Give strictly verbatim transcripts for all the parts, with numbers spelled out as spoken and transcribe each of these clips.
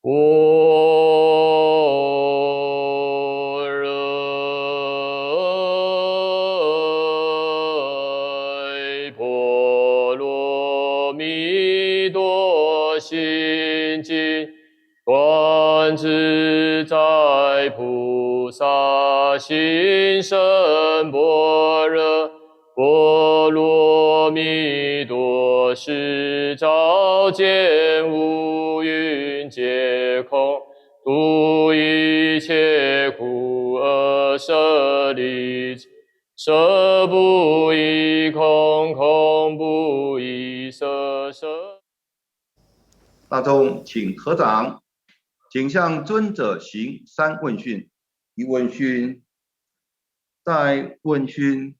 般若波罗蜜多心经，观自在菩萨行深般若波罗蜜多时，照见五蕴皆空，度一切苦厄舍利子。 色不异空，空不异色，色。大众请合掌，请向尊者行三问讯：一问讯，再问讯，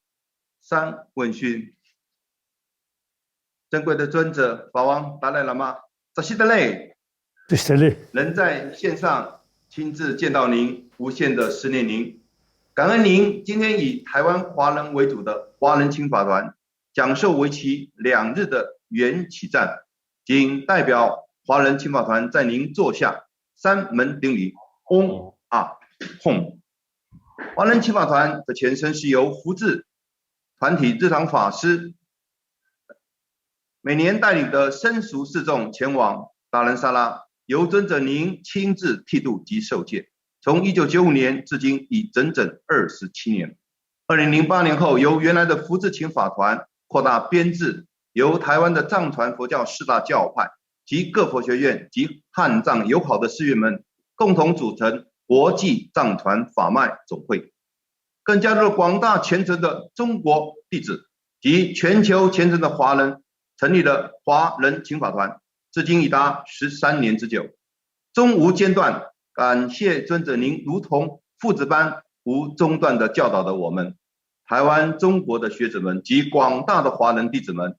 三问讯。 珍贵的尊者法王达赖喇嘛，扎西德勒。扎西德勒。能在线上亲自见到您，无限的思念您。感恩您今天以台湾华人为主的华人亲法团讲授为期两日的缘起赞，仅代表华人亲法团在您座下三门顶礼，嗡啊吽。华人亲法团的前身是由福智团体日常法师每年带领的僧俗四众前往达兰萨拉，由尊者您亲自剃度及受戒。从一九九五年至今已整整二十七年。二零零八年后，由原来的福智勤法团扩大编制，由台湾的藏传佛教四大教派及各佛学院及汉藏友好的寺院们共同组成国际藏传法脉总会。 更加入了广大虔诚的中国弟子及全球虔诚的华人，成立了华人勤法团，至今已达十三年之久。终无间断，感谢尊者您如同父子般无中断的教导着我们。台湾、中国的学者们及广大的华人弟子们，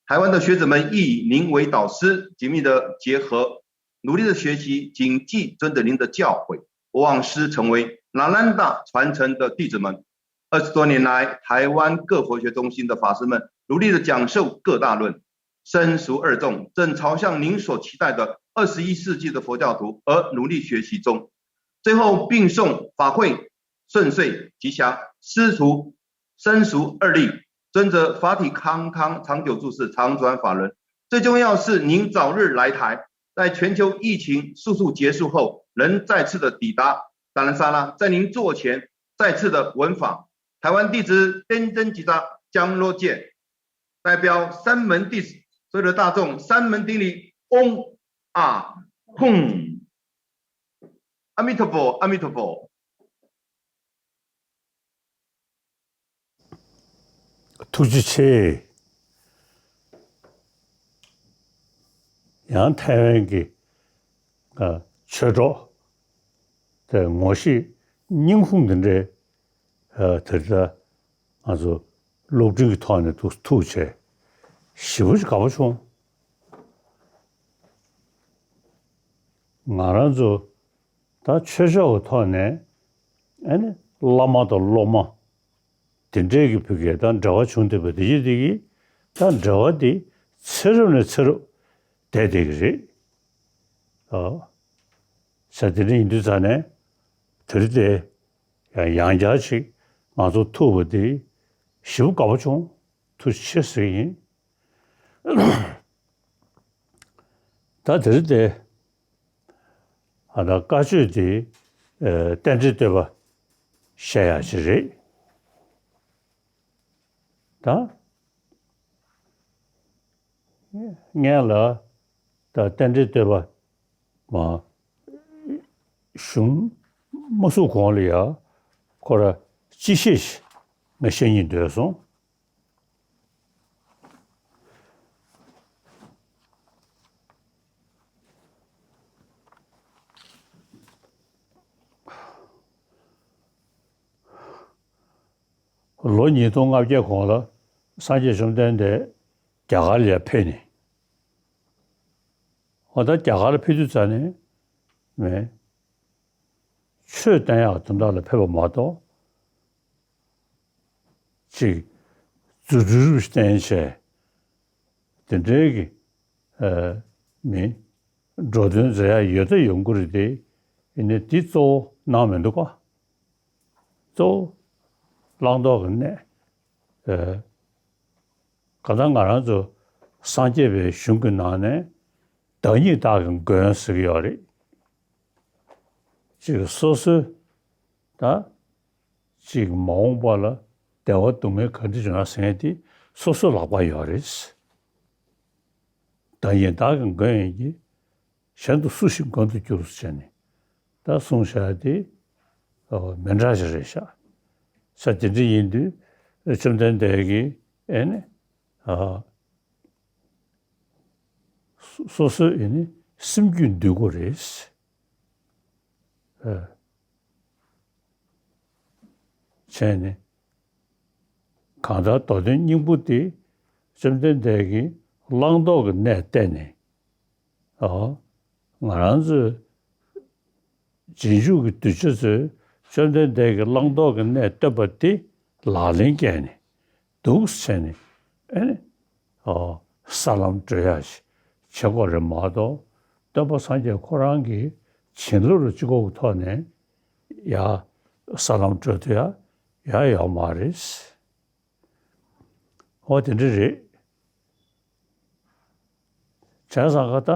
台湾的学者们亦以您为导师，紧密的结合，努力的学习，谨记遵着您的教诲，望师成为拉兰大传承的弟子们。二十多年来，台湾各佛学中心的法师们努力的讲授各大论，僧俗二众正朝向您所期待的二十一世纪的佛教徒而努力学习中。最后，并诵法会顺遂吉祥，师徒 僧俗二力，遵着法体康康长久住世常转法轮。最重要是您早日来台，在全球疫情速速结束后，能再次的抵达达兰萨拉，在您座前再次的闻法。台湾弟子天真吉扎江罗健，代表三门弟子，所有的大众三门顶礼，嗡啊吽，阿弥陀佛，阿弥陀佛。 ཐུགས་རྗེ་ཆེ། ཡང་ཐའེ་ཝན་གྱི་ཨ་ཆོས་གྲོགས་དེ་ངོ་ཤེས་སྙིང་ཁུང་འདི་འདྲའི་ཨ་དེ་ལྟ་ང་ཚོ་སློབ་འབྲིང་གི་ཐོག་ནས་ཐུགས་ཐུགས་ཆེ། ཞེ་པོ་ཅིག་དགའ་པོ་བྱུང་། ང་རང་ཚོ་ད་ཆོས་ཕྱོགས་ཀྱི་ཐོག་ནས་ཨ་ནི་བླ་མ་དང་སློབ་མ་དེ་འདྲས་ཀྱི་བུ་གས་དང་འབྲེལ་བ་བྱུང་བསྡད་པ་དེ་ཡིན་དེ་གིས་ད་འབྲེལ་བ་དེ་ཚེ་རབས་ནས་ཚེ་རབས་བསྡད་བསྡད་ཀྱི་རེད། ཨ། ས་དེ་འདྲ་ཡིན་དུས་ཙང་ནས་དེ་རིང་དེ་ཡང་ཡང་བསྐྱར་ཅིག་ང་ཚོ་ཐུག་པ་དེ་ཞེ་པོ་དགའ་པོ་བྱུང་། ཐུགས་རྗེ་ཆེ་ཟེར་གྱི་ཡིན། ད་དེ་རིང་དེ། ཨ་ད་བཀའ་ཆོས་དེ་ཨ་རྟེན་འབྲེལ་བསྟོད་པ་བཤད་ཡག་ཅིག་རེད། ད་སྔོན་ལ་ད་རྟེན་འབྲེལ་བསྟོད་པ་མ་གཞུང་མ་བཙུགས་གོང་ལ་ཡ་ཁོ་ར་སྤྱི་བཤད་ཞིག་ང་བཤད་སྙིང་འདོད་སོང་། ལོ་ཉིས་སྟོང་ལྔ་བརྒྱ་གོང་ལ་སངས་རྒྱས་བཅོམ་ལྡན་འདས་རྒྱ་གར་ལ་ཡར་ཕེབས་ནས། འོ་ད་རྒྱ་གར་ལ་ཕེབས་དུས་ཙ་ནས་མེད། ཆོས་བསྟན་ཡག་དོན་དག་ལ་ཕེབས་པ་མ་གཏོགས། ཅིག་རྫུ་འཕྲུལ་རུ་བསྟན་བྱས། དེ་འདྲའི་གི་ཨ་མི་ འགྲོ་དོན་མཛད་ཡ་ཡོད་ད་ཡོང་གི་རེད་དེ། ཡིན་ནའི་འདི་གཙོ་བོ་གནང་མི་འདུག་ག་གཙོ་བོ་བླང་དོར་གྱི་གནས། ཨེ། གང་ལྟར་ང་རང་ཚོ་སངས་རྒྱས་པའི་གཞུང་གི་ནང་ནས་བདག་ཉིད་བདག་གི་མགོན་ཟེར་གྱི་ཡོད་རེད། ཅིག་སོ་སོའི་ད་ཅིག་མ་འོངས་པ་ལ་བདེ་བ་སྡུག་བསྔལ་ག་འདྲ་བྱུང་ན་ཟེར་མཁན་དེ་སོ་སོའི་ལག་པར་ཡོད་རེད། བདག་ཉིད་བདག་གི་མགོན་ཡིན་གྱི། གཞན་དུ་སུ་ཞིག་མགོན་དུ་འགྱུར་ཟེར་ནས་ད་གསུངས་བཞག་དེ་མི་འདྲ་ཞིག་རེད་ཤག་ས་དེ་འདྲ་ཡིན་དུས་བཅོམ་ལྡན་འདས་ཀྱིས་ཨེ་ནི་ཨ་སོ་སོའི་ཨེ་ནི་སེམས་རྒྱུད་འདུལ་དགོས་རེད། ཨ། བྱས་ནས། གང་ལྟར་མདོ་དོན་སྙིང་པོ་དེ་བཅོམ་ལྡན་འདས་ཀྱིས་བླང་དོར་གྱི་གནས་བསྟན་ནས། ཨོ། ང་རང་ཚོའི་རྗེས་འཇུག་གི་གདུལ་བྱ་ཚོས་བཅོམ་ལྡན་འདས་ཀྱིས་བླང་དོར་གྱི་གནས་བསྟན་པ་དེ་ལག་ལེན་བཀལ་ནས་འདུག་ཟེར་ནས་ཨེ་ནི། ཨོ། ས་ལམ་བགྲོད་ཡ་ཞིག་བྱེད་དགོས་རེད་མ་གཏོགས་སྟོན་པ་སངས་རྒྱས་ཁོ་རང་གི་བྱིན་རླབས་ལ་གཅིག་པོ་གི་ཐོག་ནས་ཡ་ས་ལམ་བགྲོད་ཐུབ་ཡ་ཡ་ཡོད་མ་རེད། ཨོ་དེ་འདྲ་རེད། བྱས་ཙང་ཀ་ད་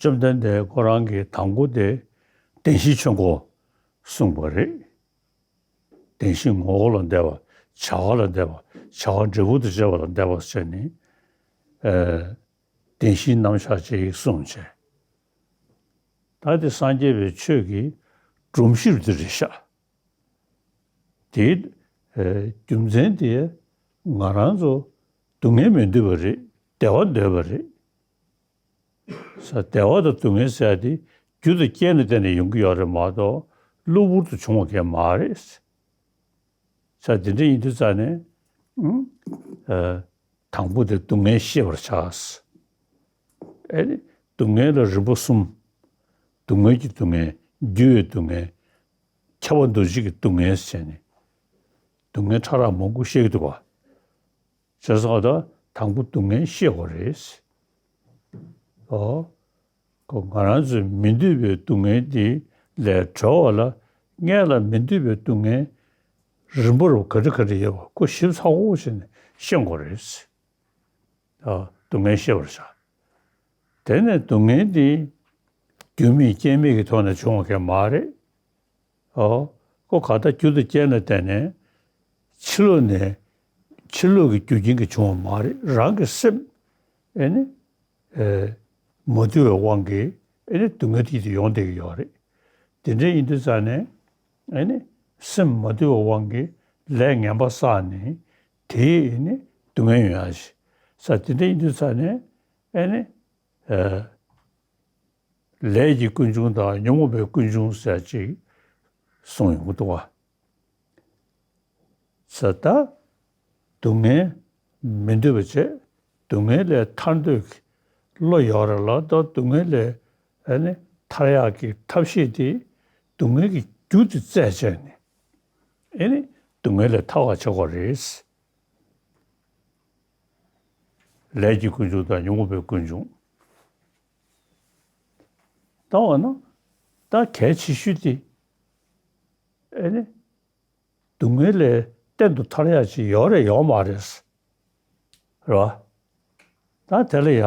བཅོམ་ལྡན་འདས་ཁོ་རང་གིས་དང་པོ་དེ་བདེན་བཞིའི་ཆོས་འཁོར་གསུངས་པ་རེད། བདེན་བཞིའི་ངོ་བོ་ལ་འདས་པ། བྱ་བ་ལ་འདས་པ། བྱ་བ་འབྲས་བུ་དང་བཅས་པ་ལ་འདས་པ་བྱས་ནས། ཨ། བདེན་བཞིའི་རྣམ་གཞག་ཅིག་གསུངས་བྱས། ད་དེ་སངས་རྒྱས་པའི་ཆོས་ཀྱི་སྒྲོམ་གཞི་དེ་རེད་ཤག་དེའི་ཨ་རྒྱུ་མཚན་དེ་ང་རང་ཚོ་སྡུག་བསྔལ་མི་འདོད་པ་རེད། བདེ་བ་འདོད་པ་རེད། ས་བདེ་བ་དང་སྡུག་བསྔལ་ཟེར་ཡ་དེ་རྒྱུ་དང་རྐྱེན་ལ་བརྟེན་ནས་ཡོང་གི་ཡོད་རེད་མ་གཏོགས་གློ་བུར་དུ་བྱུང་བ་གང་མ་རེད། ས་དེ་འདྲ་ཡིན་དུས་ཙང་ནས་ཨ་དང་པོ་དེ་སྡུག་བསྔལ་ཤེས་པར་བྱ། ཨེ་ནི་སྡུག་བསྔལ་ལ་རིམ་པ་གསུམ། སྡུག་བསྔལ་གྱི་སྡུག་བསྔལ། འགྱུར་བའི་སྡུག་བསྔལ། ཁྱབ་པ་འདུ་བྱེད་ཀྱི་སྡུག་བསྔལ་ཟེར་ནས་སྡུག་བསྔལ་ཕྲ་རགས་མང་པོ་བཤད་ཀྱི་འདུག་བ། བྱས་ཙང་ད་དང་པོ་སྡུག་བསྔལ་ཤེས་དགོས་རེད། ཨོ། ཁོ་ང་རང་ཚོས་མི་འདོད་པའི་སྡུག་བསྔལ་འདི་ལས་གྲོལ་བ་ལ་སྔོན་ལ་མི་འདོད་པའི་སྡུག་བསྔལ་རིམ་པར་ག་འདྲ་ག་འདྲ་ཡོད་པ་ཁོ་ཞིབ་ཚགས་པོ་བྱས་ནས་ཤེས་དགོས་རེད། ཨ། སྡུག་བསྔལ་ཤེས་པར་བྱ། དེ་ནས་སྡུག་བསྔལ་འདི་རྒྱུ་མེད་རྐྱེན་མེད་ཀྱི་ཐོག་ནས་བྱུང་བ་གང་མ་རེད། ཨོ། ཁོ་ག་ད་རྒྱུ་དང་རྐྱེན་ལ་བརྟེན་ནས་ཕྱི་ལོགས་ནས་ཕྱི་ལོགས་ཀྱི་རྒྱུ་རྐྱེན་གྱིས་བྱུང་བ་མ་རེད། རང་གི་སེམས་ཨེ་ནི་ཨེ་མ་དུལ་བའི་དབང་གིས་ཨེ་ནི་སྡུག་བསྔལ་དེ་ཡོང་བསྡད་ཀྱི་ཡོད་རེད། དེ་འདྲ་ཡིན་དུས་ཙང་ནས་ཨེ་ནི་སེམས་མ་དུལ་བའི་དབང་གིས་ལས་ངན་པ་བསགས་ནས་དེས་ཨེ་ནི་སྡུག་བསྔལ་ཡོང་ཡ་ཞིག་ས་དེ་འདྲ་ཡིན་དུས་ཙང་ནས་ཨེ་ནི་ཨེ། ལས་ཀྱི་ཀུན་འབྱུང་དང་ཉོན་མོངས་པའི་ཀུན་འབྱུང་ཟེར་ཅིག་གསུངས་ཡོང་གི་འདུག་བ། ས་ད་སྡུག་བསྔལ་མི་འདོད་པ་བྱས། སྡུག་བསྔལ་ལས་ཐར་འདོད་ཀྱི་བློ་ཡོད་རེད་ལ། ད་སྡུག་བསྔལ་ལས་ཨ་ནི་ཐར་ཡག་གི་ཐབས་ཤེས་དེ་སྡུག་བསྔལ་གྱི་རྒྱུ་དེ་བཙལ་བྱས་ནས་ཨ་ནི་སྡུག་བསྔལ་ལས་ཐར་བར་བྱེད་དགོས་རེད། ལས་ཀྱི་ཀུན་འབྱུང་དང་ཉོན་མོངས་པའི་ཀུན་འབྱུང་། ད་འོ་ན་ད་གལ་ཆེ་ཤོས་དེ་ཨེ་ནི་སྡུག་བསྔལ་ལས་གཏན་དུ་ཐར་ཡག་ཅིག་ཡོད་རེད་ཡོད་མ་རེད། རེད་བ། ད་དེ་ལ་ཡ་ཨ།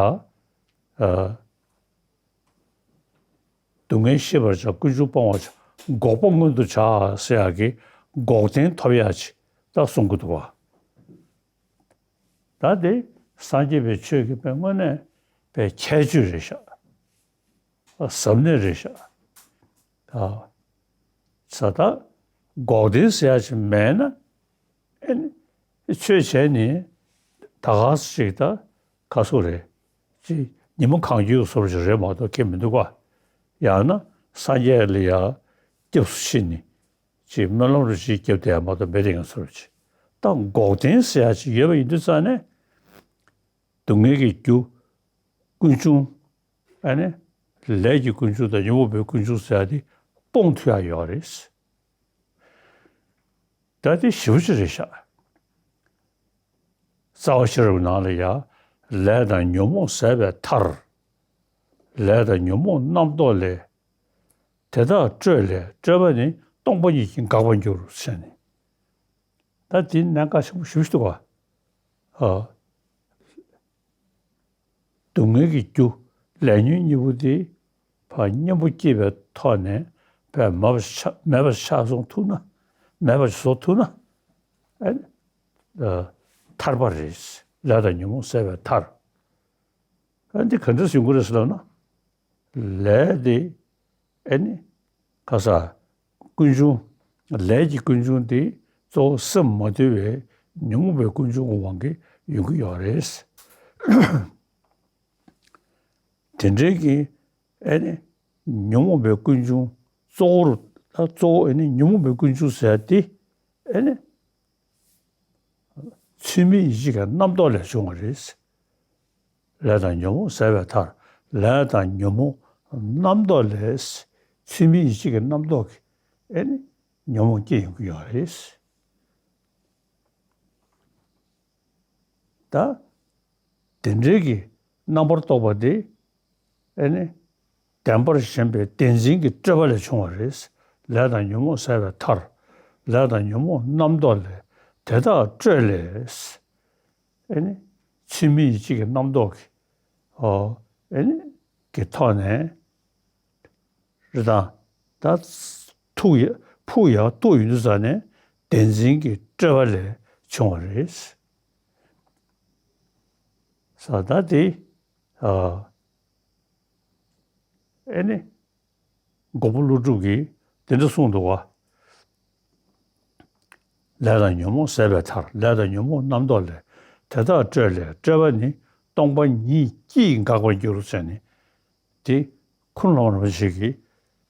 སྡུག་བསྔལ་ཤེས་པར་བྱ། ཀུན་འབྱུང་སྤང་བར་བྱ། འགོག་པ་མངོན་དུ་བྱ་ཟེར་ཡག་གི་འགོག་བདེན་ཐོབ་ཡག་ཅིག་ད་གསུང་གི་འདུག་བ། ད་དེ་སངས་རྒྱས་པའི་ཆོས་ཀྱི་དཔེ་དངོས་གནས་པའི་ཁྱད་ཆོས་རེད་ཤག་ཟབ་གནད་རེད་ཤག་ཨ། ས་ད་འགོག་བདེན་ཟེར་ཡག་ཅིག་མེད་ན་ཨེ་ནི་ཆོས་བྱས་ནི་ད་ག་ཟེ་ཅིག་ད་ག་སུ་རེད། ཅིག་ཉི་མ་གང་རྒྱུའི་བཟོ་འདྲ་ཅིག་རེད་མ་གཏོགས་ཁྱད་མི་འདུག་ག་ཡང་ན་སངས་རྒྱས་ལ་ཡ་སྐྱབས་སུ་མཆི་ནི། ཅིག་སྨོན་ལམ་རུ་ཅིག་བརྒྱབ་བསྡད་མ་གཏོགས་མེད་དེ་ང་ཚོར་ཅིག་ད་འགོག་བདེན་ཟེར་ཡག་ཅིག་ཡོད་པ་ཡིན་དུས་ཙང་ནས་སྡུག་བསྔལ་གྱི་རྒྱུ་ཀུན་འབྱུང་ཨ་ནི་ལས་ཀྱི་ཀུན་འབྱུང་དང་ཉོན་མོངས་པའི་ཀུན་འབྱུང་ཟེར་ཡག་དེ་སྤོང་ཐུབ་ཡག་ཡོད་རེད། ད་དེ་ཞེ་པོ་ཅིག་རེད་ཤག་རྩ་བ་ཤེས་རབ་ནང་ལ་ཡ་ལས་དང་ཉོན་མོངས་ཟད་པའི་མཐར། ལས་དང་ཉོན་མོངས་རྣམ་རྟོག་ལས། དེ་དག་སྤྲོས་ལས་སྤྲོས་པ་ནི། སྟོང་པ་ཉིད་ཀྱིས་འགག་པར་འགྱུར་ཟེར་ནས། ད་འདི་གནད་འགག་ཆེན་པོ་ཞེ་པོ་ཞིག་འདུག་ག་ཨ། སྡུག་བསྔལ་གྱི་རྒྱུ་ལས་ཉོན་གཉིས་པོ་དེ་ཕར་གཉེན་པོ་སྐྱེས་པའི་ཐོག་ནས་ཕར་མེད་པ་ཆགས་མེད་པ་ཆགས་སོང་ཐུབ་ན། མེད་པ་བཟོ་ཐུབ་ན། ཨ་ནི་ཨ་ཐར་པ་རེད། ལས་དང་ཉོན་མོངས་ཟད་པའི་མཐར། ཨ་འདི་ག་འདྲ་ཡོང་གི་རེད་ཟེར་ལབ་ན། ལས་དེ་ཨ་ནི་ཁ་ས་ཀུན་འབྱུང་། ལས་ཀྱི་ཀུན་འབྱུང་དེ་གཙོ་བོ་སེམས་མ་དུལ་བའི་ཉོན་མོངས་པའི་ཀུན་འབྱུང་གི་དབང་གིས་ཡོང་གི་ཡོད་རེད། དེ་འདྲའི་གི་ཨ་ནི་ཉོན་མོངས་པའི་ཀུན་འབྱུང་གཙོ་བོར། ད་གཙོ་བོ་ཨ་ནི་ཉོན་མོངས་པའི་ཀུན་འབྱུང་ཟེར་ཡ་དེ་ཨ་ནི་ཚུལ་མིན་ཡིད་བྱེད་ཀྱི་རྣམ་རྟོག་ལས་བྱུང་བ་རེད། ལས་དང་ཉོན་མོངས་ཟད་པའི་མཐར། ལས་དང་ཉོན་མོངས་རྣམ་རྟོག་ལས། ཚུལ་མིན་ཡིད་བྱེད་ཀྱི་རྣམ་རྟོག་གིས་ཨ་ནི་ཉོན་མོངས་སྐྱེ་ཡོང་གི་ཡོད་རེད། ད་དེ་འདྲའི་གི་རྣམ་པར་རྟོག་པ་དེ་ཨ་ནི་བདེན་པར་ཞེན་པའི་བདེན་འཛིན་གྱི་སྤྲོས་པ་ལས་བྱུང་བ་རེད། ལས་དང་ཉོན་མོངས་ཟད་པའི་མཐར། ལས་དང་ཉོན་མོངས་རྣམ་རྟོག་ལས། དེ་དག་སྤྲོས་ལས། ཨ་ནི་ཚུལ་མིན་ཡིད་བྱེད་ཀྱི་རྣམ་རྟོག་གི་ཨ་ཨ་ནི་གི་ཐོག་ནས་རེད་དང་། ད་ཐུག་ཡ་ཕུག་ཡ་ཐུག་ཡོང་དུས་ཙ་ནས་བདེན་འཛིན་གྱི་སྤྲོས་པ་ལས་བྱུང་བ་རེད། ས་ད་དེ་ཨ་ཨ་ནི་མགོན་པོ་ཀླུ་སྒྲུབ་ཀྱིས་དེ་འདྲ་གསུངས་འདུག་ག་ལས་དང་ཉོན་མོངས་ཟད་པའི་མཐར། ལས་དང་ཉོན་མོངས་རྣམ་རྟོག་ལས། དེ་དག་སྤྲོས་ལས་སྤྲོས་པ་ནི། སྟོང་པ་ཉིད་ཀྱིས་འགག་པར་འགྱུར་ཟེར་ནས། དེ་ཁུངས་ལུང་རིན་པོ་ཆེ་གི་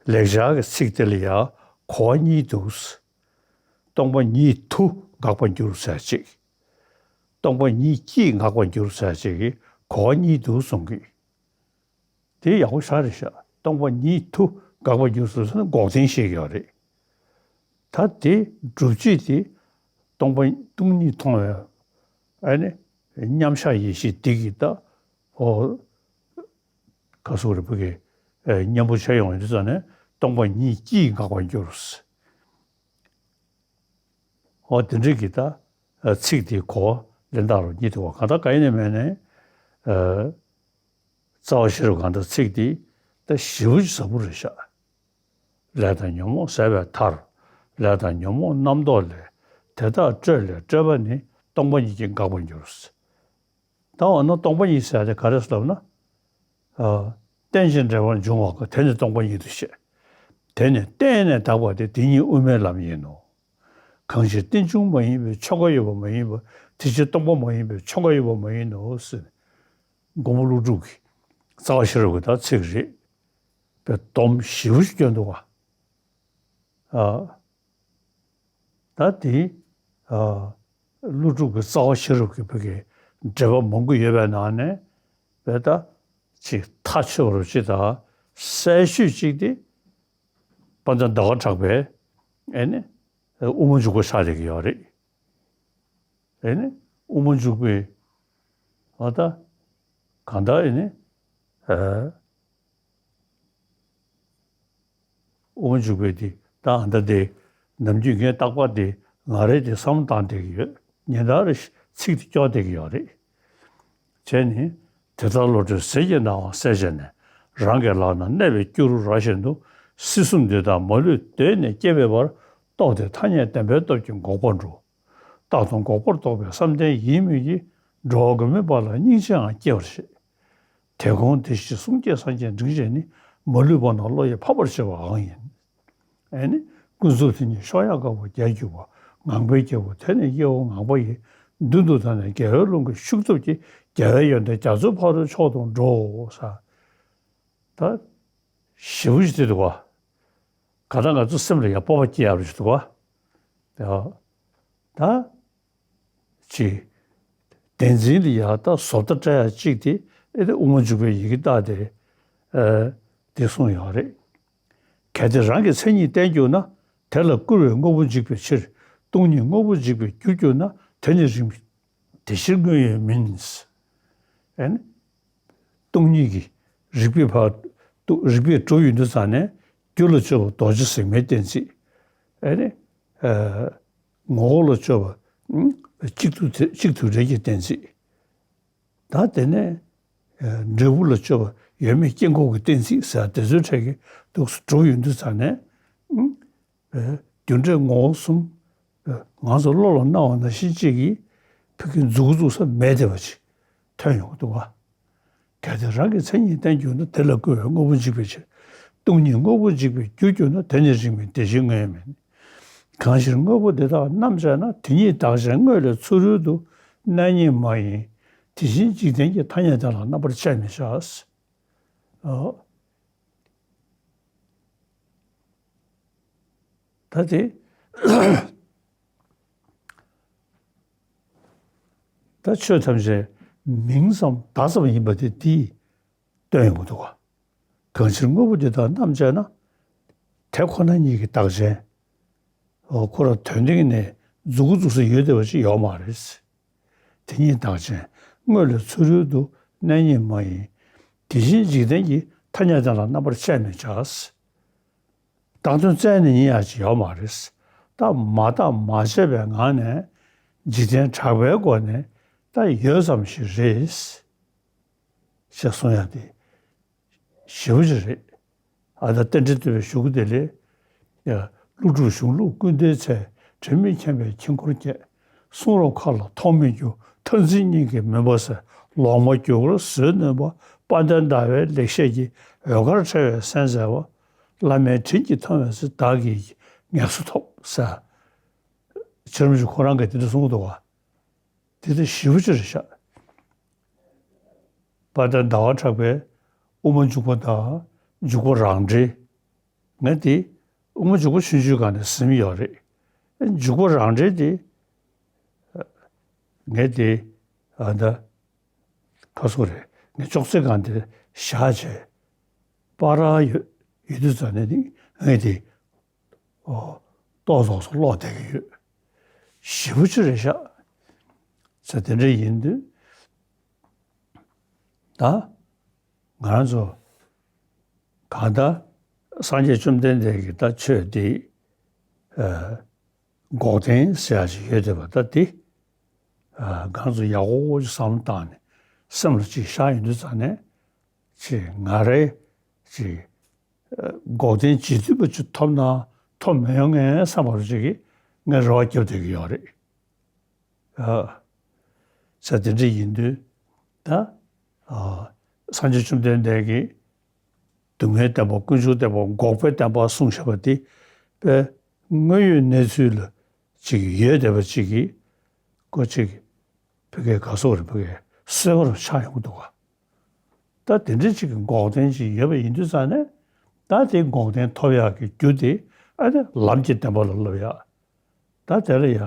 ལེགས་སྦྱར་གྱི་ཚིག་དེ་ལ་ཡང་གོ་བ་གཉིས་འདུག་སྟོང་པ་ཉིད་དུ་འགག་པར་འགྱུར་ཟེར་གཅིག་སྟོང་པ་ཉིད་ཀྱིས་འགག་པར་འགྱུར་ཟེར་གཅིག་གི་གོ་བ་གཉིས་འདུག་གསུང་གི། དེ་ཡག་པོ་ཞེ་དྲག་རེད་ཤག་སྟོང་པ་ཉིད་དུ་འགག་པར་འགྱུར་ཟེར་ན་འགོག་བདེན་བཤད་ཀྱི་ཡོད་རེད། ད་དེ་སྒྲུབ་བྱེད་དེ་སྟོང་པ་སྟོང་ཉིད་མཐོང་བའི་ཨ་ནི་མཉམ་གཞག་ཡེ་ཤེས་དེ་གིས་ད་ཨོ་ག་སོགས་རེ་ཕ་གི་ཨ་གཉེན་པོ་བྱས་ཡོང་དུས་ཙ་ནས་སྟོང་པ་ཉིད་ཀྱིས་འགག་པར་འགྱུར། ཨོ་དེ་འདྲ་གི་ད་ཨ་ཚིག་དེ་གོ་བ་ལེན་སྟངས་རོ་གཉིས་དེ་བ་གང་ལྟར་གང་ཡིན་ནའི་མིན་ནའི་ཨ་རྩ་བ་ཤེས་རབ་གང་ལྟར་ཚིག་དེ་ད་ཞེ་པོ་ཅིག་ཟབ་པོ་རེད་ཤག་ལས་དང་ཉོན་མོངས་ཟད་པའི་མཐར། ལས་དང་ཉོན་མོངས་རྣམ་རྟོག་ལས། དེ་དག་སྤྲོས་ལས་སྤྲོས་པ་ནི། སྟོང་པ་ཉིད་ཀྱིས་འགག་པར་འགྱུར། ད་འོ་ན་སྟོང་པ་ཉིད་ཟེར་ཡ་དེ་ག་རེ་ཟེར་ལབ་ན། ཨ། རྟེན་ཅིང་འབྲེལ་བར་འབྱུང་བ་ཀུན། དེ་ནི་སྟོང་པ་ཉིད་དུ་བཤད། དེ་ནི་བརྟེན་ནས་དག་པ་སྟེ། དེ་ཉིད་དབུ་མའི་ལམ་ཡིན་ནོ། གང་ཕྱིར་རྟེན་འབྱུང་མ་ཡིན་པའི། ཆོས་འགའ་ཡོད་པ་མ་ཡིན་པ། དེ་ཕྱིར་སྟོང་པ་མ་ཡིན་པའི། ཆོས་འགའ་ཡོད་པ་མ་ཡིན་ནོ་ཟེར། མགོན་པོ་ཀླུ་སྒྲུབ་ཀྱི་རྩ་བ་ཤེས་རབ་ཀྱི་ད་ཚིག་རེད། པའི་སྡོམ་ཞེ་པོ་ཞིག་བསྐྱོན་འདུག་ག་ཨ། ད་དེ་ཨ། ཀླུ་སྒྲུབ་ཀྱི་རྩ་བ་ཤེས་རབ་ཀྱི་བོད་ཀྱི་འགྲེལ་པ་མང་པོ་ཡོད་པའི་ནང་ནས་བས་ད་ཅིག་ཐག་ཆོད་པ་ཅིག་དང་གསལ་ཤོས་ཅིག་དེ་དཔལ་ལྡན་ཟླ་བ་གྲགས་པའི་ཨེ་ནི་དབུ་མ་འཇུག་པ་ཆགས་བསྡད་ཀྱི་ཡོད་རེད། ཨེ་ནི་དབུ་མ་འཇུག་པའི་ཨ་ད་གང་ལྟར་ཨེ་ནི་ཨ། དབུ་མ་འཇུག་པའི་དེ་ད་ཨ་ད་དེ་ནམ་རྒྱུན་ངས་རྟག་པར་དེ་ང་རེ་དེ་བསམ་བློ་བཏང་བསྡད་ཀྱི་ཡོད། ཉིན་ལྟར་རེ་ཚིག་དེ་སྐྱོར་བསྡད་ཀྱི་ཡོད་རེད། བྱས་ནས་དེ་ལྟར་བློ་གྲོས་ཟིལ་གྱིས་གནང་བ་གསལ་བྱས་ནས། རང་གི་ལག་ན་གནས་པའི་སྐྱུ་རུ་ར་བཞིན་དུ། སྲིད་གསུམ་འདི་དག་མ་ལུས་གདོད་ནས་སྐྱེ་བའི་བར། རྟོགས་ཏེ་ཐ་སྙད་བདེན་པའི་སྟོབས་ཀྱིས་འགོག་པར་འགྲོ། རྟག་ཏུ་འགོག་པར་རྟོགས་པའི་བསམ་གཏན་ཡིན་མོད་ཀྱི། འགྲོ་བ་མགོན་མེད་པ་ལ་སྙིང་རྗེའང་སྐྱེ་བར་བྱེད། དེ་ཀུན་དེ་བཞིན་གསུང་སྐྱེས་སངས་རྒྱས་འབྲིང་བྱས་ནས། མ་ལུས་པ་རྣམས་བློ་ཡིས་ཕམ་པར་བྱེད་པའང་ཡིན། ཨེ་ནི་ཀུན་རྫོབ་དེ་ཉིད་གཤོག་ཡངས་དཀར་པོ་རྒྱས་གྱུར་པ། ངང་པའི་རྒྱལ་པོ་དེ་ནི་སྐྱེ་བོ་ངང་པ་ཡི། མདུན་དུ་བདར་ནས་རྒྱལ་བའི་ལུང་གིས་ཤུགས་རྫོགས་ཀྱི། རྒྱལ་བའི་ཡོན་ཏན་རྒྱ་མཚོའི་ཕ་རོལ་མཆོག་ཏུ་འགྲོ། ས། ད་ཞེ་པོ་ཞིག་དེ་འདུག་བ། ག་ད་ང་ཚོ་སེམས་ལ་ཡ་སྤོབས་པ་སྐྱེ་ཡག་རུ་ཞིག་འདུག་བ། ཡ། ད། ཅིག་བདེན་འཛིན་ལ་ཡ་ད་བཟོ་ལྟ་སྤྲད་ཡ་གཅིག་དེ་ཨེ་དེ་དབུ་མ་འཇུག་པའི་ཡི་གེ་ལྟ་སྟེ། ཨ། དེ་གསུངས་ཡོད་རེད། གལ་ཏེ་རང་གི་མཚན་ཉིད་བསྟན་གྱུར་ན། དེ་ལ་བསྐུར་བའི་དངོས་པོ་འཇིག་པའི་ཕྱིར། སྟོང་ཉིད་དངོས་པོ་འཇིག་པར་འགྱུར་གྱུར་ན། དེ་ནི་རིང་། དེ་ཕྱིར་དངོས་ཡོད་མིན། ཨེ་ནི། སྟོང་ཉིད་ཀྱི་ རིགས་པས་ཕར་རྟོགས། རིགས་པས་གྲུབ་ཡོང་དུས་ཙང་ནས། རྒྱུ་ལ་དཔྱོད་པ་རྡོ་རྗེ་ཟེགས་མའི་གཏན་ཚིགས། ཨ་ནི། ཨ། ངོ་བོ་ལ་དཔྱོད་པ། ཨ། གཅིག་ཏུ་གཅིག་ཏུ་འབྲེལ་གྱི་གཏན་ཚིགས། ད་དེ་ནས། ཨ། འབྲས་བུ་ལ་དཔྱོད་པ་ཡོད་མེད་དཀྱིལ་འཁོར་གྱི་གཏན་ཚིགས་ཟེར་དེ་ཚོའི་གྲས་ཀྱི་འདུག་སེ་གྲུབ་ཡོང་དུས་ཙང་ནས། ཨ། རྒྱུ་འབྲས་ངོ་བོ་གསུམ། ཨ། ང་ཚོ་བློ་ལ་སྣང་བ་ནང་བཞིན་གཅིག་གིས་ཕ་གི་མཛུབ་གུ་བཙུགས་ས་མེད་བསྡད་པ་ཅིག་ཐོན་ཡོང་གི་འདུག་ག། གལ་ཏེ་རང་གི་མཚན་ཉིད་བསྟན་གྱུར་ན། དེ་ལ་བསྐུལ་བས་དངོས་པོ་འཇིག་པའི་ཕྱིར། སྟོང་ཉིད་དངོས་པོ་འཇིག་པའི་རྒྱུར་གྱུར་ན། དེ་ནི་རིགས་མིན་དེ་བཞིན་དངོས་མིན། གང་ཕྱིར་དངོས་པོ་འདི་དག་རྣམ་དཔྱད་ན། དེ་ཉིད་བདག་གཞན་དངོས་ལས་ཚུ་རོལ་དུ། གནས་རྙེད་མ་ཡིན་དེ་བཞིན་འཇིག་རྟེན་གྱི། ཐ་སྙད་དེ་ལ་རྣམ་པར་དཔྱད་མི་བྱ། ཨོ། ད་དེ། ད་ཆོས་ཐམས་ཅད་མིང་ཙམ་བརྡ་ཙམ་ཡིན་པ་དེ་འདིས་སྟོན་ཡོང་གི་འདུག་ག། གང་ཕྱིར་དངོས་པོ་འདི་དག་རྣམ་དཔྱད་ན། དེ་ཁོ་ན་ཉིད་ཀྱིས་བདག་གཞན། ཨོ། ཁོ་རང་དོན་སྟེང་ནས་མཛུབ་གུ་བཙུགས་ས་ཡོད་བསྡད་པ་ཅིག་ཡོད་མ་རེད། དེ་ཉིད་བདག་གཞན་དངོས་ལས་ཚུ་རོལ་དུ། གནས་རྙེད་མ་ཡིན་དེ་བཞིན་འཇིག་རྟེན་གྱི། ཐ་སྙད་དེ་ལ་རྣམ་པར་དཔྱད་མི་བྱ། བདག་དོན་རྩད་ནས་ཉིད་ཡང་ཅིག་ཡོད་མ་རེད། ད་མ་བརྟགས་མ་དཔྱད་པའི་ངང་ནས་འཇིག་རྟེན་གྲགས་པའི་སྒོ་ནས་ད་ཡོད་ཙམ་ཞིག་རེད་ཅེས་གསུང་ཡ་དེ་ཞེ་པོ་ཅིག་རེད། ཨ། ད་རྟེན་འབྲེལ་བསྟོད་པའི་གཞུག་གུ་དེ་ལས། ཀླུ་སྒྲུབ་གཞུང་ལུགས་ཀུན་ལྡན་ཚལ། དྲི་མེད་མཁྱེན་པས་དཀྱིལ་འཁོར་བསྐྱེད། གསུང་རབ་མཁའ་ལ་ཐོགས་མེད་རྒྱུ། མཐར་འཛིན་སྙིང་གའི་མུན་པ་སེལ། ལོག་སྨྲ་རྒྱུ་སྐར་བཟོད་ནུས་པ། དཔལ་ལྡན་ཟླ་བའི་ལེགས་བཤད་ཀྱི། འོད་དཀར་ཕྲེང་བའི་གསན་མཛད་པ། བླ་མའི་དྲིན་གྱིས་མཐོང་བའི་ཚེ། བདག་གིས་ངེས་སུ་ཐོབ་ཟེར། ཕྱི་རིམ་གྱི་ཁོ་རང་གིས་དེ་འདྲ་གསུངས་འདུག་ག། དེ་དེ་ཞེ་པོ་ཅིག་རེད་ཤག། དཔལ་ལྡན་ཟླ་བ་གྲགས་པས་དབུ་མ་འཇུག་པ་དང་འཇུག་པ་རང་འགྲེལ། ངས་དེ་དབུ་མ་འཇུག་པ་ཆུང་ཆུང་སྒང་ནས་ཟིན་ཡོད་རེད། འཇུག་པ་རང་འགྲེལ་དེ་ངས་དེ། ཨ། ད་ཁ་སོ་རེད། ངས་ཅོག་ཙེ་སྒང་དེ་བཞག་བྱས་པར་ཡོད་ཡོད་དུས་ཙང་ནས་ངས་དེ། ཨོ། ཏོག་ཙམ་ཙམ་ཀློག་བསྡད་ཀྱི་ཡོད། ཞེ་པོ་ཅིག་རེད་ཤག་ཟེར། དེ་འདྲ་ཡིན་དུས་ད་ང་རང་ཚོ་གང་ལྟར་སངས་རྒྱས་བཅོམ་ལྡན་འདས་ཀྱི་ད་ཆོས་འདི། ཨ། འགོག་བདེན་ཟེར་ཡ་ཅིག་ཡོད་བསྡད་པ་ད་འདི། ཨ། ང་ཚོ་ཡག་པོ་ཅིག་བསམ་བློ་བཏང་ནས་སེམས་ལ་ཅིག་བཞག་ཡོང་དུས་ཙང་ནས། ཅིག་ང་རེ་ཅིག་འགོག་བདེན་ཇི་སྲིད་པ་ཅིག་ཐོབ་ན་ཐོབ་མི་ཡོང་ངས་བསམ་པ་རུ་ཅིག་གིས་ངས་རེ་བ་བརྒྱབ་བསྡད་ཀྱི་ཡོད་རེད། ཨ། ས་དེ་འདྲ་ཡིན་དུས་ད། ཨ། སངས་རྒྱས་བཅོམ་ལྡན་འདས་ཀྱིས་སྡུག་བསྔལ་བདེན་པ། ཀུན་འབྱུང་བདེན་པ། འགོག་པའི་བདེན་པ་གསུངས་བཞག་པ་དེ་དཔེ་དངོས་ཡོད་གནས་ཚུལ་ལ་ཅིག་ཡོད་བསྡད་པ་ཅིག་གིས་ཁོ་ཅིག་ཕ་གིར་ག་སོགས་རེད། ཕ་གིར་གསོལ་བ་རུ་ཆགས་ཡོང་གི་འདུག་ག། ད་དེ་འདྲ་ཅིག་གི་འགོག་བདེན་ཅིག་ཡོད་པ་ཡིན་དུས་ཙང་ནས། ད་དེ་འགོག་བདེན་ཐོབ་ཡག་གི་རྒྱུ་དེ། ཨ་ནི་ལམ་གྱི་བདེན་པ་ལ་བསླབ་ཡག། ད་དེ་ལ་ཡང་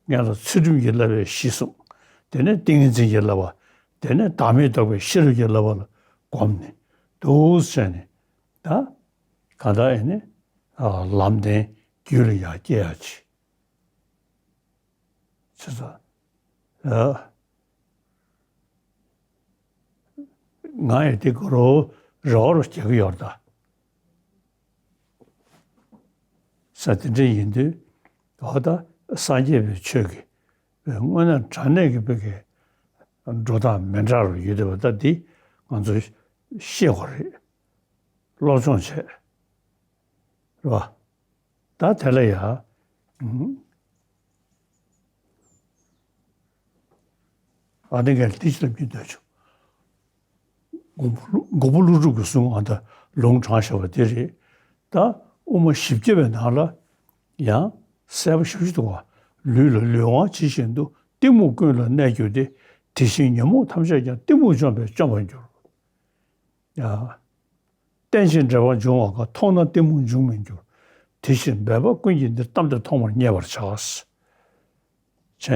སྔོན་ལ་ཚུལ་ཁྲིམས་ཀྱི་བསླབ་པའི་གཞི་བཟུང་། དེ་ནས་ཏིང་ངེ་འཛིན་གྱི་བསླབ་པ། དེ་ནས་བདག་མེད་རྟོགས་པའི་ཤེས་རབ་ཀྱི་བསླབ་པ་ལ་བསྒོམས་ནས་འདུག་བྱས་ནས། ད་གང་ལྟར་ཨེ་ནི། ཨ། ལམ་བདེན་རྒྱུད་ལ་ཡར་སྐྱེ་ཡག་ཅིག་བྱས་ཙང་། ཨ། ང་ཡང་དེ་ག་རོ་རོ་རོ་བྱེད་ཀྱི་ཡོད་ད། ས་དེ་འདྲ་ཡིན་དུས། འོ། ད་སངས་རྒྱས་པའི་ཆོས་ཀྱི་དངོས་གནས་དྲང་གནས་ཀྱི་བོད་ཀྱི་འགྲོ་སྟངས་མི་འདྲ་རུ་ཡོད་བསྡད་པ་ད་འདི་ང་ཚོས་ཤེས་དགོས་རེད། སློབ་སྦྱོང་བྱས་རེད་བ། ད་དེ་ལ་ཡ། ཨུམ། ཨ་ནི་ངས་འདི་ཅིག་ལབ་ཀྱི་འདོད་བྱུང་། མགོན་པོ་ཀླུ་མགོན་པོ་ཀླུ་སྒྲུབ་ཀྱིས་གསུངས། ཨ། ད་ལུང་དྲངས་བཞག་པ་དེ་རེད། ད་དབུ་མ་བཞི་བརྒྱ་པའི་ནང་ལ་ཡང་གསལ་པོ་ཞེ་པོ་ཅིག་འདུག་ག། ལུས་ལ་ལུས་དབང་ཇི་བཞིན་དུ། གཏི་མུག་ཀུན་ལ་གནས་གྱུར་ཏེ། དེ་བཞིན་ཉོན་མོངས་ཐམས་ཅད་ཀྱང་། གཏི་མུག་འཇོམས་པས་བཅོམ་པར་འགྱུར། ཡ། རྟེན་ཅིང་འབྲེལ་བར་འབྱུང་བ་དག། མཐོང་ན་གཏི་མུག་འབྱུང་མི་འགྱུར། དེ་ཕྱིར་འབད་པ་ཀུན་གྱིས་འདིར། གཏམས་ཏེ་མཐོང་བར་མཉེས་པར་བྱ། བྱས་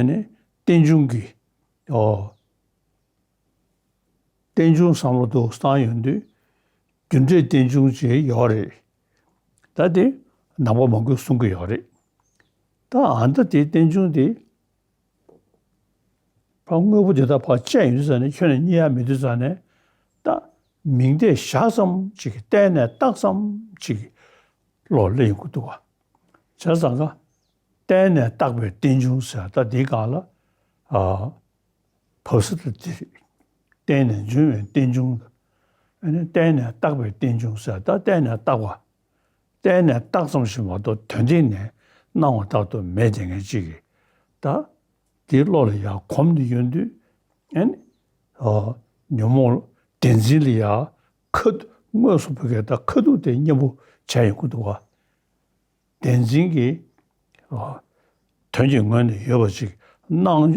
ནས་རྟེན་འབྱུང་གི། ཨོ། རྟེན་འབྱུང་བསམ་བློ་འདུག་བཏང་ཡོང་དུས། རྒྱུ་འབྲས་རྟེན་འབྱུང་ཅིག་ཡོད་རེད། ད་དེ་ནང་པ་མང་པོས་གསུང་གི་ཡོད་རེད། ད་ཨ། ད་དེ་རྟེན་འབྱུང་དེ་ཕར་དངོས་པོ་དེ་དག་ཕར་བཅད་ཡོང་དུས་ཙང་ནས། ཁྱོན་ནས་རྙེད་ཡ་མེད་དུས་ཙང་ནས། ད་ མིང་བརྡས་བཞག་ཙམ་ཅིག་གིས། བལྟས་ནས་བཏགས་ཙམ་ཅིག་གིས་བློ་སླེབས་ཡོང་གི་འདུག་ག། བྱས་ཙང་ཀ་བལྟས་ནས་བཏགས་པའི་རྟེན་འབྱུང་ཟེར་ད་འདི་སྒང་ལ། ཨ། བབས་ས་ད་འདི་རེད། བརྟེན་ནས་འབྱུང་བའི་རྟེན་འབྱུང་། ཨ་ནི་བལྟས་ནས་བཏགས་པའི་རྟེན་འབྱུང་ཟེར་ད་བལྟས་ནས་བཏགས་པ། བལྟས་ནས་བཏགས་ཙམ་ཞིག་མ་གཏོགས་དོན་སྟེང་ནས་སྣང་བ་ལྟར་དུ་མེད་བསྡད་མཁན་ཅིག་གིས། ད་འདི་བློ་ལ་ཡར་གོམས་ཏེ་ཡོང་དུས། ཨ་ནི། ཨ། ཉོན་མོངས་བདེན་འཛིན་ལ་ཡར་ཁ་དངོས་སུ་བོད་སྐད་ད་ཁ་ཐུག་དེ་མཉམ་པོ་བྱས་ཡོང་གི་འདུག་ག། བདེན་འཛིན་གྱི། ཨ། དོན་གྱི་ངོས་ནས་ཡོད་པ་ཅིག་སྣང་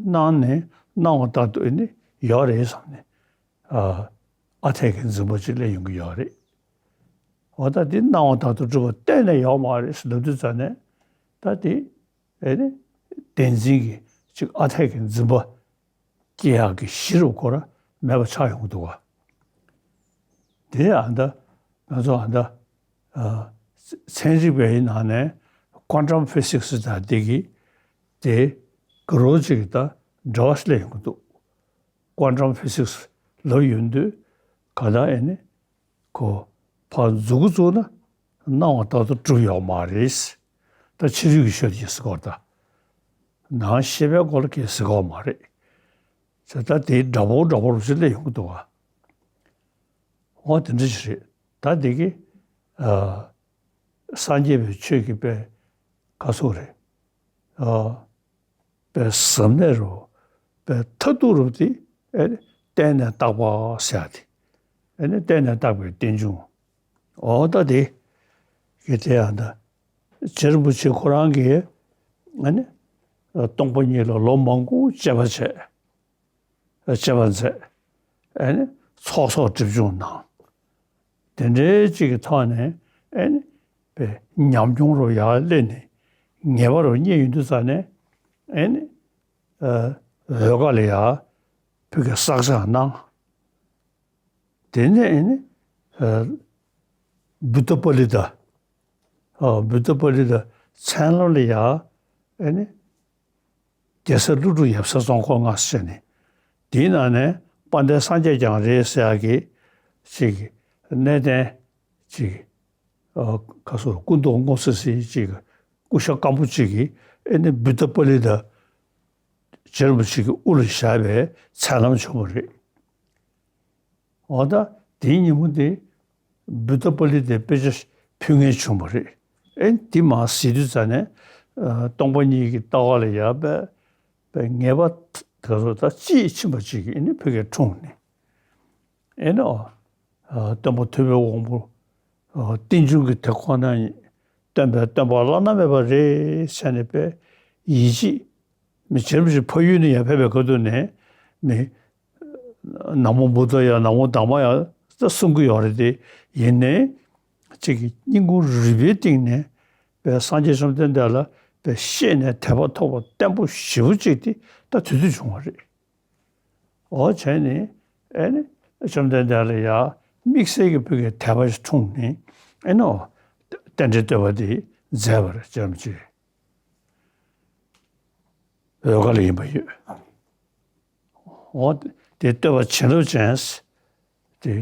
སྣང་ནས་སྣང་བ་ལྟར་དུ་ཨ་ནི་ཡོད་རེད་བསམ་ནས། ཨ། ཨ་འཐས་ཀྱི་འཛིན་པ་ཅིག་སླེབས་ཡོང་གི་ཡོད་རེད། འོ་ད་འདི་སྣང་བ་ལྟར་དུ་གྲུབ་པ་གཏན་ནས་ཡོད་མ་རེད་ཟེར་ལབ་དུས་ཙ་ནས། ད་འདི་ཨེ་ནི་བདེན་འཛིན་གྱི་ཅིག་ཨ་འཐས་ཀྱི་འཛིན་པ་སྐྱེ་ཡག་གི་གཞི་རུ་ཁོ་ར་མེད་པ་ཆགས་ཡོང་གི་འདུག་ག། དེ་ཨ་ད་ང་ཚོ་ཨ་ད། ཨ། ཚན་རིག་པའི་ནང་ནས་ཀོན་ཊམ་ཕི་སིག་སི་དང་དེ་གི་དེ་ག་རོ་ཅིག་ད་འབྲེལ་བ་སླེབས་ཡོང་གི་འདུག། ཀོན་ཊམ་ཕི་སིག་སི་ལབ་ཡོང་དུས་ག་ད་ཨེ་ནི་ཁོ་ཕར་མཛུབ་གུ་བཙུགས་ན་སྣང་བ་ལྟར་དུ་གྲུབ་ཡོད་མ་རེད། ད་ཕྱི་རོལ་གྱི་ཆོས་དེ་ཟེར་གོ་ད། ནང་ཤེས་པའི་སྐོར་ལ་སྐད་ཟེར་གོ་མ་རེད། ཟེར་ད་དེའི་འདྲ་པོ་འདྲ་པོ་རུ་ཅིག་སླེབས་ཡོང་གི་འདུག་ག། འོ་དེ་འདྲ་ཞིག་རེད། ད་དེ་གི། ཨ། སངས་རྒྱས་པའི་ཆོས་ཀྱི་དཔེ་ག་ཚོད་རེད། ཨ། དཔེ་ཟབ་གནད་རུ། དཔེ་མཐའ་གཏུགས་རུ་དེ། ཨེ། བལྟས་ནས་བཏགས་པ་ཟེར་ཡ་དེ། ཨེ་ནི་བལྟས་ནས་བཏགས་པའི་རྟེན་འབྱུང་། འོ་ད་དེ་གི་དེ་ཡང་ད་རྗེ་རིན་པོ་ཆེ་ཁོ་རང་གིས། ཨ་ནི་སྟོང་པ་ཉིད་ལ་ལོ་མང་པོ་དཔྱད་པ་བྱས། དཔྱད་པ་མཛད། ཨེ་ནི་ཚོགས་གསོག་སྒྲིབ་སྦྱོང་གནང་། དེ་འདྲའི་ཅིག་གི་ཐོག་ནས། ཨེ་ནི་དཔེ་ཉམས་མྱོང་རུ་ཡར་སླེབས་ནས་ངེས་པ་རུ་རྙེད་ཡོང་དུས་ཙ་ནས། ཨེ་ནི། ཨ། འོལ་ཁ་ལ་ཡར་བོད་སྐད་བསགས་སྦྱང་གནང་། དེ་ནས་ཨེ་ནི། ཨ། བུདྡྷ་པཱ་ལི་ཏ། ཨ། བུདྡྷ་པཱ་ལི་ཏ་མཚན་ལམ་ལ་ཡར། ཨེ་ནི། རྒྱལ་སྲས་ཀླུ་སྒྲུབ་ཡབ་སྲས་ཙོང་ཁ་པ་མངའ་གསོལ་བྱས་ནས། དེའི་ནང་ནས་དཔལ་ལྡན་སངས་རྒྱས་ཀྱང་རེད་ཟེར་ཡག་གི་ཅིག་གནས་བརྟན་ཅིག། ཨ། ཁ་སོ་སྐུ་མདོག་སྔོ་སི་སི་ཅིག། སྐུ་ཤ་སྐམ་པོ་ཅིག་གིས། ཨེ་ནི་བུདྡྷ་པཱ་ལི་ཏ་རྗེ་རིན་པོ་ཆེ་གི་དབུ་ལ་བཞག་པའི་མཚན་ལམ་བྱུང་བ་རེད། འོ་ད་དེའི་ཉིན་མོ་དེ་བུདྡྷ་པཱ་ལི་ཏའི་དཔེ་ཆ་ཕུལ་མཁན་བྱུང་བ་རེད། ཨེ། དེ་མར་གཟིགས་དུས་ཙ་ནས། ཨ། སྟོང་པ་ཉིད་ཀྱི་ལྟ་བ་ལ་ཡར་དཔེ་དཔེ་ངེས་པ་དེ་ཚོ་ད་དཔྱིས་ཕྱིན་པ་ཅིག་གིས་ཨེ་ནི་བོད་སྐད་འཁྲུངས་ནས། ཨེ་ནི། ཨ། སྟོན་པ་ཐུབ་པའི་དབང་པོ། ཨ། རྟེན་འབྱུང་གི་དེ་ཁོ་ན་ཡིན། སྟོན་པའི་སྟོན་པ་བླ་ན་མེད་པ་རེད་ཟེར་ནས་དཔེ་ཡིད་ཆེས། མི་རྗེ་རིན་པོ་ཆེ་ཕ་ཡུལ་ནས་ཡར་ཕེབས་པའི་སྐབས་དུས་ནས། མི་ན་མོ་བུདྡྷ་ཡ་ན་མོ་དྷརྨ་ཡ་ད་གསུང་གི་ཡོད་རེད་དེ། ཡིན་ནའི་ཅིག་གི་སྙིང་ཁུང་རུས་པའི་གཏིང་ནས་དཔེ་སངས་རྒྱས་བཅོམ་ལྡན་འདས་ལ་དཔེ་ཤེས་ནས་དད་པ་ཐོག་པ་བརྟན་པོ་ཞེ་པོ་ཅིག་དེ་ད་དེ་དུས་བྱུང་བ་རེད། འོ་བྱས་ནས། ཨེ་ནི་བཅོམ་ལྡན་འདས་ལ་ཡར་དམིགས་བསལ་གྱི་བོད་སྐད་དད་པ་ཞིག་འཁྲུངས་ནས། ཨེ་ནི་རྟེན་འབྲེལ་བསྟོད་པ་དེ་མཛད་པ་རེད། རྗེ་རིན་པོ་ཆེ། འོལ་ཁ་ལ་ཡིན་པ་ཡོད། འོ་དེ་བསྟོད་པ་བྱིན་རླབས་ཅན་དེ་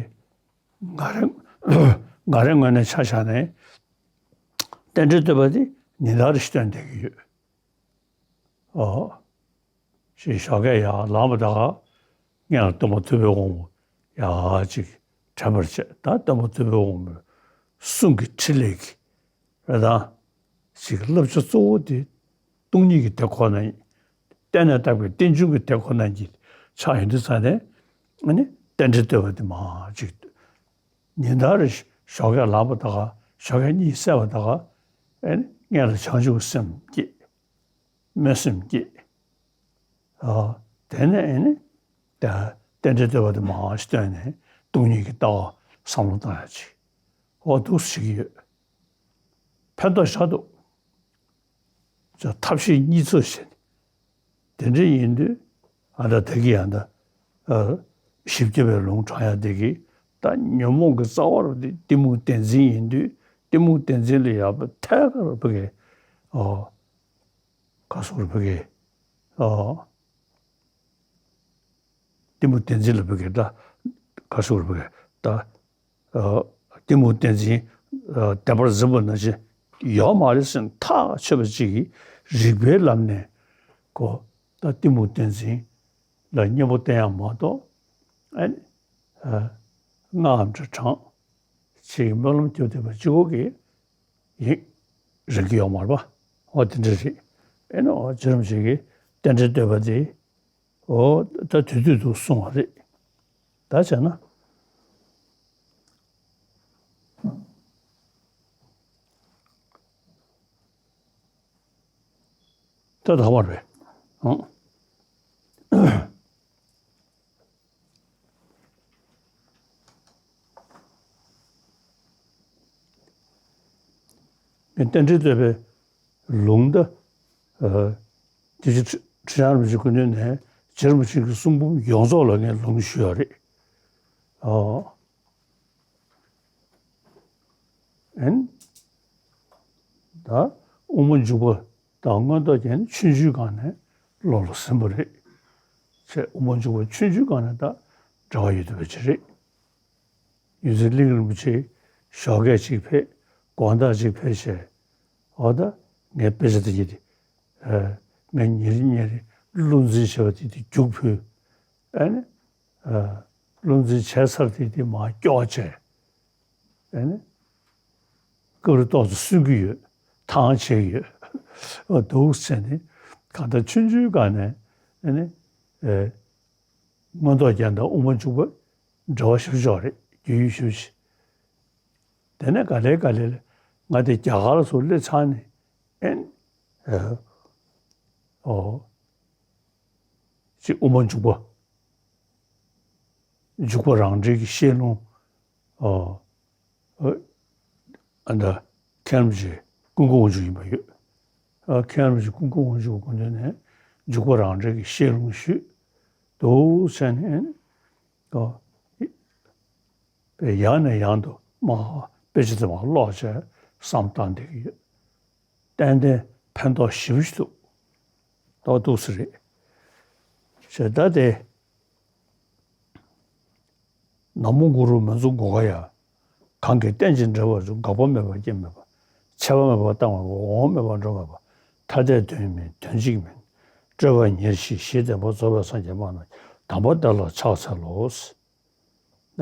ང་རང་ང་རང་ངོས་ནས་ཆ་བཞག་ནས་རྟེན་འབྲེལ་བསྟོད་པ་དེ་ཉིན་ལྟར་རེ་བཞིན་བཏོན་བསྡད་ཀྱི་ཡོད། ཨོ། ཞེས་ཞོགས་ཀས་ཡར་ལངས་པ་དང་སྔོན་ལ་སྟོན་པ་ཐུབ་པའི་དབང་པོ་ཡར་ཅིག་དྲན་པར་བྱས། ད་སྟོན་པ་ཐུབ་པའི་དབང་པོའི་གསུང་གི་འཕྲིན་ལས་ཀྱི་རེད་དང་། ཅིག་བསླབ་བྱ་གཙོ་བོ་དེ་སྟོང་ཉིད་ཀྱི་དེ་ཁོ་ན་ཡིན། བལྟས་ནས་བཏགས་པའི་རྟེན་འབྱུང་གི་དེ་ཁོ་ན་ཉིད་ཆགས་ཡོང་དུས་ཙ་ནས། ཨ་ནི་རྟེན་འབྲེལ་བསྟོད་པ་དེ་མར་ཅིག་ཉིན་ལྟར་རེ་ཞོགས་ཀས་ལངས་པ་དང་། ཞོགས་ཀས་གཉིད་སད་པ་དང་། ཨ་ནི་སྔོན་ལ་བྱང་ཆུབ་སེམས་བསྐྱེད། སྨོན་སེམས་བསྐྱེད། ཨ། དེ་ནས་ཨ་ནི་ད་རྟེན་འབྲེལ་བསྟོད་པ་དེ་མར་ཞིག་བཏོན་ནས་སྟོང་ཉིད་ཀྱི་ལྟ་བ་བསམ་བློ་བཏང་ཡ་ཅིག། འོ་འདུག་སེ་བྱེད་ཀྱི་ཡོད། ཕན་ཐོགས་ཞེ་དྲག་འདུག། ཅིག་ཐབས་ཤེས་གཉིས་འཚོལ་བྱས་ནས། དེ་འདྲ་ཡིན་དུས་ཨ་ད་ད་གི་ཡང་ད། ཨ། བཞི་བརྒྱ་པའི་ལུང་དྲངས་ཡ་དེ་གི་ད་ཉོན་མོངས་ཀྱི་རྩ་བ་རུ་དེ་གཏི་མུག་བདེན་འཛིན་ཡིན་དུས། གཏི་མུག་བདེན་འཛིན་ལ་ཡར་ཐད་ཀར་བོད་སྐད། ཨོ། ག་སོགས་རུ་བོད་སྐད། ཨོ། གཏི་མུག་བདེན་འཛིན་ལ་བོད་སྐད་ད་ག་སོགས་རུ་བོད་སྐད་ ད་ཨ་གཏི་མུག་བདེན་འཛིན་ཨ་བདེན་པར་འཛིན་པ་ནང་བཞིན་ཡོད་མ་རེད་ཟེར་ནས་ཐག་ཆོད་པ་ཅིག་གིས་རིགས་པའི་ལམ་ནས་ཁོ་ད་གཏི་མུག་བདེན་འཛིན་ལ་གཉེན་པོ་བསྟེན་ཡག་མ་གཏོགས། ཨ་ནི་ཨ་སྔགས་འདྲ་བགྲངས་ཅིག་སྨོན་ལམ་རྒྱབ་བསྡད་པ་གཅིག་པོ་གིས་ཡིན་རིགས་ཀྱི་ཡོག་མ་རེད་པ། འོ་དེ་འདྲ་རེད། ཨེ་ནི་འོ་རྗེ་རིན་པོ་ཆེ་གིས་རྟེན་འབྲེལ་བསྟོད་པ་དེ་འོ་ད་དུས་དུས་དུ་གསུང་བ་རེད། ད་བྱས་ན་ད་ད་བར་བས་ཨང་། ངས་རྟེན་འབྲེལ་བསྟོད་པའི་ལུང་ད། ཨ། དེ་བཞིན་ཁྲི་ཁྲི་བྱང་རིན་པོ་ཆེའི་སྐུ་མདུན་ནས་རྗེ་རིན་པོ་ཆེ་གི་གསུང་འབུམ་ཡོངས་རྫོགས་ལ་ངས་ལུང་ཞུས་ཡོད་རེད། ཨོ། ཨན། ད་དབུ་མ་འཇུག་པ་དང་མངོན་རྟོགས་རྒྱན་ཆུང་ཆུང་སྒང་ནས་བློ་ལ་ཟིན་པ་རེད། ཅེས་དབུ་མ་འཇུག་པ་ཆུང་ཆུང་སྒང་ནས་ད་འབྲེལ་བ་ཡོད་བསྡད་པ་ཅིག་རེད། རྗེ་བཙུན་གླིང་རིན་པོ་ཆེ་ཞོགས་ཀས་ཅིག་ཕེབས། དགོང་དག་ཅིག་ཕེབས་བྱས། འོ་ད་ངས་དཔེ་ཆ་དེ་གྱིས་དེ། ཨ། ངས་ཉིན་རེ་ཉིན་རེ་བློ་འཛིན་བྱས་པ་དེ་དེ་རྒྱུགས་ཕུལ། ཨ་ནི། ཨ། བློ་འཛིན་བྱས་ཚར་དེ་དེ་མར་སྐྱོར་བྱས། ཨ་ནི། སྐབས་རེ་ཏོག་ཙམ་སུན་གྱི་ཡོད། ཐང་ཆད་ཀྱི་ཡོད། འོ་འདུག་ཟེར་ནས་གང་ལྟར་ཆུང་ཆུང་སྒང་ནས་ཨ་ནི། ཨེ། མངོན་རྟོགས་རྒྱན་དང་དབུ་མ་འཇུག་པ་འབྲེལ་བ་ཞེ་པོ་ཅིག་ཡོད་རེད། རྒྱུས་ཡོད་ཞེ་པོ་ཅིག་དེ་ནས་ག་ལེ་ག་ལེ་ལ་ང་དེ་རྒྱ་གར་ལ་སོང་སླེབས་ཚར་ནས་ཨེ་ནི། ཨོ། ཅིག་དབུ་མ་འཇུག་པ། འཇུག་པ་རང་འགྲེལ་གྱི་བཤད་ལུང་། ཨོ། ཨ་ད་མཁན་རིན་པོ་ཆེ་ཀུན་དགའ་དབང་ཕྱུག་ཡིན་པ་ཡོད། ཨ། མཁན་རིན་པོ་ཆེ་ཀུན་དགའ་དབང་ཕྱུག་སྐུ་མདུན་ནས་འཇུག་པ་རང་འགྲེལ་གྱི་བཤད་ལུང་ཞུས། འདུག་བྱས་ནས་ཨོ། ཡང་ནས་ཡང་དུ་མར་དཔེ་ཆ་དེ་མར་ཀློག་བྱས་བསམ་བཏང་བསྡད་ཀྱི་ཡོད། ཏན་ཏན་ཕན་ཐོགས་ཞེ་པོ་ཅིག་འདུག་ཏོག་ཏོག་ཙམ་རེད། ཞེས་ད་དེ། ན་མོ་གུ་རུ་མི་འཛུགས་སྒོ་ཁ་ཡ། གང་གིས་རྟེན་ཅིང་འབྲེལ་བར་འཇུག་འགག་པ་མེད་པ་སྐྱེ་མེད་པ། ཆད་པ་མེད་པ་བཏང་བ་མེད་པ། འོང་མེད་པ་འགྲོ་མེད་པ། ཐ་དད་དོན་མིན་དོན་གཅིག་མིན། སྤྲོས་པ་ཉེར་ཞི་གཞི་བརྟན་པ་རྫོགས་པའི་སངས་རྒྱས་སྨྲ་རྣམས་ཀྱི། དམ་པ་དེ་ལ་ཕྱག་འཚལ་ལོ། ད།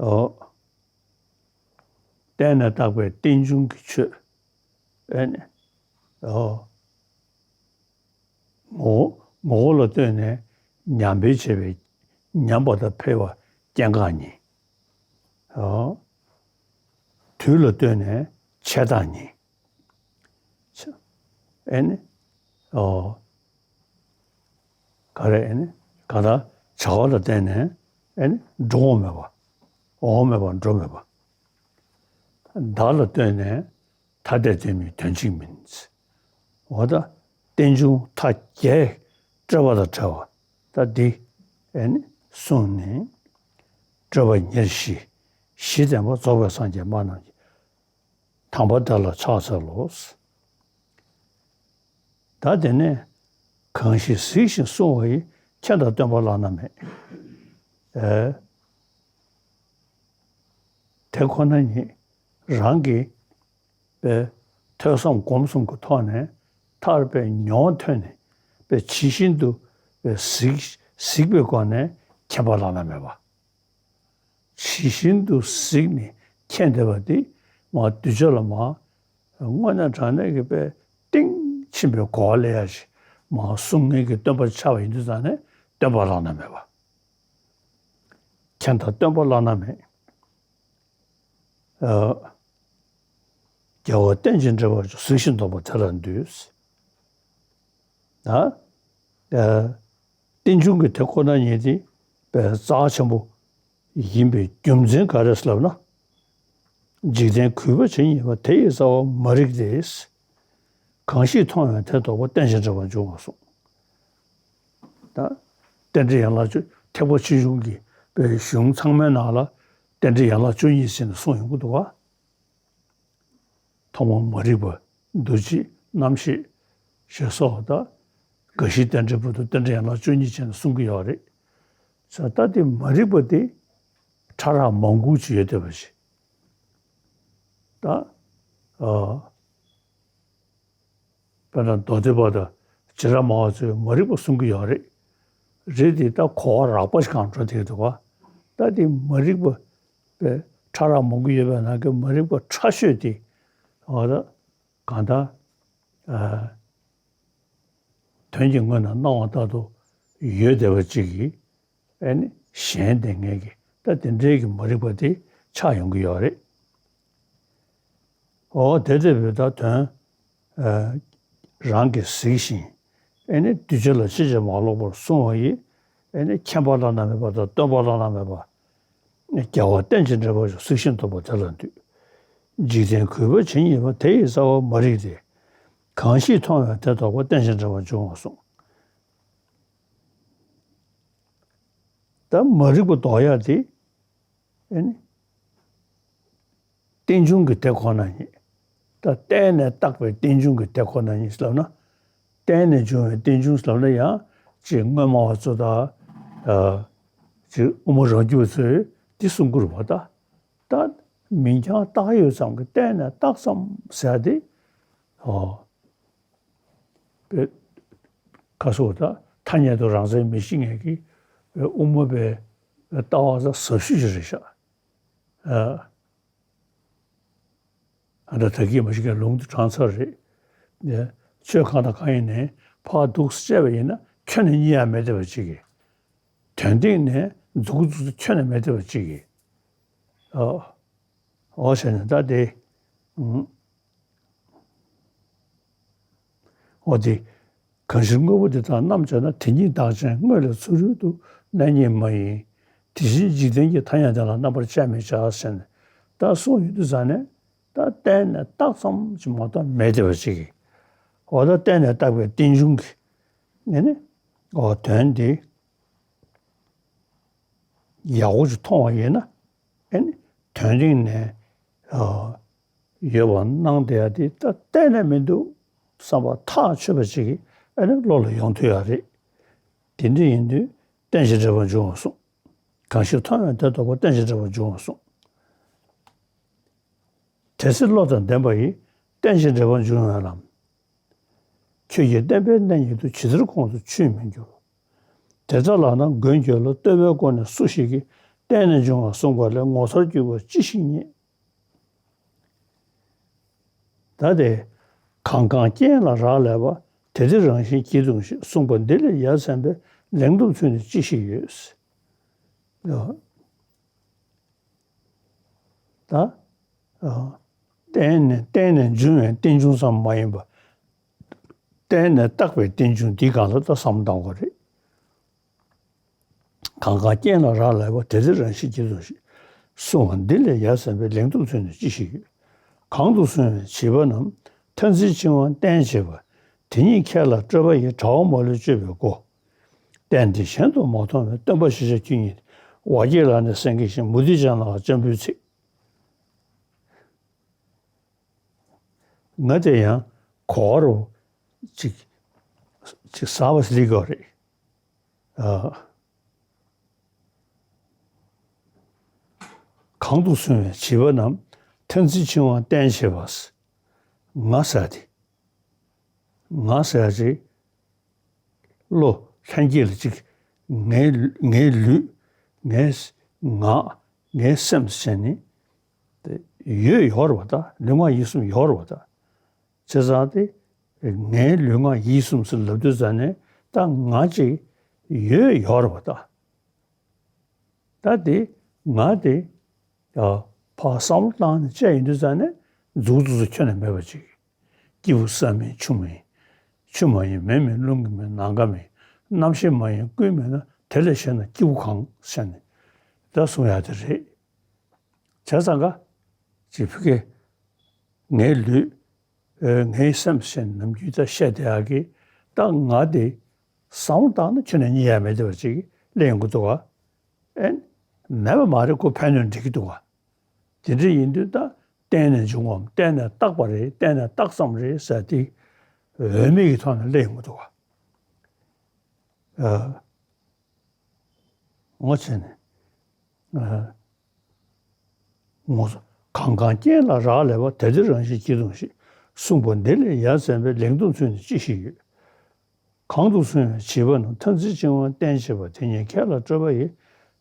ཨོ། བརྟེན་ནས་བཏགས་པའི་རྟེན་འབྱུང་གི་ཆོས། ཨེ་ནི། ཨོ། ངོ་བོ་ངོ་བོ་ལ་ལྟོས་ནས་ཉམས་སྤེལ་བྱེད་པའི་ཉམས་པ་དང་འཕེལ་བ་སྐྱེ་འགག་གཉིས། ཨོ། དུས་ལ་ལྟོས་ནས་ཆད་རྟགས་གཉིས། ཨེ་ནི། ཨོ། ག་རེ་ཨེ་ནི། གང་ལྟར་བྱ་བ་ལ་བརྟེན་ནས་ཨེ་ནི་འགྲོ་འོང་མེད་པ། འོང་མེད་པ་འགྲོ་མེད་པ། བདག་ལ་ལྟོས་ནས་ཐ་དད་དོན་མིན་དོན་གཅིག་མིན། འོ་ད་རྟེན་འབྱུང་མཐའ་རྒྱས་སྤྲོས་པ་དང་བྲལ་བ་ད་འདི་ཨེ་ནི་གསུངས་ནས། སྤྲོས་པ་ཉེར་ཞི། གཞི་བརྟན་པ་རྫོགས་པའི་སངས་རྒྱས་སྨྲ་རྣམས་ཀྱི། དམ་པ་དེ་ལ་ཕྱག་འཚལ་ལོ། ད་དེ་ནས་གང་ཞིག་གཟིགས་ཤིང་བསྲུང་བ་ཡི། མཁྱེན་དང་སྟོན་པ་བླ་ན་མེད། ཨེ། དེ་ཁོ་ན་ཉིད་རང་གི་པའི་ཐོས་བསམ་སྒོམ་གསུམ་གྱི་ཐོག་ནས་ཐར་པའི་མྱོང་ཐོན་ནས་པའི་ཇི་བཞིན་དུ་པའི་གཟིགས་གཟིགས་པའི་སྒོ་ནས་མཁྱེན་པ་བླ་ན་མེད་པ། ཇི་བཞིན་དུ་གཟིགས་ནས་མཁྱེན་བསྡད་པ་འདི་མར་གདུལ་བྱ་ལ་མར་དངོས་གནས་དྲང་གནས་ཀྱི་དཔེ་གཏིང་ཕྱིན་པའི་གོ་བ་ལེན་ཡ་ཞིག་མར་གསུང་མཁན་གྱི་སྟོན་པ་ཆགས་པ་ཡིན་དུས་ཙང་ནས་སྟོན་པ་བླ་ན་མེད་པ། མཁྱེན་དང་སྟོན་པ་བླ་ན་མེད། ཨ། རྒྱལ་བ་རྟེན་ཅིང་འབྲེལ་བར་འཇུག་གཟིགས་ཤིང་རྟོགས་པ་དེ་ལ་འདུད། ཨ། ཨ། རྟེན་འབྱུང་གི་དེ་ཁོ་ན་ཉིད་དེ་པའི་རྩ་ཆེན་པོ་ཡིན་པའི་རྒྱུ་མཚན་ག་རེ་ལབ་ན། འཇིག་རྟེན་གུས་པ་ཇི་སྙེད་པ། དེ་ཡི་རྩ་བ་མ་རིག་སྟེ། གང་ཞིག་མཐོང་བས་དེ་རྟོགས་པ། རྟེན་ཅིང་འབྲེལ་བར་འཇུག་ངོ་གསུངས། ད་རྟེན་འབྲེལ་ཡན་ལག་བཅུ་ཐེག་པ་ཆེ་ཆུང་གི་པའི་གཞུང་ཚང་མའི་ནང་ལ་རྟེན་འབྲེལ་ཡན་ལག་བཅུ་གཉིས་ཟེར་ནས་གསུངས་ཡོང་གི་འདུག་ག་ཐོག་མ་མ་རིག་པ། འདུ་བྱེད། རྣམ་ཤེས། ཞེས་སོགས་དང་། རྒ་ཤི་རྟེན་འབྲེལ་བར་དུ་རྟེན་འབྲེལ་ཡན་ལག་བཅུ་གཉིས་བྱས་ནས་གསུང་གི་ཡོད་རེད། ས་ད་དེ་མ་རིག་པ་དེ་ ཕྲ་རགས་མང་པོ་ཅིག་ཡོད་བསྡད་པ་ཞིག་ད། ཨ། དཔེར་ན་མདོ་སྡེ་པ་དང་རྗེ་ར་མ་པ་ཚོས་མ་རིག་པ་གསུང་གི་ཡོད་རེད། རེད་དེ་ད་གོ་བ་རགས་པ་ཞིག་གང་འགྲོ་བསྡད་འདུག་བ། ད་དེ་མ་རིག་པ་པའི་ཕྲ་རགས་མང་པོ་ཡོད་པའི་ནང་གི་མ་རིག་པ་ཕྲ་ཤོས་དེ་འོ་ད་གང་ལྟར། ཨ། དོན་གྱི་ངོས་ན་སྣང་བ་ལྟར་དུ་ཡོད་བསྡད་པ་ཅིག་གིས་ཨ་ནི་ཞེན་བསྡད་མཁན་གྱི་ད་དེ་འདྲའི་གི་མ་རིག་པ་དེ་ཆགས་ཡོང་གི་ཡོད་རེད། འོ་དེ་ལྟ་བུའི་ད་དོན། ཨ། རང་གིས་གཟིགས་ཤིང་། ཨ་ནི་གདུལ་བྱ་ལ་ཅིས་ཀྱང་མ་ལོག་པར་བསྲུང་བ་ཡིས། ཨ་ནི་མཁྱེན་པ་བླ་ན་མེད་པ་དང་སྟོན་པ་བླ་ན་མེད་པ། རྒྱལ་བ་རྟེན་ཅིང་འབྲེལ་བར་འབྱུང་། གཟིགས་ཤིང་རྟོགས་པ་དེ་ལ་འདུད། འཇིག་རྟེན་གུས་པས་ཇི་སྙེད་པ། དེ་ཡི་རྩ་བ་མ་རིག་སྟེ། གང་ཞིག་མཐོང་བས་དེ་ལྡོག་པ། རྟེན་ཅིང་འབྲེལ་བར་འབྱུང་བར་གསུངས། ད་མ་རིག་པ་ལྡོག་ཡག་དེ། ཨ་ནི། རྟེན་འབྱུང་གི་དེ་ཁོ་ན་ཉིད། ད་བརྟེན་ནས་བཏགས་པའི་རྟེན་འབྱུང་གི་དེ་ཁོ་ན་ཉིད་ལབ་ན། བརྟེན་ནས་འབྱུང་བའི་རྟེན་འབྱུང་ལབ་ན་ཡང་ཅིག་སྔོན་མ་བ་ཚོ་དང་། ཨ། ཅིག་དབུ་མ་རང་རྒྱུད་པ་ཚོས་འདི་གསུང་གི་རེད་བ་ད། ད་མིང་རྐྱང་བཏགས་ཡོད་ཙམ་གྱི་བརྟེན་ནས་བཏགས་ཙམ་ཟེར་ཏེ། ཨོ། པའི་ཁ་སོགས་དང་ཐ་སྙད་དུ་རང་མཚན་མི་ཤེས་མཁན་གྱི་དབུ་མ་པའི་ལྟ་བ་ཟབ་ཤོས་ཤིག་རེད་ཤག་ཨ། ཨ་ད་ད་གིན་མ་ཤེས་མཁན་ལུང་དུ་དྲངས་ཚར་རེད། ཆོས་གང་དང་གང་ཡིན་ནའི་ཕར་འདུག་སེ་བྱས་པ་ཡིན་ན་ཁྱོན་ནས་རྙེད་ཡ་མེད་བསྡད་པ་ཅིག་གིས། དོན་སྟེང་ནས་མཛུབ་གུ་འཛུགས་ཚུལ་ཁྱོན་ནས་མེད་བསྡད་པ་ཅིག་གིས། ཨོ། ཨོ་བྱས་ནས་ད་དེ། ཨུམ། འོ་དེ། གང་ཕྱིར་དངོས་པོ་འདི་དག་རྣམ་དཔྱད་ན། དེ་ཉིད་བདག་ཅན་དངོས་ལས་ཚུ་རོལ་དུ། གནས་རྙེད་མ་ཡིན་དེ་བཞིན་འཇིག་རྟེན་གྱི། ཐ་སྙད་དེ་ལ་རྣམ་པར་དཔྱད་མི་བྱ་ཟེར་ནས་ད་གསུངས་ཡོད་དུས་ཙང་ནས་ད་བརྟེན་ནས་བཏགས་ཙམ་ཅིག་མ་གཏོགས་མེད་བསྡད་པ་ཅིག་གིས། འོ་ད་བརྟེན་ནས་བཏགས་པའི་རྟེན་འབྱུང་གི་ནས་ནི་འོ་དོན་དེ་ཡག་པོ་ཅིག་མཐོང་བ་ཡིན་ན། ཨ་ནི་དོན་སྟེང་ནས་ཨ་ཡོད་པ་སྣང་བསྡད་ཡ་དེ་ད་གཏན་ནས་མི་འདུག་བསམ་པ་ཐག་ཆོད་པ་ཅིག་གིས་ཨ་ནི་བློ་ལ་ཡོང་ཐུབ་ཡ་རེད། དེ་འདྲ་ཡིན་དུས་རྟེན་ཅིང་འབྲེལ་བར་འབྱུང་བར་གསུངས། གང་ཞིག་མཐོང་བས་དེ་ལྡོག་པ། རྟེན་ཅིང་འབྲེལ་བར་འབྱུང་བར་གསུངས། དེ་ཚེ་བློ་དང་ལྡན་པ་ཡིས། རྟེན་ཅིང་འབྲེལ་བར་འབྱུང་བའི་ལམ། ཁྱོད་ཀྱིས་བསྟན་པའི་གནས་ཉིད་དུ། ཇི་ལྟར་ཁོང་དུ་ཆུད་མི་འགྱུར། དེ་ལྟར་ལགས་ན་མགོན་ཁྱོད་ལ། བསྟོད་པའི་སྒོ་ནས་སུ་ཞིག་གིས། བརྟེན་ནས་འབྱུང་བ་གསུངས་པ་ལས། ངོ་མཚར་གྱུར་པ་ཅི་ཞིག་རྙེད། ད་དེ། གང་གང་རྐྱེན་ལ་རག་ལས་པ། དེ་དེ་རང་བཞིན་གྱིས་སྟོང་ཞིང་། གསུངས་པ་འདི་ལས་ཡ་མཚན་པའི། ལན་དུ་ཚུད་ནས་ཅི་ཞིག་ཡོད། ད། ཨ། བརྟེན་ནས་བརྟེན་ནས་འབྱུང་བའི་རྟེན་འབྱུང་ཙམ་མ་ཡིན་པ། བརྟེན་ནས་བཏགས་པའི་རྟེན་འབྱུང་འདིའི་སྒང་ལ་ད་བསམ་བློ་གཏང་དགོས་རེད། གང་གང་རྐྱེན་ལ་རག་ལས་པ། དེ་དེ་རང་བཞིན་གྱིས་སྟོང་ཞིང་། གསུངས་པ་འདི་ལས་ཡ་མཚན་པའི། ལན་དུ་ཚུད་ནས་ཅི་ཞིག་ཡོད། གང་དུ་སོང་བའི་བྱིས་པ་རྣམས། ཐ་ཚིག་འཆིང་བ་བསྟན་བྱེད་པ། དེ་ཉིད་ཁས་བླངས་སྤྲོས་པ་ཡིས། དྲ་བ་མ་ལུས་གཅོད་པའི་སྒོ། བསྟན་འདི་གཞན་དུ་མ་མཐོང་བས། སྟོན་པ་ཞེས་བྱ་ཁྱོད་ཉིད། ཝ་ཀྱེ་ལ་ནི་སེང་གེ་བཞིན། མུ་སྟེགས་ཅན་ལའང་སྤྱང་པོའི་ཚིག། ང་དེ་ཡང་གོ་བ་རུ་ཅིག་ཅིག་ཟབ་པ་ཞིག་སླེབས་ཀྱི་ཡོད་རེད། ཨ། གང་དུ་སོང་བའི་བྱིས་པ་རྣམས། ཐ་ཚིག་འཆིང་བ་བསྟན་བྱེད་པ། ང་ཟེར་དེ། ང་ཟེར་ཅིག་བློ་ལྷན་སྐྱེས་ལ་ཅིག་ངའི་ངའི་ལུས། ངའི་ངག་ངའི་སེམས་ཟེར་ནི་དེ་ཡོད་ཡོད་རེད་བ། ད་ལུས་ངག་ཡིད་གསུམ་ཡོད་རེད་བ། ད་བྱས་ཙང་དེ་ངའི་ལུས་ངག་ཡིད་གསུམ་ཟེར་ལབ་དུས་ཙང་ནས་ད་ང་ཅིག་ཡོད་ཡོད་རེད་བ། ད། ད་དེ་ང་དེ་ཡ་ཕར་བསམ་བློ་བཏང་ནས་བྱས་ཡིན་དུས་ཙང་ནས་མཛུབ་གུ་འཛུགས་ས་ཁྱོན་ནས་མེད་པ་ཅིག་སྐྱེས་བུ་ས་མིན་ཆུ་མིན། ཆུ་མ་ཡིན་མེ་མིན་རླུང་གིས་མིན་ནམ་མཁའ་མིན། རྣམ་ཤེས་མ་ཡིན་ཀུན་མིན་ན། དེ་ལས་གཞན་ན་སྐྱེས་བུ་གང་ཟེར་ནས་ད་གསུང་ཡག་དེ་རེད། བྱས་ཙང་ཀ་ཅིག་ཕ་གི་ངའི་ལུས། ཨེ། ངའི་སེམས་ཟེར་ནམ་རྒྱུན་ད་བཤད་བསྡད་ཡག་གི་ད་ང་དེ་བསམ་བློ་བཏང་ན་ཁྱོན་ནས་རྙེད་ཡ་མེད་བསྡད་པ་ཅིག་གླེང་གི་འདུག་ག་ཨེ། མེད་པ་མ་རེད། ཁོ་ཕན་གནོད་འགྲིག་གི་འདུག་ག་དེ་འདྲ་ཡིན་དུས་ད་བརྟེན་ནས་འབྱུང་བའམ་བརྟེན་ནས་བཏགས་པ་རེད། བརྟེན་ནས་བཏགས་ཙམ་རེད་ཟེར་དེ་འོས་མེད་ཀྱི་ཐོག་ནས་གླེང་གི་འདུག་ག་ཨ། ངོ་ཆེ་ནས། ཨ། ངོ་། གང་གང་རྐྱེན་ལ་རག་ལས་པ། དེ་དེ་རང་བཞིན་གྱིས་སྟོང་ཞིང་། གསུངས་པ་འདི་ལས་ཡ་མཚན་པའི། ལན་དུ་མཚོན་ནས་ཅི་ཞིག་ཡོད། གང་དུ་སོང་བའི་བྱིས་པ་རྣམས། མཐར་འཛིན་འཆིང་བ་བརྟེན་བྱེད་པ། དེ་ཉིད་ཁྱེད་ལ་སྤྲོད་པ་ཡི།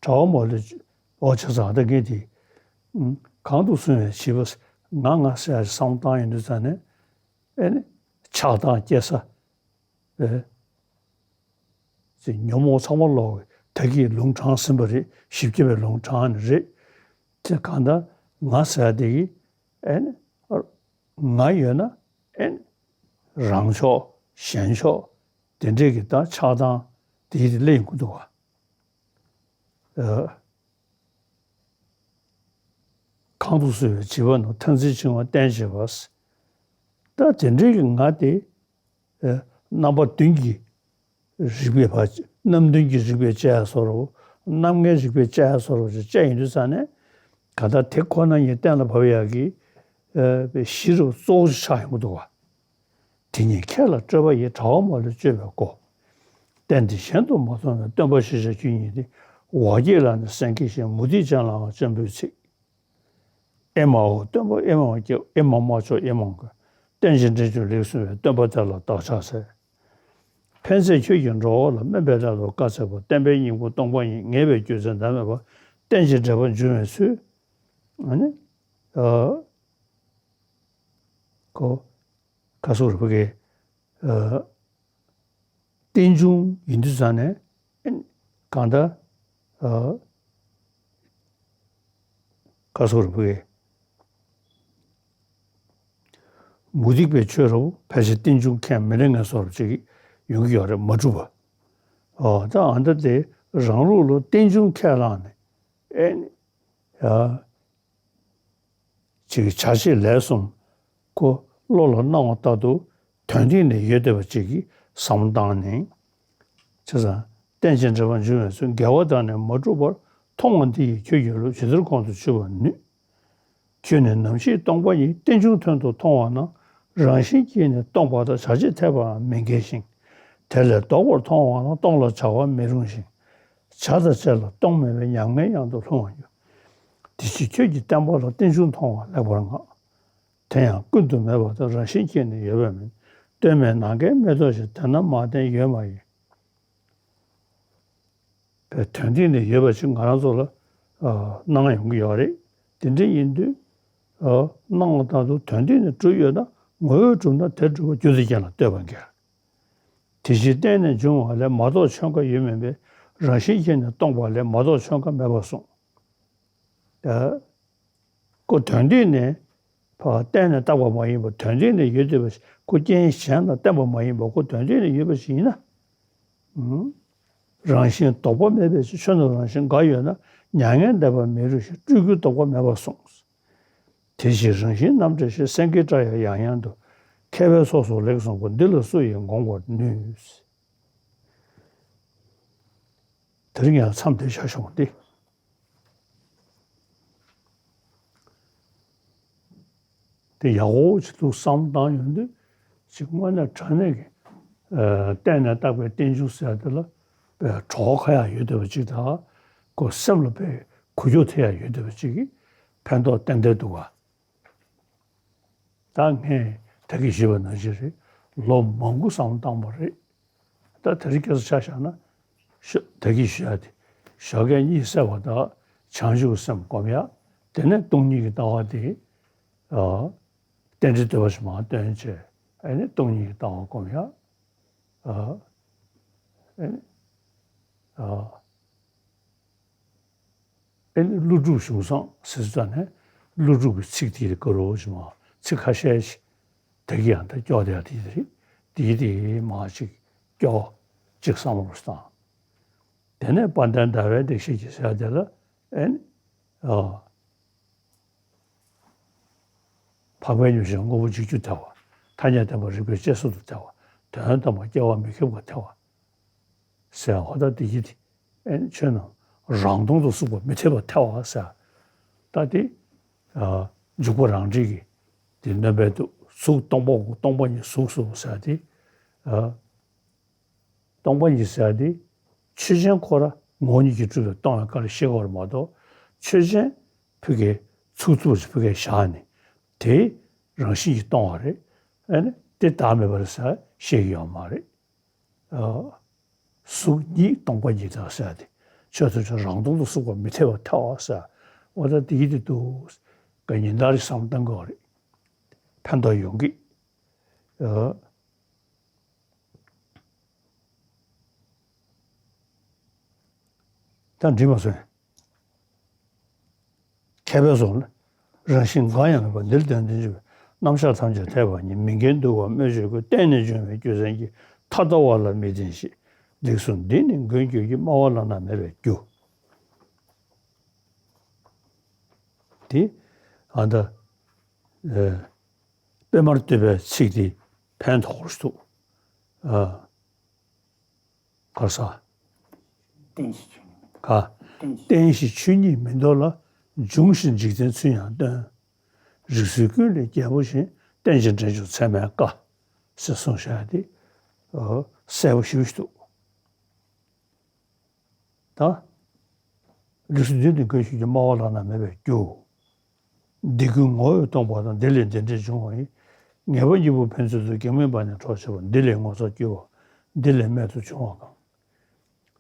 དྲག་པོ་མ་ལུས། ཨོ་བྱས་ཙང་ད་གིན་དེ། གང་དུ་སོང་བའི་བྱིས་པ། ང་ང་ཟེར་ཡ་བསམ་བློ་བཏང་ཡོང་དུས་ཙང་ནས། ཨེ་ནི། ཆགས་སྡང་སྐྱེ་ས། ཨེ། ཅེས་ཉོན་མོངས་ཚང་མ་ལོག་གི་ད་གིན་ལུང་དྲངས་ཟིན་པ་རེད། བཞི་བརྒྱ་པའི་ལུང་དྲངས་ནི་རེད། དེ་གང་ལྟར་ང་ཟེར་དེ་གི་ཨེ་ནི་ང་ཡོད་ན་ཨེ་ནི་རང་ཕྱོགས་གཞན་ཕྱོགས་དེ་འདྲས་ཀྱི་ད་ཆགས་སྡང་དེ་ཡི་དེ་སླེབས་ཡོང་གི་འདུག་ག། ཨ། གང་དུ་སོང་བའི་བྱིས་པ་རྣམས། མཐར་འཛིན་འཆིང་བ་བརྟེན་བྱེད་པ། ད་དེ་འདྲའི་གི་ང་དེ། ཨ། རྣམ་པ་བདུན་གྱི་རིགས་པས་ཕར། རྣམ་བདུན་གྱི་རིགས་པས་དཔྱད་ཡ་བཟོ་འདྲ་བོ། རྣམ་ལྔའི་རིགས་པས་དཔྱད་ཡ་བཟོ་འདྲ་བོ་ཅིག་དཔྱད་ཡོང་དུས་ཙང་ནས། ག་ད་དེ་ཁོ་ན་ཉིད་གཏན་ལ་ཕབ་ཡག་གི། ཨ། པའི་གཞི་རུ་གཙོ་བོ་ཆགས་ཡོང་གི་འདུག་ག། དེ་ཉིད་ཁྱེད་ལ་སྤྲོད་པ་ཡི། དྲག་པོ་མ་ལུས་སྤྱོད་པའི་སྒོ། བསྟན་འདི་གཞན་དུ་མ་མཐོང་བས། སྟོན་པ་ཤེས་བྱ་ཁྱོད་ཉིད་དེ། བ་སྐྱེས་ལ་ནི་སེང་གེ་བཞིན། མུ་སྟེགས་ཅན་ལའང་སྤྱང་པོའི་ཚིག། ཨེ་མའོ། སྟོན་པ་ཨེ་མ་སྐྱེ། ཨེ་མ་མ་ཆོག་ཨེ་མ་དགོས། བསྟན་བྱེད་འདྲེན་བཅུག་ལེགས་གསུངས་པའི། སྟོན་པ་དེ་ལ་བདག་ཕྱག་འཚལ། ཕན་ཚུན་ཁྱོད་ཀྱིས་འགྲོ་བ་ལ། སྨན་པའི་ལྟ་བུ་བཀའ་སྩལ་པ། བསྟན་པའི་སྙིང་པོ་སྟོང་པ་ཉིད། ངེས་པའི་རྒྱུ་མཚན་ཟླ་མེད་པ། བསྟན་བྱེད་འགྲེལ་པར་འབྱུང་བའི་ཚུལ། ཨ་ནི། ཨ། ཁོ། ཁ་སོ་རུ་ཕ་གི། ཨ། རྟེན་འབྱུང་ཡིན་དུས་ཙང་ནས། གང་ལྟར། ཨ། ཁ་སོ་རུ་ཕ་གི། མུ་སྟེགས་པའི་ཆོས་རུ་ཕལ་ཆེར་རྟེན་འབྱུང་ཁས་མི་ལེན་མཁན་བཟོ་འདྲ་ཅིག་ཡོང་གི་ཡོད་རེད། མ་གྲུབ་པ། ཨོ། ད་ཨ་འདྲ་དེ་རང་ལུགས་ལ་རྟེན་འབྱུང་ཁས་བླངས་ནས། ཨེ་ནི། ཡ། ཅིག་བྱ་བྱེད་ལས་གསུམ་ཁོ་བློ་ལ་སྣང་བ་ལྟར་དུ་དོན་སྟེང་ནས་ཡོད་བསྡད་པ་ཅིག་གི་བསམ་བློ་བཏང་ནས། བྱས་ཙང་བསྟན་བྱེད་འགྲེལ་པར་འབྱུང་བའི་ཚུལ། འགལ་བ་དག་ནི་མ་གྲུབ་པར། མཐོང་བ་འདི་ཡིས་ཁྱོད་ཀྱི་ལུགས། ཇི་ལྟར་ཁོང་དུ་ཆུད་པར་ནུས། ཁྱོད་ནི་ནམ་ཞིག་སྟོང་པ་ཉིད། རྟེན་འབྱུང་དོན་དུ་མཐོང་བ་ན། རང་བཞིན་གྱིས་ནི་སྟོང་པ་དང་། བྱ་བྱེད་འཐད་པའང་མི་འགལ་ཞིང་། དེ་ལས་ལྡོག་པར་མཐོང་བ་ན། སྟོང་ལ་བྱ་བ་མི་རུང་ཞིང་། བྱ་དང་བྱེད་ལ་སྟོང་མེད་པའི། ཉམས་ངན་ཡང་དུ་ལྷུང་བར་འགྱུར། དེ་ཕྱིར་ཁྱོད་ཀྱིས་བསྟན་པ་ལ། རྟེན་འབྱུང་མཐོང་བ་ལེགས་པར་བསྔགས། དེ་ཡང་ཀུན་ཏུ་མེད་པ་དང་། རང་བཞིན་གྱིས་ནི་ཡོད་པ་མིན། སྟོད་སྨད་ནམ་མཁའི་མེ་ཏོག་བཞིན། དེ་རྣམས་མ་བསྟན་ཡོད་མ་ཡིན། པའི་དོན་སྟེང་ནས་ཡོད་པ་ཅིག་ང་རང་ཚོ་ལ། ཨ། སྣང་ཡོང་གི་ཡོད་རེད། དེ་འདྲ་ཡིན་དུས། ཨ། སྣང་བ་ལྟར་དུ་དོན་སྟེང་ནས་གྲུབ་ཡོད་ན། ངོ་བོས་གྲུབ་ན་དེ་གྲུབ་པ་རྒྱུ་དང་རྐྱེན་ལ་ལྟོས་པ་འགལ། དེ་བཞིན་བརྟེན་ནས་འབྱུང་བ་ལས། མ་གཏོགས་ཆོས་འགའ་ཡོད་མིན་པས། རང་བཞིན་གྱིས་ནི་སྟོང་པ་ལས། མ་གཏོགས་ཆོས་འགའ་མེད་པར་གསུངས། ཨ། ཁོ་དོན་སྟེང་ནས་ཕར་བརྟེན་ནས་བཏགས་པ་མ་ཡིན་པ། དོན་སྟེང་ནས་ཡོད་བསྡད་པ་ཞིག་ཁོ་རྐྱེན་གཞན་ལ་བརྟེན་པ་མ་ཡིན་པ། ཁོ་དོན་སྟེང་ནས་ཡོད་པ་ཞིག་ཡིན་ན། ཨང་། རང་བཞིན་ལྡོག་པ་མེད་པའི་ཕྱིར། ཆོས་རྣམས་རང་བཞིན་འགའ་ཡོད་ན། མྱ་ངན་འདས་པ་མི་རུང་ཞིང་། སྤྲུལ་སྐུའི་ལྡོག་པ་མེད་པར་གསུངས། དེ་ཕྱིར་རང་བཞིན་རྣམ་བྲལ་ཞེས། སེང་གེའི་སྒྲ་ཡང་ཡང་ཡང་དུ། མཁས་པས་སོ་སོར་ལེགས་གསུངས་པ། འདི་ལ་སུ་ཡིས་འགོང་བར་ནུས། དེ་རིང་ཡང་མཚམས་འདིར་བཞག་ཞོག་འདི། དེ་ཡག་པོ་ཅིག་འདུག་བསམ་བཏང་ཡོང་དུས། ཅིག་དངོས་གནས་དྲང་གནས་ཀྱི། ཨ། བརྟེན་ནས་བཏགས་པའི་རྟེན་འབྱུང་ཟེར་དེ་ལ་གྲོགས་ཁ་ཡག་ཡོད་བསྡད་པ་ཅིག་དང་། ཁོ་སེམས་ལ་དཔེ་འགུལ་སྐྱོད་ཐེབས་ཡག་ཡོད་བསྡད་པ་ཅིག་གིས་ཕན་ཐོགས་ཏན་ཏན་འདུག་ག། ད་ངས་ད་གིན་ཞུས་པ་ནང་བཞིན་རེད། ལོ་མང་པོ་བསམ་བློ་བཏང་བ་རེད། ད་དེ་རིང་ཁ་སང་ཆ་བཞག་ན། ཞོ་ད་གིན་ཞུ་ཡ་དེ། ཞོགས་ཀས་གཉིད་སད་པ་དང་། བྱང་ཆུབ་སེམས་སྒོམ་ཡ། དེ་ནས་སྟོང་ཉིད་ཀྱི་ལྟ་བ་དེ། ཨ། རྟེན་འབྲེལ་བསྟོད་པ་ཞིག་མར་བཏོན་བྱས། ཨ་ནི་སྟོང་ཉིད་ཀྱི་ལྟ་བ་སྒོམ་ཡ། ཨ། ཨ་ནི། ཨ། ཨེ་ནི་ཀླུ་སྒྲུབ་གཞུང་བཟང་ཟེར་ཙང་ནས། ཀླུ་སྒྲུབ་ཀྱི་ཚིག་དེ་དགའ་རོགས་ཞིག་མ། ཚིག་ཁ་ཤས་ཤིག་དེ་གི་ཡང་ད་སྐྱོར་བསྡད་ཡ་དེ་རེད། དེ་དེ་མ་ཅིག་སྐྱོར་ཅིག་བསམ་བློ་བཏང་། དེ་ནས་དཔལ་ལྡན་ཟླ་བའི་ལེགས་བཤད་ཀྱི་ཟེར་ཡ་དེ་ལ། ཨེ་ནི། ཨ། འཕགས་པའི་ཉམས་བཞེས་དངོས་པོ་འཇིག་རྒྱུར་ཐལ་བ། ཐ་སྙད་བདེན་པ་རིགས་པས་དཔྱད་བཟོད་དུ་ཐལ་བ། དོན་དམ་པར་སྐྱེ་བ་མི་ཁེགས་པར་ཐལ་བ། ཟེར་ཧོ་ད་འདི་གི་དེ། ཨེ་ནི་ཆོས་རྣམས་རང་སྟོང་དུ་གཟུགས་པ་མི་འཐད་པར་ཐལ་བ་ཟེར། ད་དེ། ཨ། འཇུག་པ་རང་འགྲེལ་གྱི་དེ་སྣོན་པའི་དུ་གཟུགས་སྟོང་པ་གོ། སྟོང་པ་ཉིད་གཟུགས་སོ་ཟེར་དེ། ཨ། སྟོང་པ་ཉིད་ཟེར་དེ། ཆོས་ཅན་ཁོ་ར་ངོ་བོ་ཉིད་ཀྱིས་གྲུབ་པའི་སྟོང་བའི་སྐབས་ལ་བཤད་དགོས་རེད་མ་གཏོགས། ཆོས་ཅན་ཕུགས་ཀྱི་ ཚུགས་ཚུགས་ཞིག་ཕ་གིར་བཞག་ནས་དེ་རང་བཞིན་གྱིས་སྟོང་བ་རེད། ཨ་ནི་དེ་བདག་མེད་པ་རེད་ཟེར་བཤད་ཀྱི་ཡོད་མ་རེད། ཨ། གཟུགས་ཉིད་སྟོང་པ་ཉིད་དང་ཟེར་ཏེ། ཆོས་ཐམས་ཅད་རང་སྟོང་དུ་གཟུགས་པ་མི་འཐད་པར་ཐལ་བ་ཟེར། འོ་ད་དེ་གི་དེ་འདུག་ག་ཉིན་ལྟར་བསམ་བློ་གཏང་དགོས་རེད། ཕན་ཐོགས་ཡོང་གི། ཨ། ད་འགྲིག་མ་སོང་། མཁས་པས་སོ། རང་བཞིན་འགའ་ཡང་མེད་པ་འདིར་བདེན་དོན་བྱེད་པའི་རྣམ་གཞག་ཐམས་ཅད་འཐད་པ་ཉིད་མི་འགལ་འདུ་བ་སྨོས་ཅི་དགོས། གཏན་ནས་འབྱུང་བའི་རྒྱུ་མཚན་གྱིས་ཐ་དད་པ་ལ་མི་བརྟེན་ཞེས་འདི་གསུངས། འདི་ནི་མགོན་ཁྱོད་ཀྱི་སྨྲ་བ་བླ་ན་མེད་པའི་རྒྱུ། དེ་ཨ་ད་ཨེ་པད་མར་བསྟོད་པའི་ཚིག་དེ་ཕན་ཐོགས་པ་ཞིག་འདུག་ཨ། གར་ས། རྟེན་གཞི་ཆོས་ཉིད་མི་རྟོག་ག་རྟེན་གཞི་ཆོས་ཉིད་མི་རྟོག་ལ། འབྱུང་ཞིང་འཇིག་རྟེན་ཚུལ་ཡང་སྟོན། རིགས་ཚུལ་ཀུན་ལས་རྒྱལ་པོ་བཞིན། རྟེན་ཅིང་འབྲེལ་འབྱུང་ཚད་མེད་དཀའ། ཞེས་གསུངས་བཞག་དེ་གསལ་པོ་ཞེ་པོ་ཞིག་འདུག་ད། རིགས་སུ་འདུས་ཏེ་མགོན་ཁྱོད་ཀྱི་སྨྲ་བ་བླ་ན་མེད་པའི་རྒྱུ། འདི་ཀུན་ངོ་བོས་སྟོང་པ་དང་། འདི་ལས་འདི་འདྲས་འབྱུང་བ་ཡིན། ངེས་པ་གཉིས་པོ་ཕན་ཚུན་དུ། གེགས་མེད་པ་ནི་གྲོགས་བྱེད་པ། འདི་ལས་ངོ་མཚར་སྐྱེ་བོ། འདི་ལས་རྨད་དུ་བྱུང་བ་གང་།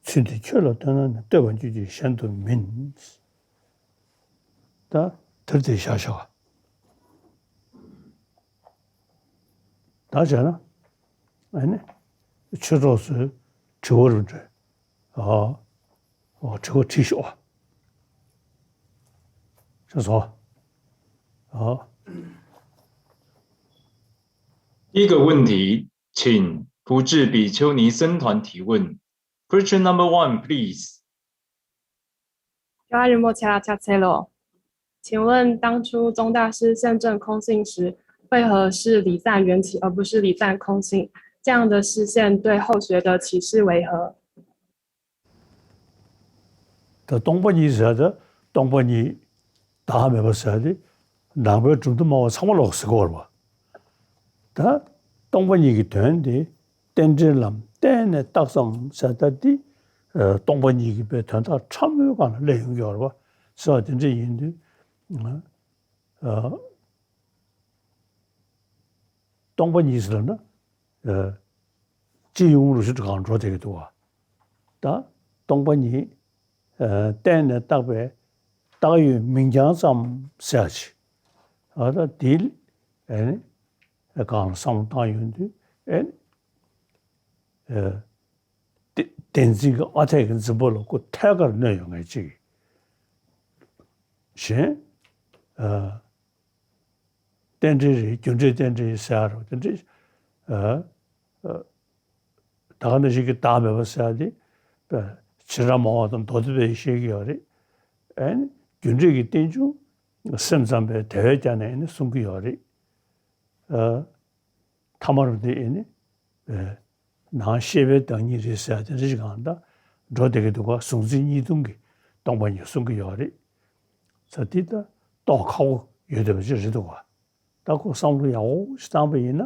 ཚུལ་འདི་ཁྱོད་ལ་ལྟོས་ན་ནི། བསྟོད་པ་རྒྱུད་ཀྱི་གཞན་དུ་མིན། ད་དེར་དེ་བཞག་བཞག་ད་བྱས་ན། ཨ་ནི། ཆོས་གྲོགས་ཚོས་དྲི་བ་རུ་འདྲི། ཨ། ཨོ་དྲི་བ་དྲིས་ཤོག་ཤོག་སོ། ཨ། 第一个问题，请普智比丘尼僧团提问。Question number one, please. 请问当初宗大师现证空性时，为何是礼赞缘起而不是礼赞空性？这样的视线对后学的启示为何？ ད་སྟོང་པ་ཉིད་ཟེར་ད་སྟོང་པ་ཉིད་བདག་མེད་པ་ཟེར་ཏེ་ནང་པའི་གྲུབ་མཐའ་སྨྲ་བ་ཚང་མ་ལོག་ཟེར་གོ་བ་རེད་པ། ད་སྟོང་པ་ཉིད་ཀྱི་དོན་དེ་རྟེན་འབྲེལ་ལམ་བརྟེན་ནས་བཏགས་ཙམ་ཟེར་ད་དེ་སྟོང་པ་ཉིད་ཀྱི་པའི་དོན་དག་ཕྲ་མོའི་སྒང་ལ་སླེབས་ཡོང་གི་ཡོད་རེད་པ་ཟེར་བ་དེ་འདྲ་ཡིན་དུས། སྟོང་པ་ཉིད་ཟེར་ན། ཨ། སྤྱི་ཡོངས་རུ་ཞིག་གང་འགྲོ་བསྡད་ཀྱི་འདུག་བ། ད་སྟོང་པ་ཉིད། ཨ། བརྟེན་ནས་བཏགས་པའི་བཏགས་ཡོད་མིང་རྐྱང་ཙམ་ཟེར་ཅིག་ཨ་ད་དེ་ཨ་ནི་གང་ལ་བསམ་བློ་བཏང་ཡོང་དུས་ཨ་ནི། ཨ། བདེན་འཛིན་གྱི་ཨ་འཐས་ཀྱི་འཛིན་པ་ལ་ཁོ་ཐད་ཀར་གནོད་ཡོང་མཁན་ཅིག་གཞན། ཨ། རྟེན་འབྲེལ་རེད། རྒྱུ་འབྲས་རྟེན་འབྲེལ་ཟེར་རོ་དེ་འདྲ། ཨ། ཨ། ད་ག་ནང་བཞིན་གྱི་བདག་མེད་པ་ཟེར་ཏེ། བྱེ་བྲག་སྨྲ་བ་དང་མདོ་སྡེ་པས་བཤད་ཀྱི་ཡོད་རེད། ཨ་ནི་རྒྱུ་འབྲས་ཀྱི་རྟེན་འབྱུང་སེམས་ཙམ་པས་དེ་བས་ཀྱང་ནས་ནི་གསུང་གི་ཡོད་རེད། ཨ། ཐ་མར་འདི་ཨེ་ནི། ཨེ། ནང་ཤེས་པའི་བདག་ཉིད་རེད་ཟེར་དེ་འདྲ་ཞིག་གང་ལྟར་འགྲོ་བསྡད་ཀྱི་འདུག་ག་གཟུང་འཛིན་གཉིས་སྟོང་གི་སྟོང་པ་ཉིད་གསུང་གི་ཡོད་རེད། ས་དེ་ལྟར་རྟོགས་ཁག་པོ་ཡོད་བསྡད་པ་ཅིག་རེད་འདུག་ག་ད་ཁོ་བསམ་བློ་ཡག་པོ་ཞིག་བཏང་པ་ཡིན་ན་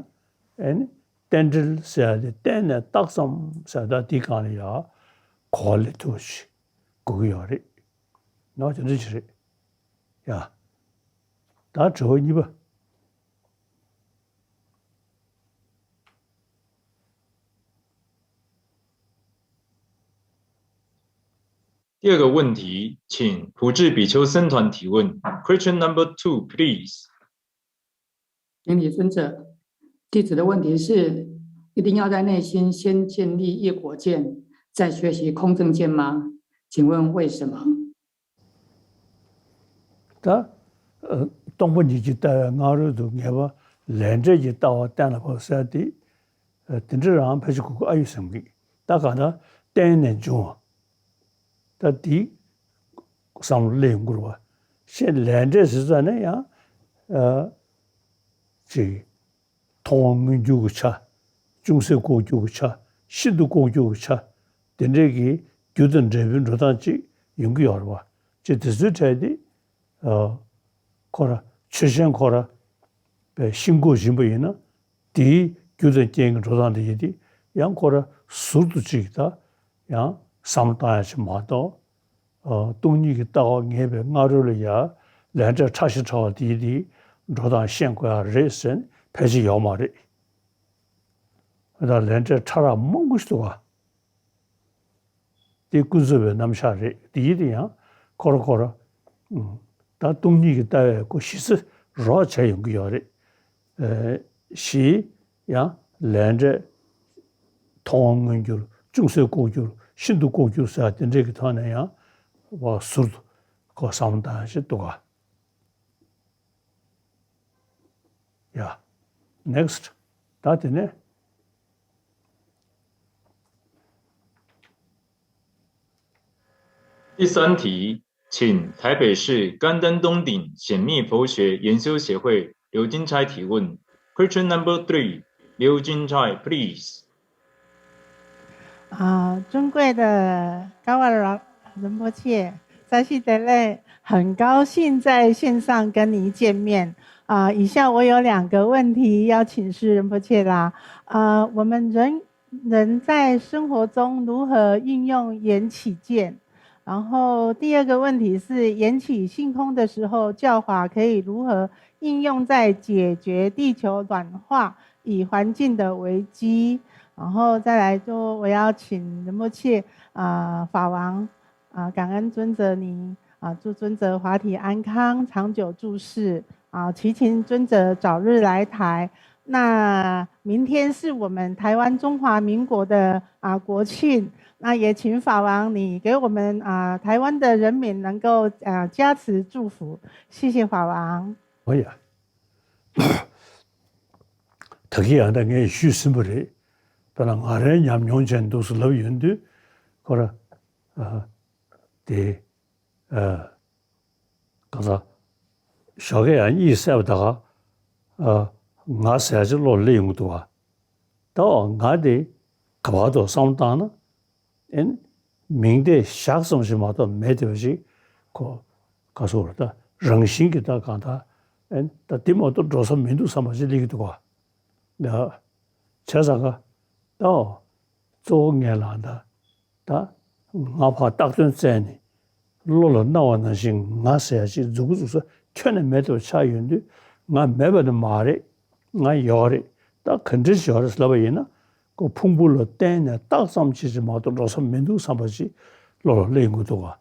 ཨེ་ནི་རྟེན་འབྲེལ་ཟེར་ཡ་དེ་བརྟེན་ནས་བཏགས་ཙམ་ཟེར་ད་དེ་གང་ལ་ཡ་གོ་བ་ལེན་ཐུབ་པ་ཞིག་དགོས་ཀྱི་ཡོད་རེད། ནོ་དེ་འདྲ་ཅིག་རེད། ཡ། ད་དྲི་བ་གཉིས་པ། 第二个问题，请普智比丘僧团提问。Question number two, please. 顶礼尊者，弟子的问题是，一定要在内心先建立业果见，再学习空正见吗？请问为什么？ ད། ཨ། སྟོང་པ་ཉིད་ཀྱི་ལྟ་བའི་སྔ་རོལ་དུ་ངེས་པ་ལས་འབྲས་ཀྱི་ལྟ་བ་གཏན་ལ་ཕབ་ཟེར་དེ། ཨ། དེ་འདྲ་རང་ཕལ་ཆེར་གོ་གི་ཨ་ཡོད་བསམ་གི། ད་གང་ལྟར་བརྟེན་ནས་འབྱུང་བ། ད་དེ་བསམ་བློ་སླེབས་ཡོང་གི་རེད་པ། ཞེས་ལས་འབྲས་ཟེར་ཙ་ན་ཡང་། ཨ། ཅིག་མཐོང་བ་མངོན་གྱུར་གྱི་ཆ། ཅུང་ཟད་ལྐོག་གྱུར་གྱི་ཆ། ཤིན་ཏུ་ལྐོག་གྱུར་གྱི་ཆ། དེ་འདྲའི་གི་རྒྱུ་དང་འབྲས་བུའི་འགྲོ་སྟངས་ཅིག་ཡོང་གི་ཡོད་རེད་པ། ཅེས་དེ་ཚོའི་གྲས་དེ། ཨ། ཁོ་ར་ཆོས་ཅན་ཁོ་ར་པའི་ཤིན་ལྐོག་ཡིན་པ་ཡིན་ན། དེའི་རྒྱུ་དང་རྐྱེན་གྱི་འགྲོ་སྟངས་དེ་ཡིན་ཏེ། ཡང་ཁོ་ར་ཟུར་དུ་ཅིག་ད་ཡང་བསམ་བློ་བཏང་ཡ་ཅིག་མ་གཏོགས། ཨ། སྟོང་ཉིད་ཀྱི་ལྟ་བ་ངེས་པའི་སྔ་རོལ་ལ་ཡ་ ལས་འབྲས་ཕྲ་ཞིང་ཕྲ་བ་དེ་ཡི་དེ་འགྲོ་སྟངས་ཤེས་དགོས་ཡ་རེད་ཟེར་ནས་ཕལ་ཆེར་ཡོད་མ་རེད། ད་ལས་འབྲས་ཕྲ་རགས་མང་པོ་ཞིག་འདུག་ག་དེ་ཀུན་རྫོབ་པའི་རྣམ་གཞག་རེད། དེ་ཡིན་དུས་ཡང་ཁོ་ར་ཁོ་ར། ཨུམ། ད་སྟོང་ཉིད་ཀྱི་ལྟ་བའི་སྒོ་གཞི་རྩ་རོགས་བྱས་ཡོང་གི་ཡོད་རེད། ཨེ། ཞེས་ཡང་ལས་འབྲས་མཐོང་བ་མངོན་གྱུར་ཅུང་ཟད་ལྐོག་གྱུར་ཤིན་ཏུ་ལྐོག་གྱུར་ཟེར་བ་དེ་འདྲས་ཀྱི་ཐོག་ནས་ཡང་བ་ཟུར་དུ་ཁོ་བསམ་བློ་བཏང་ཞིག་འདུག་ག་ཡ། Next. ད་དེ་ནས། 第三题，请台北市干丹东顶显密佛学研修协会刘金钗提问。Question number three, 刘金钗, please. 啊，尊贵的高二老人波切，扎西德勒，很高兴在线上跟你见面。啊，以下我有两个问题要请示仁波切啦。啊，我们人人在生活中如何运用缘起见？然后第二个问题是，缘起性空的时候，教法可以如何应用在解决地球暖化与环境的危机？然后再来就我要请仁波切，呃，法王，啊，感恩尊者您，啊，祝尊者法体安康，长久住世，啊，祈请尊者早日来台。那明天是我们台湾中华民国的，啊，国庆，那也请法王你给我们，啊，台湾的人民能够，啊，加持祝福。谢谢法王。 ཨོ་ཡ། ད་གིན་ཡང་ད་ངས་ཞུས་ཟིན་པ་རེད། དཔེར་ན་ང་རའི་ཉམས་མྱོང་ཅན་འདུག་སེ་ལབ་ཡོང་དུས་ཁོ་ར། ཨ། དེ། ཨ། ག་ས། ཞོགས་ཀས་ཡང་གཉིད་སད་པ་ད་ག་ཨ། ང་ཟེར་ཡ་ཅིག་བློ་ལ་སླེབས་ཡོང་གི་འདུག་ག་ད་འོ་ང་དེ་ག་བར་དུ་བསམ་བློ་བཏང་ན། ཨེ་ནི་མིང་དེ་བཞག་ཙམ་ཞིག་མ་གཏོགས་མེད་དེ་བ་ཞིག་ཁོ་ག་སོ་ར་ད་རང་བཞིན་གྱི་ད་གང་ད་ཨེ་ནི་ད་དེ་མ་གཏོགས་འགྲོ་ས་མི་འདུག་བསམ་པ་ཞིག་སླེབས་ཀྱི་འདུག་ག་ཡ། བྱས་ཙང་ག་ད་འོ་གཙོ་བོ་ངས་ལ་ད་ད་ང་ཕར་བཏགས་དོན་བཙལ་ནས་བློ་ལ་སྣང་བ་ནང་བཞིན་ང་ཟེར་ཡ་ཅིག་མཛུབ་གུ་བཙུགས་ས་ཁྱོན་ནས་མེད་དུ་ཆགས་ཡོང་དུས་ང་མེད་པ་ནི་མ་རེད། ང་ཡོད་རེད། ད་ག་འདྲ་ཞིག་ཡོད་རེད་ལབ་པ་ཡིན་ན། ཁོ་ཕུང་པོ་ལ་བརྟེན་ནས་བཏགས་ཙམ་ཅིག་ཅིག་མ་གཏོགས་འགྲོ་ས་མི་འདུག་བསམ་པ་ཅིག་བློ་ལ་སླེབས་ཡོང་གི་འདུག་ག་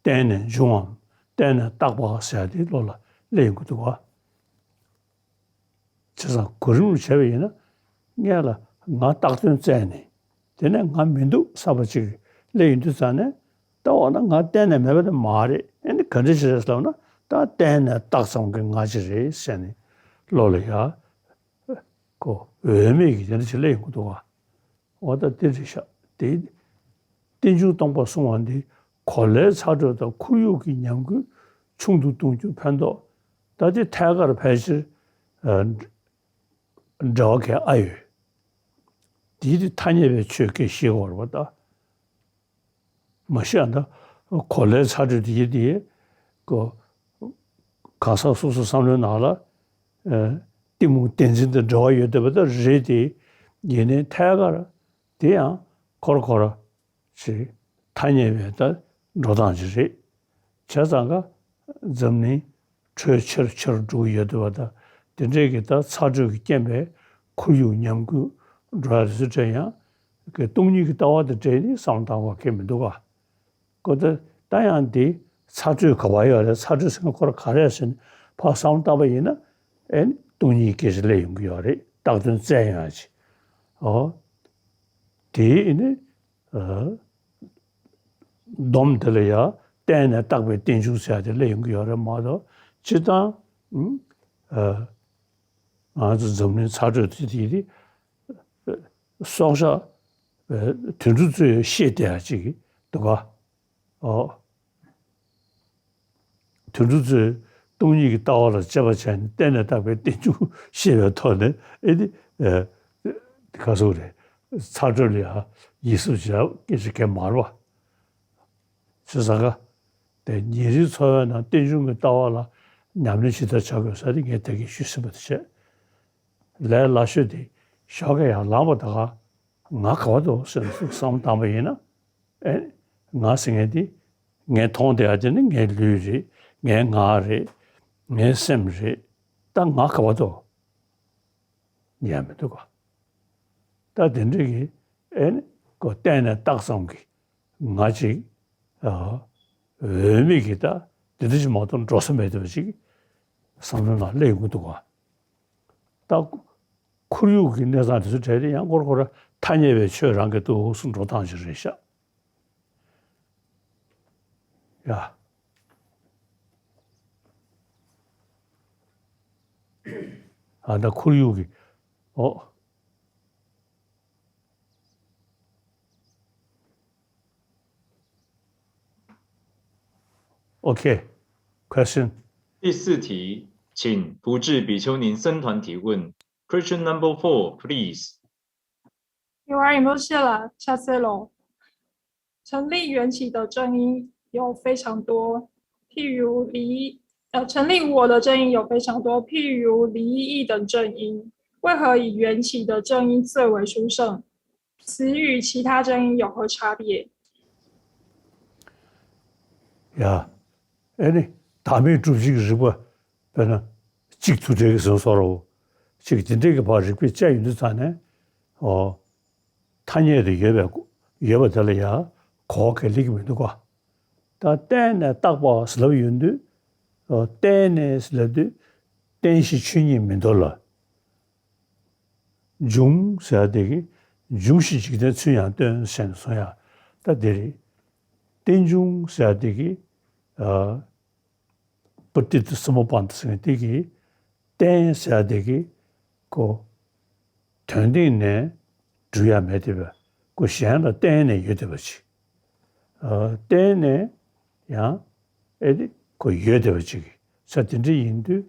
བརྟེན་ནས་འབྱུང་བའམ་བརྟེན་ནས་བཏགས་པ་ཟེར་ཡ་དེ་བློ་ལ་སླེབས་ཡོང་གི་འདུག་ག་བྱས་ཙང་གོ་རིམ་བྱས་པ་ཡིན་ན། སྔོན་ལ་ང་བཏགས་དོན་བཙལ་ནས། དེ་ནས་ང་མི་འདུག་བསམ་པ་ཅིག་སླེབས་ཡོང་དུས་ཙང་ནས། ད་འོ་ན་ང་གཏན་ནས་མེད་པ་དེ་མ་རེད། ཨེ་ནི་ག་འདྲ་ཞིག་རེད་ལབ་ན། ད་གཏན་ནས་བཏགས་ཙམ་གྱི་ང་ཅིག་རེད་ཟེར་ནས་བློ་ལ་ཡ། ཁོ་འོས་མེད་ཀྱི་དེ་འདྲ་ཞིག་སླེབས་ཡོང་གི་འདུག་ག་འོ་ད་དེ་རེད་ཤག་དེ། རྟེན་འབྱུང་སྟོང་པ་གསུང་བ་འདི་གོ་ལའི་ཚ་དྲོད་དང་ཁོར་ཡུག་གི་ཉམས་རྒུད་ཆུང་དུ་གཏོང་རྒྱུ་ཕན་ཐོགས། ད་དེ་ཐད་ཀར་ཕལ་ཆེར། ཨ། འབྲེལ་བ་ག་ཨ་ཡོད། དེའི་དེ་ཐ་སྙད་པའི་ཆོས་སྐད་ཤེས་དགོས་རེད་པ་ད། མ་གཞི་ཨ་ད་གོ་ལའི་ཚ་དྲོད་དེ་ཡི་དེ་གོ་གང་ཟག་སོ་སོ་བསམ་བློའི་ནང་ལ་ཨ་གཏི་མུག་བདེན་འཛིན་དང་འབྲེལ་བ་ཡོད་བསྡད་པ་ད་རེད་དེ། ཡིན་ནའི་ཐད་ཀར་དེ་ཡང་ཁོ་ར་ཁོ་ར་ཅིག་ཐ་སྙད་པའི་ད་འགྲོ་སྟངས་ཅིག་རེད། བྱས་ཙང་ཀ་འཛམ་གླིང་དྲོད་ཆེར་ཆེར་འགྲོ་གི་ཡོད་བསྡད་པ་ད། དེ་འདྲའི་གི་ད་ཚ་དྲོད་ཀྱི་རྐྱེན་པས་ཁོར་ཡུག་ཉམས་རྒུད་འགྲོ་ཡ་དེ་ཚོ་འདྲ་ཡང་གི་སྟོང་ཉིད་ཀྱི་ལྟ་བ་དེ་འདྲ་ནི་བསམ་བློ་བཏང་བ་གལ་མི་འདུག་ག་ཁོ་ད་ད་ཡང་འདི་ཚ་དྲོད་ག་པར་ཡོད་རེད། ཚ་དྲོད་ཟེར་མཁན་ཁོ་ར་ག་རེ་ཟེར་ནས་ཕར་བསམ་བློ་བཏང་པ་ཡིན་ན། ཨེ་ནི་སྟོང་ཉིད་སྐད་ཆ་སླེབས་ཡོང་གི་ཡོད་རེད། བཏགས་དོན་བཙལ་ཡོང་ཡ་ཅིག་ཨོ། དེ་ནི་ཨ། སྡོམ་དེ་ལ་ཡང་བརྟེན་ནས་བཏགས་པའི་རྟེན་འབྱུང་ཟེར་ཡ་དེ་སླེབས་ཡོང་གི་ཡོད་རེད་མ་གཏོགས། སྤྱིར་བཏང་། ཨ། ང་ཚོ་འཛམ་གླིང་ཚ་དྲོད་དེ་དེ་དེ་སྲོག་ཆགས་དུད་འགྲོ་ཚོས་ཤེས་བསྡད་ཡ་ཅིག་འདུག་ག་ཨོ། དུད་འགྲོ་ཚོས་སྟོང་ཉིད་ཀྱི་ལྟ་བ་ལ་དཔྱད་པ་བྱས་ནས་བརྟེན་ནས་བཏགས་པའི་རྟེན་འབྱུང་ཤེས་པའི་ཐོག་ནས། ཨེ་ནི། ཨ། ག་ཟེར་རེད། ཚ་དྲོད་ལ་ཡང་ཡིད་གཟབ་བྱེད་ཡ་སྐད་ཆ་གང་ཡང་མ་རེད་པ། བྱས་ཙང་ཀ་དེ་ཉིན་རེའི་འཚོ་བའི་ནང་རྟེན་འབྱུང་གི་ལྟ་བ་ལ་ཉམས་ལེན་ཇི་ལྟར་བྱ་དགོས་ས་དེ་ངས་ད་གིན་ཞུས་ཟིན་པ་དེ་བྱས། ལས་སླ་ཤོས་དེ་ཞོགས་ཀས་ཡར་ལངས་པ་ད་ག་ང་ག་པར་འདུག་ཟེར་ནས་བསམ་བློ་བཏང་པ་ཡིན་ན། ཨེ། ང་ཟེར་མཁན་དེ་ངས་མཐོང་བསྡད་ཡ་དེ་ནི་ངའི་ལུས་རེད། ངའི་ངག་རེད། ངའི་སེམས་རེད། ད་ང་ག་བ་དོ་ཉན་མི་འདུག་ག་ད་དེ་འདྲ་གི་ཨེ་ནི་ཁོ་བལྟས་ནས་བཏགས་ཙམ་གྱི་ང་ཅིག་ཨ་འོས་མེད་ཀྱི་ད་དེ་འདྲ་ཞིག་མ་གཏོགས་འགྲོ་ས་མེད་འདུག་པ་ཅིག་བསམ་བློ་ནང་སླེབས་ཡོང་གི་འདུག་ག་ད་ཁོར་ཡུག་གི་གནས་སྟངས་དེ་ཚོ་གྲས་དེ་ཡང་སྐོར་སྐོར་ཐ་སྙད་པའི་ཆོས་རང་གི་འདུག་སེ་འགྲོ་སྟངས་ཤིག་རེད་ཤག་ཡ། ཨ་ད་ཁོར་ཡུག་གི་ཨོ། Okay, question. 第四题，请福智比丘尼僧团提问。Question number four, please. 有啊，有没有谢了？下次喽。成立缘起的正因有非常多，譬如离，呃，成立我的正因有非常多，譬如离异的正因。为何以缘起的正因最为殊胜？此与其他正因有何差别？ཡ། ཨེ་ནི། བདག་མེད་སྒྲུབ་བྱེད་ཀྱི་རིགས་པ། དཔེར་ན། གཅིག་དུ་འབྲེལ་གྱི་ཟེར་བཟོ་འདྲ་བོ། གཅིག་དེ་འདྲའི་གི་བར་རིགས་པས་དཔྱད་ཡོང་དུས་ཙང་ནས། ཨོ། ཐ་སྙད་དུ་ཡོད་པའི་ཡོད་པ་དེ་ལ་ཡང་གོ་བ་ག་ལེགས་མི་འདུག་ག་ད་བརྟེན་ནས་བཏགས་པ་ཟེར་ལབ་ཡོང་དུས། ཨོ། བརྟེན་ནས་ཟེར་ལབ་དུས། རྟེན་གཞི་ཆོས་ཉིད་མི་འདུག་ལ། འབྱུང་ཟེར་ཡ་དེ་གིས་འབྱུང་ཞིང་འཇིག་རྟེན་ཚུལ་ཡང་སྟོན་ཟེར་ནས་གསུང་ཡ། ད་དེ་རེད། རྟེན་འབྱུང་ཟེར་ཡ་དེ་གིས། ཨ། པྲ་ཏི་ཏ་སུ་མ་པ་ཏ་ཟེར་མཁན་དེ་གིས། རྟེན་ཟེར་ཡ་དེ་གིས། ཁོ། དོན་སྟེང་ནས་གྲུབ་ཡ་མེད་བསྡད་པས། ཁོ་གཞན་ལ་བརྟེན་ནས་ཡོད་བསྡད་པ་ཅིག་ཨ། བརྟེན་ནས་ཡང་ཨེ་ནི་ཁོ་ཡོད་བསྡད་པ་ཅིག་ས་དེ་འདྲ་ཡིན་དུས།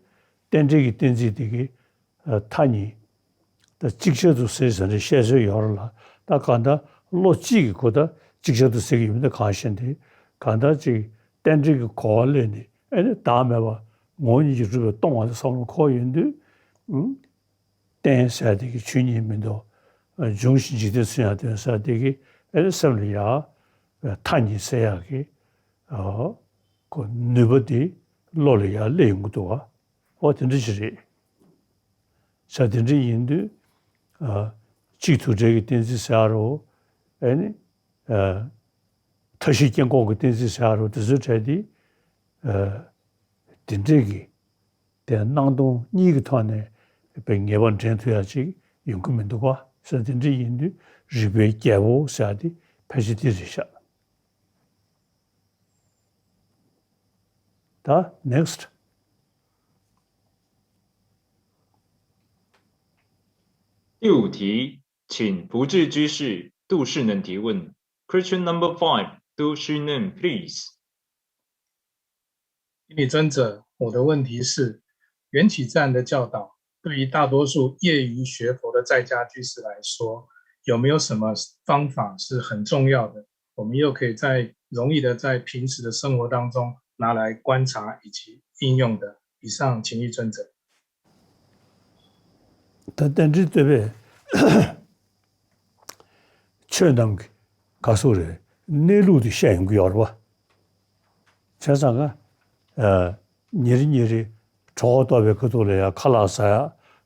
རྟེན་འབྲེལ་གྱི་གཏན་ཚིགས་དེ་གིས། ཨ། མཐའ་གཉིས། ད་ཅིག་ཆར་དུ་ཟེར་ཟེར་ནས་བཤད་སྲོལ་ཡོད་རེད་ལ། ད་གང་ལྟར་བློ་གཅིག་གིས་ཁོ་ད་ཅིག་ཆར་དུ་ཟེར་གྱི་ཡོད་མི་འདུག་གང་ཤེས་ཏེ། གང་ལྟར་ཅིག་རྟེན་འབྲེལ་གྱི་གོ་བ་ལེན་ནས་ཨེ་ནི་བདག་མེད་པ་ངོ་བོ་ཉིད་ཀྱིས་གྲུབ་པས་སྟོང་བ་དེ་བསམ་བློ་འཁོར་ཡོང་དུས། ཨང་། རྟེན་ཟེར་དེ་གིས་ཆོས་ཉིད་མི་འདུག་འབྱུང་ཞིང་འཇིག་རྟེན་ཚུལ་ཡང་སྟོན་ཟེར་དེ་གིས་ཨེ་ནི་སེམས་ལ་ཡ། མཐའ་གཉིས་སེལ་ཡག་གི། ཨ། ཁོ་ནུས་པ་དེ་བློ་ལ་ཡར་སླེབས་ཡོང་གི་འདུག་བ། ཨོ་དེ་འདྲ་ཞིག་རེད། ས་དེ་འདྲ་ཡིན་དུས། ཨ། གཅིག་དུ་འབྲེལ་གྱི་གཏན་ཚིགས་ཟེར་ཡ་རོ། ཨེ་ནི། ཨ། མཐའ་བཞི་དཀྱིལ་འཁོར་གྱི་གཏན་ཚིགས་ཟེར་ཡ་རོ་དེ་ཚོའི་གྲས་དེ། ཨ། དེ་འདྲས་ཀྱི། དེ་སྣང་སྟོང་གཉིས་ཀྱི་ཐོག་ནས་དཔེ་ངེས་པ་འདྲེན་ཐུབ་ཡ་ཅིག་ཡོང་གི་མི་འདུག་ག་ཟེར། དེ་འདྲ་ཡིན་དུས་རིགས་པའི་རྒྱལ་པོ་ཟེར་ཡ་དེ་ཕལ་ཆེར་དེ་རེད་ཤག་ད་next. 第五题，请福智居士杜世能提问。Question number five, 杜世能, please. 顶礼尊者，我的问题是，缘起赞的教导对于大多数业余学佛的在家居士来说，有没有什么方法是很重要的？我们又可以在容易的在平时的生活当中拿来观察以及应用的。以上，请益尊者。ད་རྟེན་འབྲེལ་བསྟོད་པའི་ཆོས་རྣམས་ཀྱི་ག་སོགས་རེད། གནས་ལུགས་དེ་བཤད་ཡོང་གི་ཡོད་རེད་བ། བྱས་ཙང་ཀ་ཨ། ཉིན་རེ་ཉིན་རེ་གྲོད་ཁོག་ལྟོགས་པའི་ཁ་ཐུག་ལ་ཡང་ཁ་ལག་ཟ་ཡ།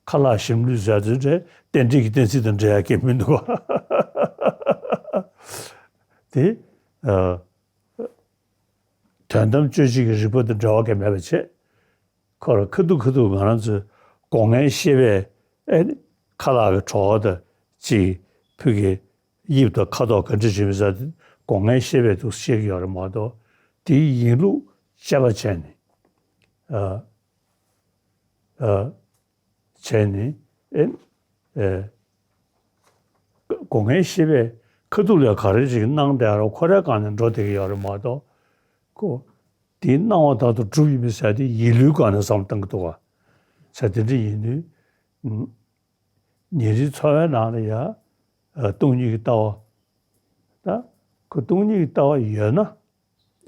ཁ་ལག་ཞིམ་ལུས་ཟ་ཡ་དེ་འདྲའི་རྟེན་འབྲེལ་གྱི་གཏན་ཚིགས་དང་འབྲེལ་ཡ་གང་ཡང་མི་འདུག་བ། དེ། ཨ། དོན་དམ་དཔྱོད་བྱེད་ཀྱི་རིགས་པ་དང་འབྲེལ་བ་གང་ཡང་མེད་པ་བྱས། ཁོ་རང་ཁ་ཐུག་ཁ་ཐུག་ང་རང་ཚོའི་སྒོ་ངའི་ཤེས་པས་ཨེ་ནི་ཁ་ལག་གི་གྲོགས་དང་གཅིག་ཕུད་ཀྱི་དབྱིབས་དང་ཁ་དོག་ག་འདྲ་བྱེད་མི་ཟ་དེ་སྒོ་ངའི་ཤེས་པས་འདུག་ཤེས་ཀྱི་ཡོད་རེད་མ་གཏོགས། དེའི་ཡིན་ལུགས་དཔྱད་པ་བྱས་ནས། ཨ། ཨ། བྱས་ནས་ཨེ་ཨེ། སྒོ་ངའི་ཤེས་པས་ཁ་ཐུག་ལ་ག་རེ་ཞིག་སྣང་བསྡད་རོགས་ཁོ་རའི་སྒང་ནས་འགྲོ་བསྡད་ཀྱི་ཡོད་རེད་མ་གཏོགས། ཁོ། དེའི་སྣང་བ་ལྟར་དུ་གྲུབ་ཡིན་མིན་ཟེར་དེ་ཡིད་བློའི་སྒང་ནས་བསམ་བློ་གཏང་གི་འདུག་ག་ཟེར་དེ་འདྲ་ཡིན་དུས། ཉིན་རེའི་འཚོ་བའི་ནང་ལ་ཡ། སྟོང་ཉིད་ཀྱི་ལྟ་བ། ད། ཁོ་སྟོང་ཉིད་ཀྱི་ལྟ་བ་ཡོད་ན།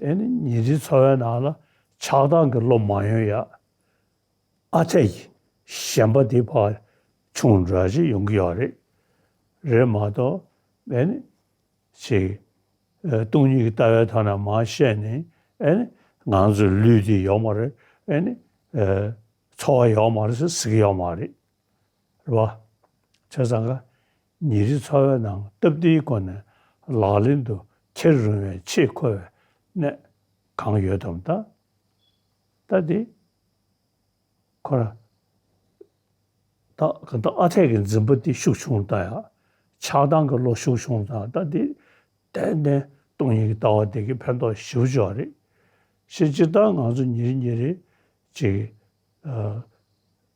ཨེ་ནི་ཉིན་རེའི་འཚོ་བའི་ནང་ལ་ཆགས་སྡང་གི་བློ་མ་ཡོང་ཡ། ཨ་འཐས་ཀྱི་ཞེན་པ་དེ་ཕར་ཆུང་འགྲོ་ཡ་ཅིག་ཡོང་གི་ཡོད་རེད། རེད་མ་གཏོགས་ཨེ་ནི་ཅིག་ཨ། སྟོང་ཉིད་ཀྱི་ལྟ་བའི་ཐོག་ནས་མར་བཤད་ནས་ཨེ་ནི་ང་ཚོའི་ལུས་འདི་ཡོད་མ་རེད། ཨེ་ནི་ ཚོར་བ་ཡོད་མ་རེད་ཟེར་ཟེར་གྱི་ཡོད་མ་རེད། རེད་བ། བྱས་ཙང་ཀ་ཉིན་རེའི་འཚོ་བའི་ནང་སྟབས་བདེའི་སྒོ་ནས་ལག་ལེན་དུ་འཁྱེར་རུང་བའི་ཆེས་མཁོ་བའི་གནད་གང་ཡོད་དམ། ད་ད་དེ་ཁོ་ར་ད་ག་ད་ཨ་འཐས་ཀྱི་འཛིན་པ་དེ་ཤུགས་ཆུང་ད་ཡ། ཆགས་སྡང་གི་བློ་ཤུགས་ཆུང་ད་ད་དེ་ཏན་ཏན་སྟོང་ཉིད་ཀྱི་ལྟ་བ་དེ་གི་ཕན་ཐོགས་ཞེ་པོ་ཅིག་ཡོད་རེད། ཕྱིན་ཅི་ད་ང་ཚོ་ཉིན་རེ་ཉིན་རེ་ཅིག་ཨ།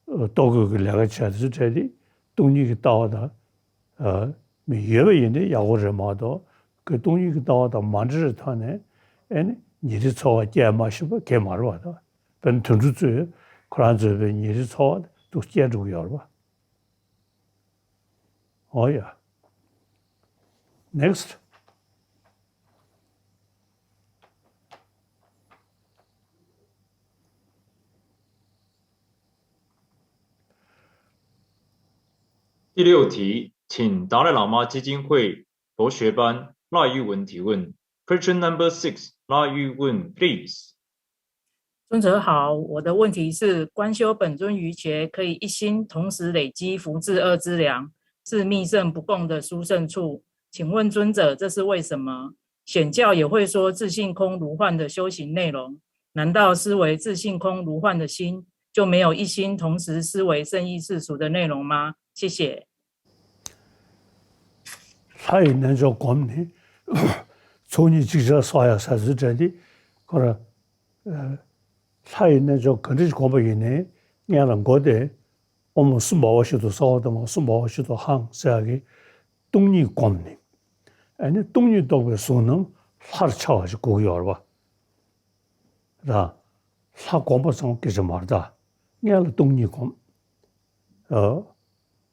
ལྟོ་གོས་ཀྱི་ལས་ཀ་བྱས་དུས་ཚོད་འཕྲད་དེ་སྟོང་ཉིད་ཀྱི་ལྟ་བ་དང་། ཨ། མི་ཡོད་པ་ཡིན་ན་ཡག་པོ་རེད་མ་གཏོགས་ཀྱི་སྟོང་ཉིད་ཀྱི་ལྟ་བ་དང་མ་འབྲེལ་བའི་ཐོག་ནས་ཨེ་ནི་ཉིན་རེའི་འཚོ་བ་སྐྱེལ་མ་ཤེས་པ་གང་ཡང་མ་རེད་བ། ད་དཔེར་ན་དུད་འགྲོ་ཚོས་ཁོ་རང་ཚོའི་པའི་ཉིན་རེའི་འཚོ་བ་འདུག་སྐྱེལ་འགྲོ་གི་ཡོད་རེད་བ། ཨོ་ཡ། Next. 第六题，请达赖喇嘛基金会佛学班赖玉文提问。Question number six, 赖玉文, please. 尊者好，我的问题是，观修本尊瑜伽可以一心同时累积福智二资粮，是密圣不共的殊胜处。请问尊者，这是为什么？显教也会说自性空如幻的修行内容，难道思维自性空如幻的心，就没有一心同时思维圣意世俗的内容吗？谢谢。 ལྷ་ཡི་རྣལ་འབྱོར་སྒོམ་ནི་ཚོགས་གཉིས་ཅིག་ཆར་སོགས་ཡ་ས་ཟིག་དྲན་ཏེ་ཁོ་ར། ལྷ་ཡི་རྣལ་འབྱོར་ག་འདྲ་ཞིག་སྒོམ་པ་ཡིན་ནའི་སྔོན་ལ་མགོ་དེ་ཨོཾ་སུ་བྷ་ཝ་ཤི་ཏོ་ས་ཝ་ཏ་མ་སུ་བྷ་ཝ་ཤི་ཏོ་ཧཾ་ཟེར་ཡ་གི་སྟོང་ཉིད་སྒོམ་ནི། ཨ་ནི་སྟོང་ཉིད་རྟོགས་པའི་གཟུང་རྣམ་ལྷར་འཆར་བ་ཞིག་དགོས་ཀྱི་ཡོད་རེད་བ། ར། ལྷ་སྒོམ་པ་ཙམ་སྐད་ཆ་མ་རེད་ད། སྔོན་ལ་སྟོང་ཉིད་སྒོམ། ཨ།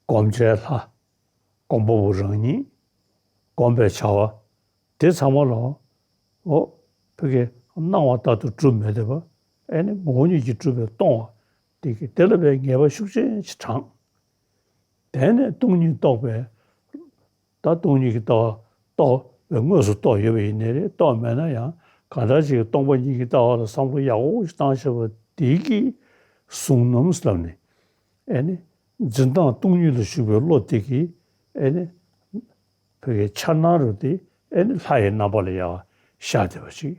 སྒོམ་བྱའི་ལྷ། སྒོམ་པ་པོ་རང་ཉིད། སྒོམ་པའི་བྱ་བ། དེ་ཚང་མ་ལ། འོ། ཕ་གི་སྣང་བ་ལྟར་དུ་གྲུབ་མི་བདེ་བ། ཨེ་ནི་ངོ་བོ་ཉིད་ཀྱིས་གྲུབ་པའི་སྟོང་བ། དེ་གི་དེ་ལ་བའི་ངེས་པ་ཤུགས་ཆེན་ཞིག་དྲངས། དེ་ནས་སྟོང་ཉིད་རྟོགས་པའི། ད་སྟོང་ཉིད་ཀྱི་ལྟ་བ་རྟོགས་པའི་དངོས་སུ་རྟོགས་ཡོད་པ་ཡིན་ནའི་རེད། རྟོགས་མེད་ན་ཡང་གང་ལྟར་ཅིག་སྟོང་པ་ཉིད་ཀྱི་ལྟ་བ་ལ་བསམ་བློ་ཡག་པོ་ཞིག་བཏང་བྱས་པ་དེ་གིས་གཟུང་རྣམ་ཟེར་ལབ་ནས། ཨེ་ནི། འཛིན་སྟངས་སྟོང་ཉིད་ལ་ཞུགས་པའི་བློ་དེ་གིས་ཨེ་ནི། བོད་ཀྱི་འཆར་སྣང་རུ་དེ་ཨེ་ནི་ལྷ་ཡི་རྣམ་པ་ལ་ཡང་ཤར་བསྡད་པ་ཞིག་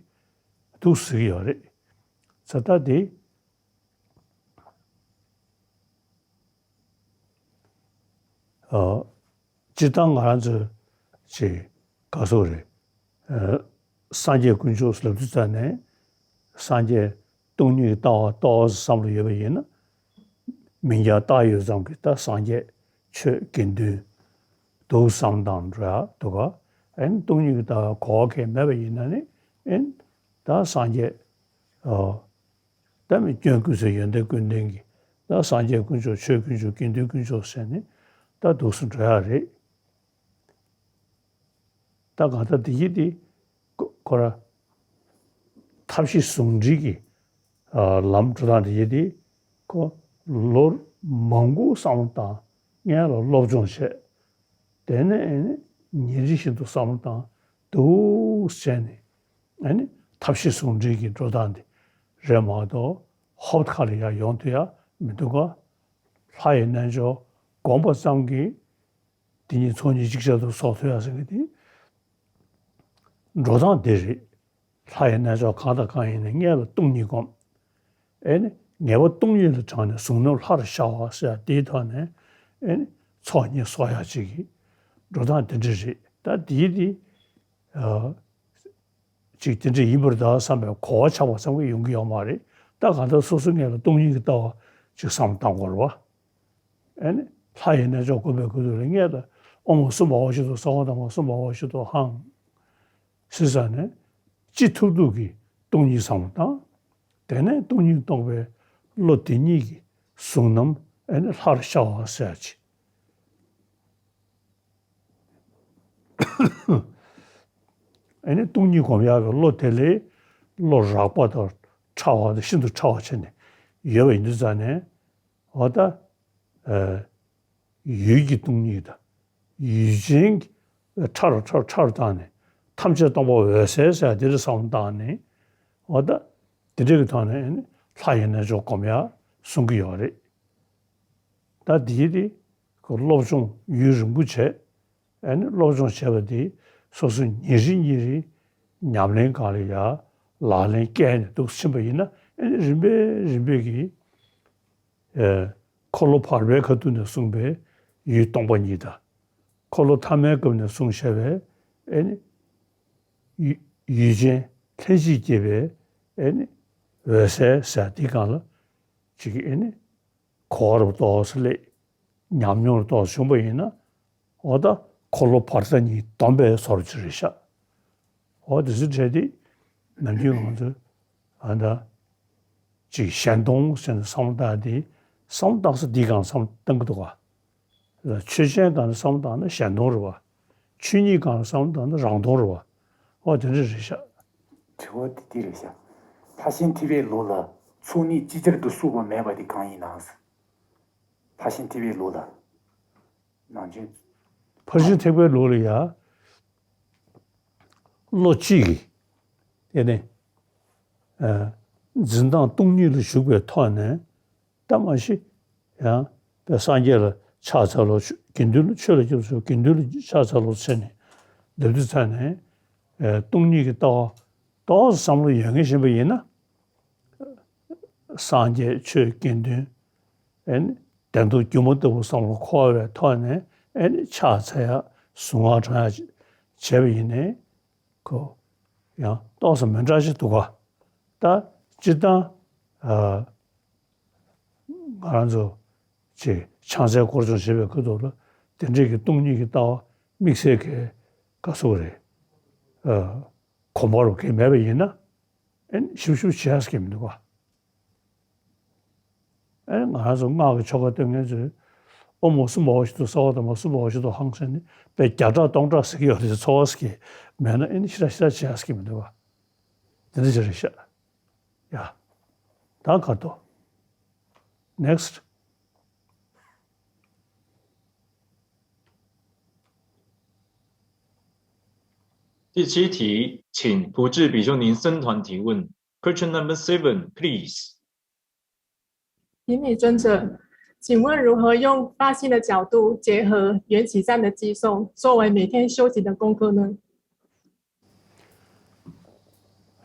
འདུག་ཟེར་གྱི་ཡོད་རེད། ས་ད་དེ། ཨ། སྤྱིར་བཏང་ང་རང་ཚོ་ཅིག་ག་སོགས་རེད། ཨ། སངས་རྒྱས་དཀོན་མཆོག་ལབ་དུས་ཙ་ནས་སངས་རྒྱས་སྟོང་ཉིད་ཀྱི་ལྟ་བ་རྟོགས་བསམ་བློ་ཡོད་པ་ཡིན་ན། མིང་རྐྱང་བཏགས་ཡོད་ཙམ་གྱིས་ད་སངས་རྒྱས་ཆོས་དགེ་འདུན་འདུག་བསམ་དང་འགྲོ་ཡ་འདུག་ག་ཨེ་ནི་སྟོང་ཉིད་ཀྱི་ལྟ་བ་གོ་བ་གང་ཡང་མེད་པ་ཡིན་ན་ནི་ཨེ་ནི་ད་སངས་རྒྱས། ཨ། ད་མི་སྐྱོན་ཀུན་ཟད་ཡོན་ཏན་ཀུན་ལྡན་གྱི་ད་སངས་རྒྱས་དཀོན་མཆོག་ཆོས་དཀོན་མཆོག་དགེ་འདུན་དཀོན་མཆོག་ཟེར་ནས་ད་འདུག་སེ་འགྲོ་ཡ་རེད། ད་གང་ལྟར་དེ་ཡིན་དེ་ཁོ་ཁོ་ར་ཐབས་ཤེས་ཟུང་འབྲེལ་གྱི་ཨ་ལམ་འགྲོ་སྟངས་དེ་ཡིན་དེ་ཁོ་ལོ་མང་པོ་བསམ་བློ་བཏང་། སྔོན་ལ་སློབ་སྦྱོང་བྱས། དེ་ནས་ཨེ་ནི་ཉིན་རེ་བཞིན་དུ་བསམ་བློ་བཏང་འདུག་བྱས་ནས། ཨ་ནི་ཐབས་ཤེས་ཟུང་འབྲེལ་གྱི་འགྲོ་སྟངས་འདི་རེད་མ་གཏོགས་ཧོབ་ཁ་ལ་ཡར་ཡོང་ཐུབ་ཡ་མི་འདུག་ག་ལྷ་ཡི་རྣལ་འབྱོར་སྒོམ་པ་ཙམ་གྱིས་དེ་ཉིད་ཚོགས་གཉིས་ཅིག་ཆར་དུ་གསོག་ཐུབ་ཡ་ཟེར་གྱི་དེ་འགྲོ་སྟངས་དེ་རེད། ལྷ་ཡི་རྣལ་འབྱོར་གང་དང་གང་ཡིན་ནའི་སྔོན་ལ་སྟོང་ཉིད་སྒོམ། ཨེ་ནི་ངེས་པ་སྟོང་ཉིད་ལ་དྲངས་ནས་གཟུང་རྣམ་ལྷར་ཤར་བ་ཟེར་ཡ་དེའི་ཐོག་ནས་ཨེ་ནི་ཚོགས་གཉིས་གསོག་ཡ་ཅིག་གི་འགྲོ་སྟངས་དེ་འདྲ་རེད། ད་དེའི་དེ། ཨ། ཅིག་དེ་འདྲ་ཡིན་པར་གདའ་བསམ་པའི་གོ་བ་ཆགས་པ་ཙམ་གྱིས་ཡོང་གི་ཡོད་མ་རེད། ད་གང་ལྟར་སོ་སོ་སྔོན་ལ་སྟོང་ཉིད་ཀྱི་ལྟ་བ་ཅིག་བསམ་བཏང་དགོས་རེད་བ། ཨེ་ནི་ལྷ་ཡི་རྣལ་འབྱོར་སྒོམ་པའི་ཁུལ་དུ་ལ་སྔོན་ལ་ཨོཾ་སུ་བྷ་ཝ་ཤི་ཏོ་ས་ཝ་ཏ་མ་སུ་བྷ་ཝ་ཤི་ཏོ་ཧཾ་ཟེར་ས་ནས་ཅི་ཐུབ་ཐུབ་ཀྱིས་སྟོང་ཉིད་བསམ་བློ་བཏང་། དེ་ནས་སྟོང་ཉིད་རྟོགས་པའི་བློ་དེ་ཉིད་ཀྱིས་གཟུང་རྣམ་ཨེ་ནི་ལྷར་ཤར་བ་ཟེར་ཡ་ཅིག་ཨ་ནི་སྟོང་ཉིད་སྒོམ་ཡག་གི་བློ་དེ་ལས་བློ་རགས་པ་དང་ཕྲ་བ་དང་ཤིན་ཏུ་ཕྲ་བ་བྱས་ནས་ཡོད་པ་ཡིན་དུས་ཙང་ནས་འོ་ད། ཨ། ཡུལ་གྱི་སྟོང་ཉིད་དང་ཡུལ་ཅན་གྱི་ཕྲ་རུ་ཕྲ་རུ་ཕྲ་རུ་བཏང་ནས་ཐམས་ཅད་སྟོང་པ་འོད་གསལ་ཟེར་དེ་འདྲ་བསམ་བཏང་ནས་འོ་ད། དེ་འདྲ་གི་ཐོག་ནས་ཨ་ནི་ལྷ་ཡི་རྣལ་འབྱོར་སྒོམ་ཡག་ གསུང་གི་ཡོད་རེད། ད་འདིའི་དེ་ཁོ་སློབ་སྦྱོང་ཡུན་རིང་པོ་བྱས། ཨ་ནི་སློབ་སྦྱོང་བྱས་པ་དེ་སོ་སོ་ཉིན་རེ་ཉིན་རེ་ཉམས་ལེན་སྒང་ལ་ཡ་ལག་ལེན་བཀལ་ནས་འདུག་ཕྱིན་པ་ཡིན་ན། ཨ་ནི་རིམ་པས་རིམ་པས་ཀྱིས་ཨེ། འཁོར་ལོ་བར་པའི་ཁ་ཐུག་ནས་གསུངས་པའི་ཡུལ་སྟོང་པ་ཉིད་དང་། འཁོར་ལོ་ཐ་མའི་སྐབས་ནས་གསུངས་བཞག་པའི་ཨེ་ནི་ཡུལ་ཡུལ་ཅན་ལྷན་ཅིག་སྐྱེས་པའི་ཨེ་ནི་འོད་གསལ་ཟེར་དེ་སྒང་ལ་ཅིག་ཨེ་ནི་གོ་བ་རུ་ཏོག་ཙམ་སླེབས། ཉམས་མྱོང་རུ་ཏོག་ཙམ་བྱུང་བ་ཡིན་ན། འོ་ད་འཁོར་ལོ་བར་ཐག་གཉིས་བསྡོམས་པའི་བཟོ་འདྲ་ཅིག་རེད་ཤག་འོ་དེ་ཚོ་བྲལ་ཏེ་ནམ་རྒྱུན་ང་ཚོ་ཨ་ད་ཅིག་གཞན་སྟོང་ཟེར་ནས་བསམ་བློ་བཏང་སྟེ། བསམ་བློ་བཏང་ས་འདི་སྒང་བསམ་བློ་བཏང་གི་འདུག་ག་ཆོས་ཅན་སྒང་ནས་བསམ་བློ་བཏང་ན་གཞན་སྟོང་རེད་བ། ཆོས་ཉིད་སྒང་ལ་བསམ་བློ་བཏང་ན་རང་སྟོང་རེད་བ། འོ་དེ་འདྲ་རེད་ཤག་དྲི་བ་དེ་འདི་རེད་ཤག་ཕར་ཕྱིན་ཐེག་པའི་ལུགས་ལ་ཚོགས་གཉིས་ཅིག་ཅར་དུ་བསྲུབས་པ་མེད་པ་དེ་གང་ཡིན་ནམ། ཕར་ཕྱིན་ཐེག་པའི་ལུགས་ལ། ནང་ཆོས། ཕར་ཕྱིན་ཐེག་པའི་ལུགས་ལ་ཡ། བློ་གཅིག་གིས། དེ་ནི། ཨ། འཛིན་སྟངས་སྟོང་ཉིད་ལ་ཞུགས་པའི་ཐོག་ནས། ད་མ་གཞི། ཡང་། པའི་སངས་རྒྱས་ལ་ཕྱག་འཚལ་ལོ། དགེ་འདུན་ལ་ཆོས་ལ་སྐྱབས་སུ། དགེ་འདུན་ལ་ཕྱག་འཚལ་ལོ་ཟེར་ནས་འདི་དུས་ཚར་ནས། ཨ། སྟོང་ཉིད་ཀྱི་ལྟ་བ་ཏོག་ཙམ་བསམ་བློ་ཡོད་མཁན་ཞིག་ཡིན་པ་ཡིན་ན། སངས་རྒྱས་ཆོས་དགེ་འདུན། ཨེ་ནི་བདེན་སྟོབས་སྒྱུ་མ་ལྟ་བུ་བསམ་བློ་འཁོར་བའི་ཐོག་ནས། ཨེ་ནི་ཕྱག་འཚལ་ཡག་གཟུངས་སྔགས་བགྲང་ཡག་བྱས་པ་ཡིན་ནའི། ཁོ་ཡང་ཏོག་ཙམ་མི་འདྲ་ཞིག་འདུག་ག་ད་སྤྱིར་བཏང་། ཨ། ང་རང་ཚོ་ཅིག་ཕྱག་འཚལ་སྐོར་སྦྱོང་བྱེད་པའི་ཁ་ཐོག་ལ་དེ་འདྲའི་གི་སྟོང་ཉིད་ཀྱི་ལྟ་བ་དམིགས་བསལ་གྱི་ག་ཟེར་དགོས་རེད། ཨ། གོམས་པ་རུ་གང་མེད་པ་ཡིན་ན། ཨེ་ནི་ཞིབ་ཞིབ་བྱེད་ཡག་གི་མི་འདུག་ག་ཨེ། ང་རང་ཚོ་སྔགས་ཀྱི་ཆོ་ག་སྟོན་མཁན་ཚོས། ཨོཾ་ཨོ་སུ་མ་ཧོ་ཤི་ཏོ་སྭ་ཝ་དྷརྨ་སུ་མ་ཧོ་ཤི་ཏོ་ཧཾ་ཟེར་ནས་དཔེ་བརྒྱ་ཕྲག་སྟོང་ཕྲག་ཟེར་གྱི་ཡོད་རེད། ཚོར་བ་ཟེར་གྱི་མེད་ན། ཨེ་ནི་ཞེ་དྲག་ཞེ་དྲག་བྱེད་ཡག་གི་མི་འདུག་ག་དེ་འདྲ་ཅིག་རེད་ཤག་ཡ། ད་ག་ཏོ། Next།第七题，请普智比丘尼僧团提问。Question number seven, please. 顶礼尊者，请问如何用发心的角度结合缘起善的偈颂，作为每天修行的功课呢？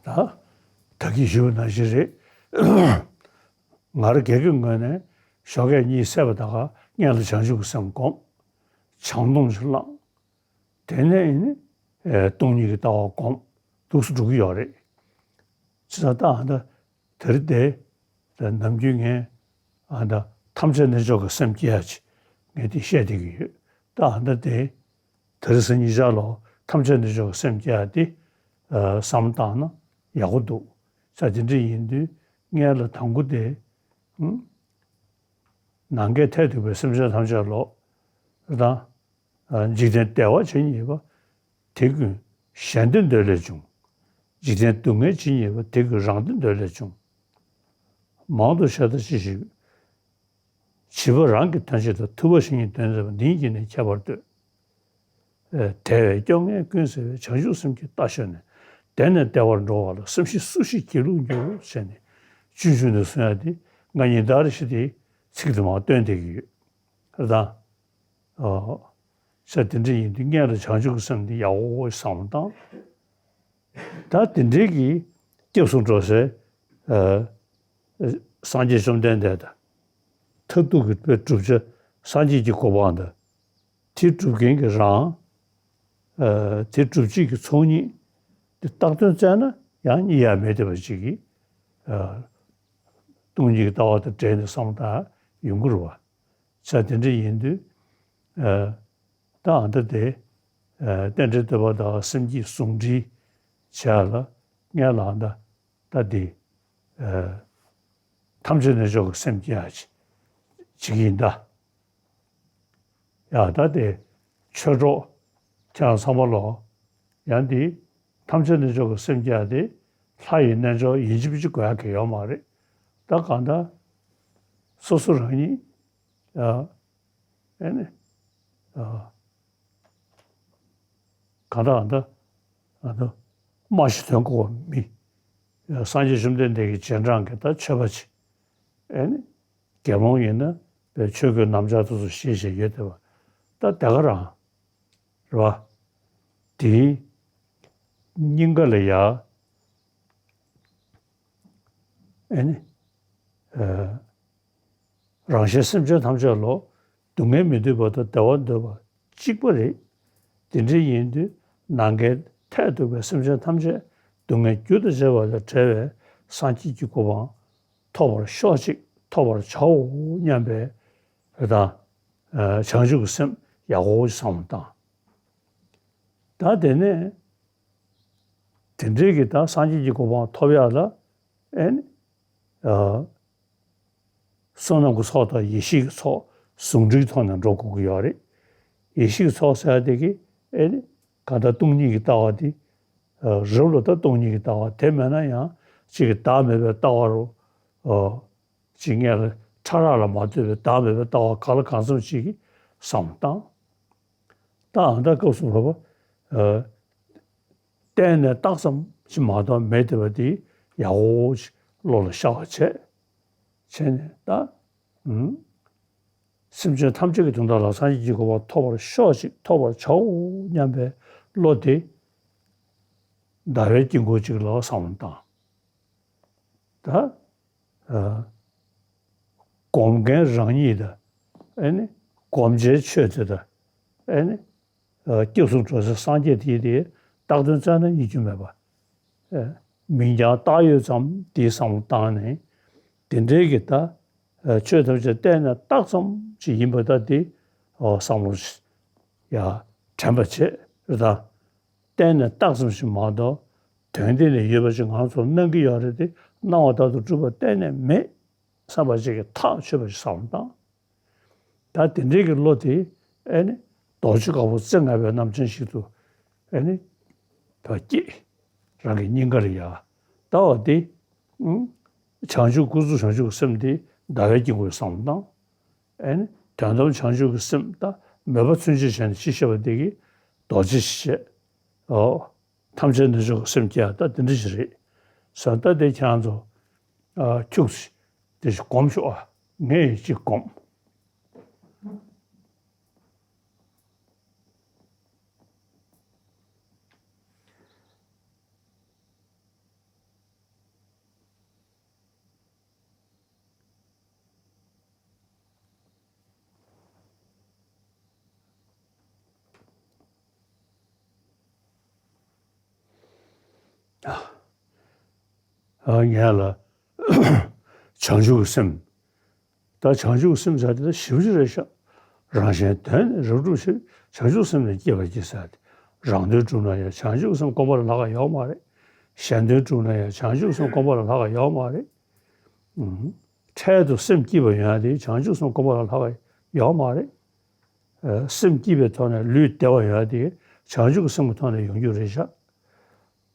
ད། ད་གིན་ཞུས་པ་ནང་བཞིན་རེད། ང་རང་སྒེར་གྱི་ངོས་ནས་ཞོགས་ཀས་གཉིད་སད་པ་ད་ག་སྔོན་ལ་བྱང་ཆུབ་ཀྱི་སེམས་བསྒོམ། བྱང་སྡོམ་ཞིག་བླངས། དེ་ནས་ཨེ་ནི། ཨེ། སྟོང་ཉིད་ཀྱི་ལྟ་བ་བསྒོམ། འདུག་སེ་འགྲོ་གི་ཡོད་རེད། ཅི་ད་ལྟ་ཨ་ད་དེ་རིང་དེ། ད་ནམ་རྒྱུན་ངས་ཨ་ད་ཐམས་ཅད་རྣལ་འབྱོར་གྱི་སེམས་བསྐྱེད་ཡག་ཅིག་ངས་དེ་བཤད་བསྡད་ཀྱི་ཡོད། ད་ཨ་ད་དེ། དེ་རིང་གཟའ་ཉི་ཤུ་ལོ་ཐམས་ཅད་རྣལ་འབྱོར་གྱི་སེམས་བསྐྱེད་ཡག་དེ། ཨ། བསམ་བཏང་ན་ཡག་པོ་འདུག་ས། དེ་འདྲ་ཡིན་དུས་སྔོན་ལ་དང་པོ་དེ། ཨང་། ནམ་མཁའི་མཐས་གཏུགས་པའི་སེམས་ཅན་ཐམས་ཅད་ལོག་དང་། ཨ། འཇིག་རྟེན་བདེ་བ་ཇི་སྙེད་པ། དེ་ཀུན་གཞན་བདེ་འདོད་ལས་བྱུང་། འཇིག་རྟེན་སྡུག་བསྔལ་ཇི་སྙེད་པ། དེ་ཀུན་རང་བདེ་འདོད་ལས་བྱུང་། མང་དུ་བཤད་ད་ཅི་ཞིག་བྱིས་པ་རང་གི་དོན་བྱེད་དང་། ཐུབ་པ་གཞན་གྱི་དོན་མཛད་པ། འདི་ཉིད་ཀྱིས་ནི་ཁྱད་པར་ལྟོས། ཨེ། དལ་བའི་སྐྱོ་ངལ་ཀུན་སེལ་བའི། བྱང་ཆུབ་སེམས་ཀྱི་རྟ་ཞོན་ནས། བདེ་ནས་བདེ་བར་འགྲོ་བ་ལ། སེམས་ཤེས་སུ་ཞིག་སྒྱིད་ལུག་འགྱུར། ཞེས་ནས་སྤྱོད་འཇུག་ནས་གསུང་ཡག་དེ་ང་ཉིན་ལྟར་ཞིག་དེ་ཚིག་དེ་མར་བཏོན་བསྡད་ཀྱི་ཡོད། རེད་དང་། ཨོ། ས། དེ་འདྲ་ཡིན་དུས་སྔོན་ལ་བྱང་ཆུབ་ཀྱི་སེམས་འདི་ཡག་པོ་བསམ་བློ་བཏང་། ད་དེ་འདྲའི་གི་སྐྱབས་སུ་འགྲོ་སའི། ཨ། སངས་རྒྱས་བཅོམ་ལྡན་འདས་དང་། མཐར་ཐུག་གི་བསྒྲུབ་བྱ་སངས་རྒྱས་ཀྱི་གོ་འཕང་དང་། དེ་སྒྲུབ་མཁན་གྱི་རང་། ཨ། དེ་སྒྲུབ་བྱེད་ཀྱི་ཚོགས་གཉིས་དེ་བཏགས་དོན་བཙལ་ན་ཡང་རྙེད་ཡག་མེད་བསྡད་པ་ཅིག་གིས། ཨ། སྟོང་ཉིད་ཀྱི་ལྟ་བ་དང་འབྲེལ་ནས་བསམ་བློ་བཏང་ཡོང་གི་རེད་བ། ས། དེ་འདྲ་ཡིན་དུས། ཨ། ད་ཨ་ད་དེ། ཨ། རྟེན་འབྲེལ་བསྟོད་པ་དང་སེམས་བསྐྱེད་ཟུང་འབྲེལ་བྱས་ལ་སྔོན་ལ་ཨ་ད་ད་དེ། ཨ། ཐམས་ཅད་རྣལ་འབྱོར་གྱི་སེམས་བསྐྱེད་ཡག་ཅིག་བྱེད་ཀྱི་ཡིན་ད། ཡ། ད་དེ་ཆོས་གྲོགས་ཁྱེད་རང་ཚང་མ་ལོ། ཡང་དེ་ཐམས་ཅད་རྣལ་འབྱོར་གྱི་སེམས་བསྐྱེད་ཡག་དེ་ལྷ་ཡི་རྣལ་འབྱོར་ཡིན་གཅིག་མིན་གཅིག་དགོས་ཡག་གི་ཡོད་མ་རེད། ད་གང་ལྟར་སོ་སོ་རང་ཉིད། ཡ། ཨེ་ནི། ཡ། གང་ལྟར་ཨ་ད་ཨ་ད་སྨྲ་ཤེས་དོན་གོ་བ་མི། ཡ། སངས་རྒྱས་བཅོམ་ལྡན་འདས་ཀྱི་རྗེས་འབྲང་གི་ད་ཆོས་པ་ཅིག་ཨེ་ནི། དགེ་སློང་ཡིན་ན་པའི་ཆོས་གོས་སྣམ་སྦྱར་དེ་ཚོ་བཞེས་བཞིན་ཡོད་དེ་བ། ད་དེ་ག་རང་རེད་བ། དེའི་སྙིང་ག་ལ་ཡ། ཨེ་ནི། ཨ། རང་གཞན་སེམས་ཅན་ཐམས་ཅད་ལ་སྡུག་བསྔལ་མི་འདོད་པ་དང་བདེ་བ་འདོད་པ་གཅིག་པ་རེད། དེ་འདྲ་ཡིན་དུས་ནམ་མཁའི་མཐས་གཏུགས་པའི་སེམས་ཅན་ཐམས་ཅད་སྡུག་བསྔལ་རྒྱུ་དང་བཅས་པ་ལས་བྲལ་བའི་སངས་རྒྱས་ཀྱི་གོ་འཕང་ཐོབ་པར་ཤོག་ཅིག་ཐོབ་པར་བྱའོ་སྙམ་པའི་རེ་དང་། ཨ། བྱང་ཆུབ་ཀྱི་སེམས་ཡག་པོ་ཞིག་བསམ་བློ་བཏང་། ད་དེ་ནས་དེ་འདྲའི་གི་ད་སངས་རྒྱས་ཀྱི་གོ་འཕང་ཐོབ་ཡག་ལ། ཨེ་ནི། ཨ། བསོད་ནམས་ཀྱི་ཚོགས་དང་ཡེ་ཤེས་ཀྱི་ཚོགས་ཟུང་འབྲེལ་གྱི་ཐོག་ནས་འགྲོ་དགོས་ཀྱི་ཡོད་རེད། ཡེ་ཤེས་ཀྱི་ཚོགས་ཟེར་ཡག་དེ་གི་ཨེ་ནི། གང་ལྟར་སྟོང་ཉིད་ཀྱི་ལྟ་བ་དེ། ཨ། རབ་ལ་ད་སྟོང་ཉིད་ཀྱི་ལྟ་བ་དེ་མེད་ན་ཡང་གཅིག་གི་བདག་མེད་པའི་ལྟ་བ་རུ། ཨ། གཅིག་ངས་ལ་ཕྲ་རགས་ལ་མ་ལྟོས་པའི་བདག་མེད་པའི་ལྟ་བ་གང་ལ་གང་འཚམ་ཅིག་གི་བསམ་བློ་བཏང་། ད་ཨ་ད་སྐབས་སུ་བབ་པ། ཨ། གཏན་ནས་རྟགས་ཙམ་ཞིག་མ་གཏོགས་མེད་བསྡད་པ་དེ་ཡག་པོ་ཞིག་བློ་ལ་ཤར་བ་བྱས། བྱས་ནས་ད། ཨུམ། སེམས་ཅན་ཐམས་ཅད་ཀྱི་དོན་དག་ལ་སངས་རྒྱས་ཀྱི་གོ་འཕང་ཐོབ་པར་ཤོག་ཅིག་ཐོབ་པར་བྱའོ་སྙམ་པའི་བློ་དེ་ཟླ་བའི་དཀྱིལ་འཁོར་ཅིག་ལ་བསམ་བློ་བཏང་། ད། ཨ། སྒོམ་མཁན་རང་ཉིད་དང་། ཨེ་ནི། སྒོམ་བྱའི་ཆོས་དེ་དང་། ཨེ་ནི། ཨ། སྐྱབས་སུ་འགྲོ་སའི་སངས་རྒྱས་དེ་དེ་རྟགས་དོན་རྩ་ནས་དབྱེ་རྒྱུ་མེད་པ། ཨེ། མིང་རྐྱང་བཏགས་ཡོད་ཙམ་དེའི་བསམ་བློ་བཏང་ནས། དེ་འདྲའི་གི་ད། ཨ། ཆོས་ཐམས་ཅད་གཏན་ནས་རྟགས་ཙམ་ཞིག་ཡིན་པ་ད་དེ། ཨོ། བསམ་བློ་ཡ་དྲན་པ་བྱེད་རེད་ད། གཏན་ནས་རྟགས་ཙམ་ཞིག་མ་གཏོགས་དོན་གཏན་ནས་ཡོད་པ་ཞིག་ང་ཚོར་སྣང་གི་ཡོད་རེད་དེ། སྣང་བ་ལྟར་དུ་གྲུབ་པ་གཏན་ནས་མེད་བསམ་པ་ཞིག་གིས་ཐག་ཆོད་པ་ཞིག་བསམ་བློ་བཏང་། ད་དེ་འདྲའི་གི་བློ་དེ་ཨེ་ནི་རྡོ་རྗེ་དཀར་པོ་རྩེ་ལྔ་པའི་རྣམ་ཅན་ཞིག་ཏུ་ཨེ་ནི་ད་སྐྱེས། རང་གི་སྙིང་ག་ལ་ཡ། ད་བ་དེ། ཨུང་། བྱང་ཆུབ་ཀུན་རྫོབ་བྱང་ཆུབ་ཀྱི་སེམས་དེ་ཟླ་བའི་དཀྱིལ་འཁོར་བསམ་བློ་བཏང་། ཨེ་ནི་དོན་དམ་བྱང་ཆུབ་ཀྱི་སེམས་ད་མོས་པ་ཚུན་ཆད་བྱས་ནས་ཅི་བྱེད་པ་དེ་གིས་རྡོ་རྗེ་ཞེས། ཨོ། ཐམས་ཅད་རྣལ་འབྱོར་གྱི་སེམས་སྐྱེ་ཡག་ད་དེ་འདྲ་ཞིག་རེད། ས་ད་དེ་ཁྱེད་རང་ཚོ། ཨ། ཁྱུག་ཙམ་དེ་ཞིག་སྒོམ་ཤོག་ཨ། ངས་ཅིག་སྒོམ། ཨ། ངས་ལ་བྱང་ཆུབ་ཀྱི་སེམས། ད་བྱང་ཆུབ་ཀྱི་སེམས་ཟེར་དེ་ད་ཞེ་པོ་ཅིག་རེད་ཤག་རང་གཞན་དོན་ནི་རབ་བསྒྲུབ་ཕྱིར། བྱང་ཆུབ་སེམས་ནི་བསྐྱེད་པར་བགྱི་ཟེར་ཏེ། རང་དོན་བསྒྲུབ་ན་ཡང་བྱང་ཆུབ་སེམས་སྒོམ་པ་ལས་ལྷག་ག་ཡོད་མ་རེད། གཞན་དོན་བསྒྲུབ་ན་ཡང་བྱང་ཆུབ་སེམས་སྒོམ་པ་ལས་ལྷག་ག་ཡོད་མ་རེད། ཨུམ། འཕྲལ་དུ་སེམས་སྐྱིད་པ་ཡོང་ཡ་དེ་བྱང་ཆུབ་སེམས་སྒོམ་པ་ལས་ལྷག་ག་ཡོད་མ་རེད། ཨ། སེམས་སྐྱིད་པའི་ཐོག་ནས་ལུས་བདེ་བ་ཡོང་ཡ་དེ་བྱང་ཆུབ་ཀྱི་སེམས་ཀྱི་ཐོག་ནས་ཡོང་རྒྱུ་རེད་ཤག་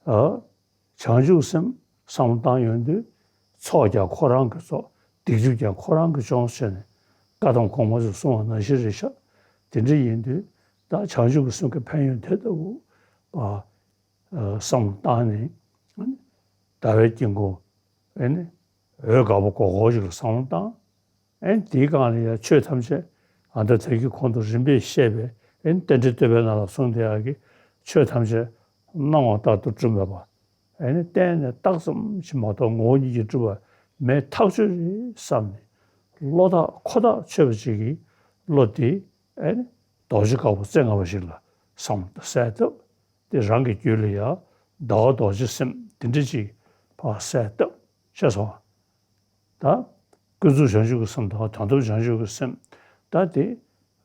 ཨ། བྱང་ཆུབ་སེམས་བསམ་བློ་བཏང་ཡོང་དུས། ཚོགས་ཀྱང་ཁོ་རང་གིས་གཙོ། སྡིག་སྒྲིབ་ཀྱང་ཁོ་རང་གིས་སྦྱོང་བྱས་ནས། བཀའ་གདམས་གོང་མ་ཚོས་གསུངས་པ་ནང་བཞིན་རེད་ཤག་དེ་འདྲ་ཡིན་དུས་ད་བྱང་ཆུབ་ཀྱི་སེམས་ཀྱི་ཕན་ཡོན་དེ་ལྟ་བུ། ཨ། བསམ་བློ་བཏང་ནས། ཟླ་བའི་དཀྱིལ་འཁོར། ཨེ་ནི། འོད་དཀར་པོ་སྒོར་སྒོར་ཞིག་ལ་བསམ་བློ་བཏང་། ཨེ་ནི་དེའི་སྒང་ལ་ཡང་ཆོས་ཐམས་ཅད་ཨ་ད་ད་གིན་གོང་དུ་རིམ་པས་བཤད་པའི། ཨེ་ནི་རྟེན་འབྲེལ་བསྟོད་པའི་ནང་ལ་གསུངས་བསྡད་ཡག་གི་ཆོས་ཐམས་ཅད་སྣང་བ་ལྟར་དུ་གྲུབ་མེད་པ། ཨེ་ནི་གཏན་ནས་རྟགས་ཙམ་ཞིག་མ་གཏོགས་ངོ་བོ་ཉིད་ཀྱིས་གྲུབ་པ་མེད་ཐག་ཆོད་རེད་བསམ་ནས། བློ་ཐག་ཁོ་ཐག་ཆོད་པ་ཅིག་གི་བློ་དེ། ཨེ་ནི་རྡོ་རྗེ་དཀར་པོ་རྩེ་ལྔ་པ་ཞིག་ལ་བསམ་བློ་གསལ་བཏབ། དེ་རང་གི་རྒྱུད་ལ་ཡང་ཟླ་བ་རྡོ་རྗེ་སེམས་དེ་འདྲ་ཅིག་ཕར་གསལ་བཏབ། ཤེས་སོང་། ད་ཀུན་རྫོབ་བྱང་ཆུབ་ཀྱི་སེམས་དང་དོན་དམ་བྱང་ཆུབ་ཀྱི་སེམས། ད་དེ་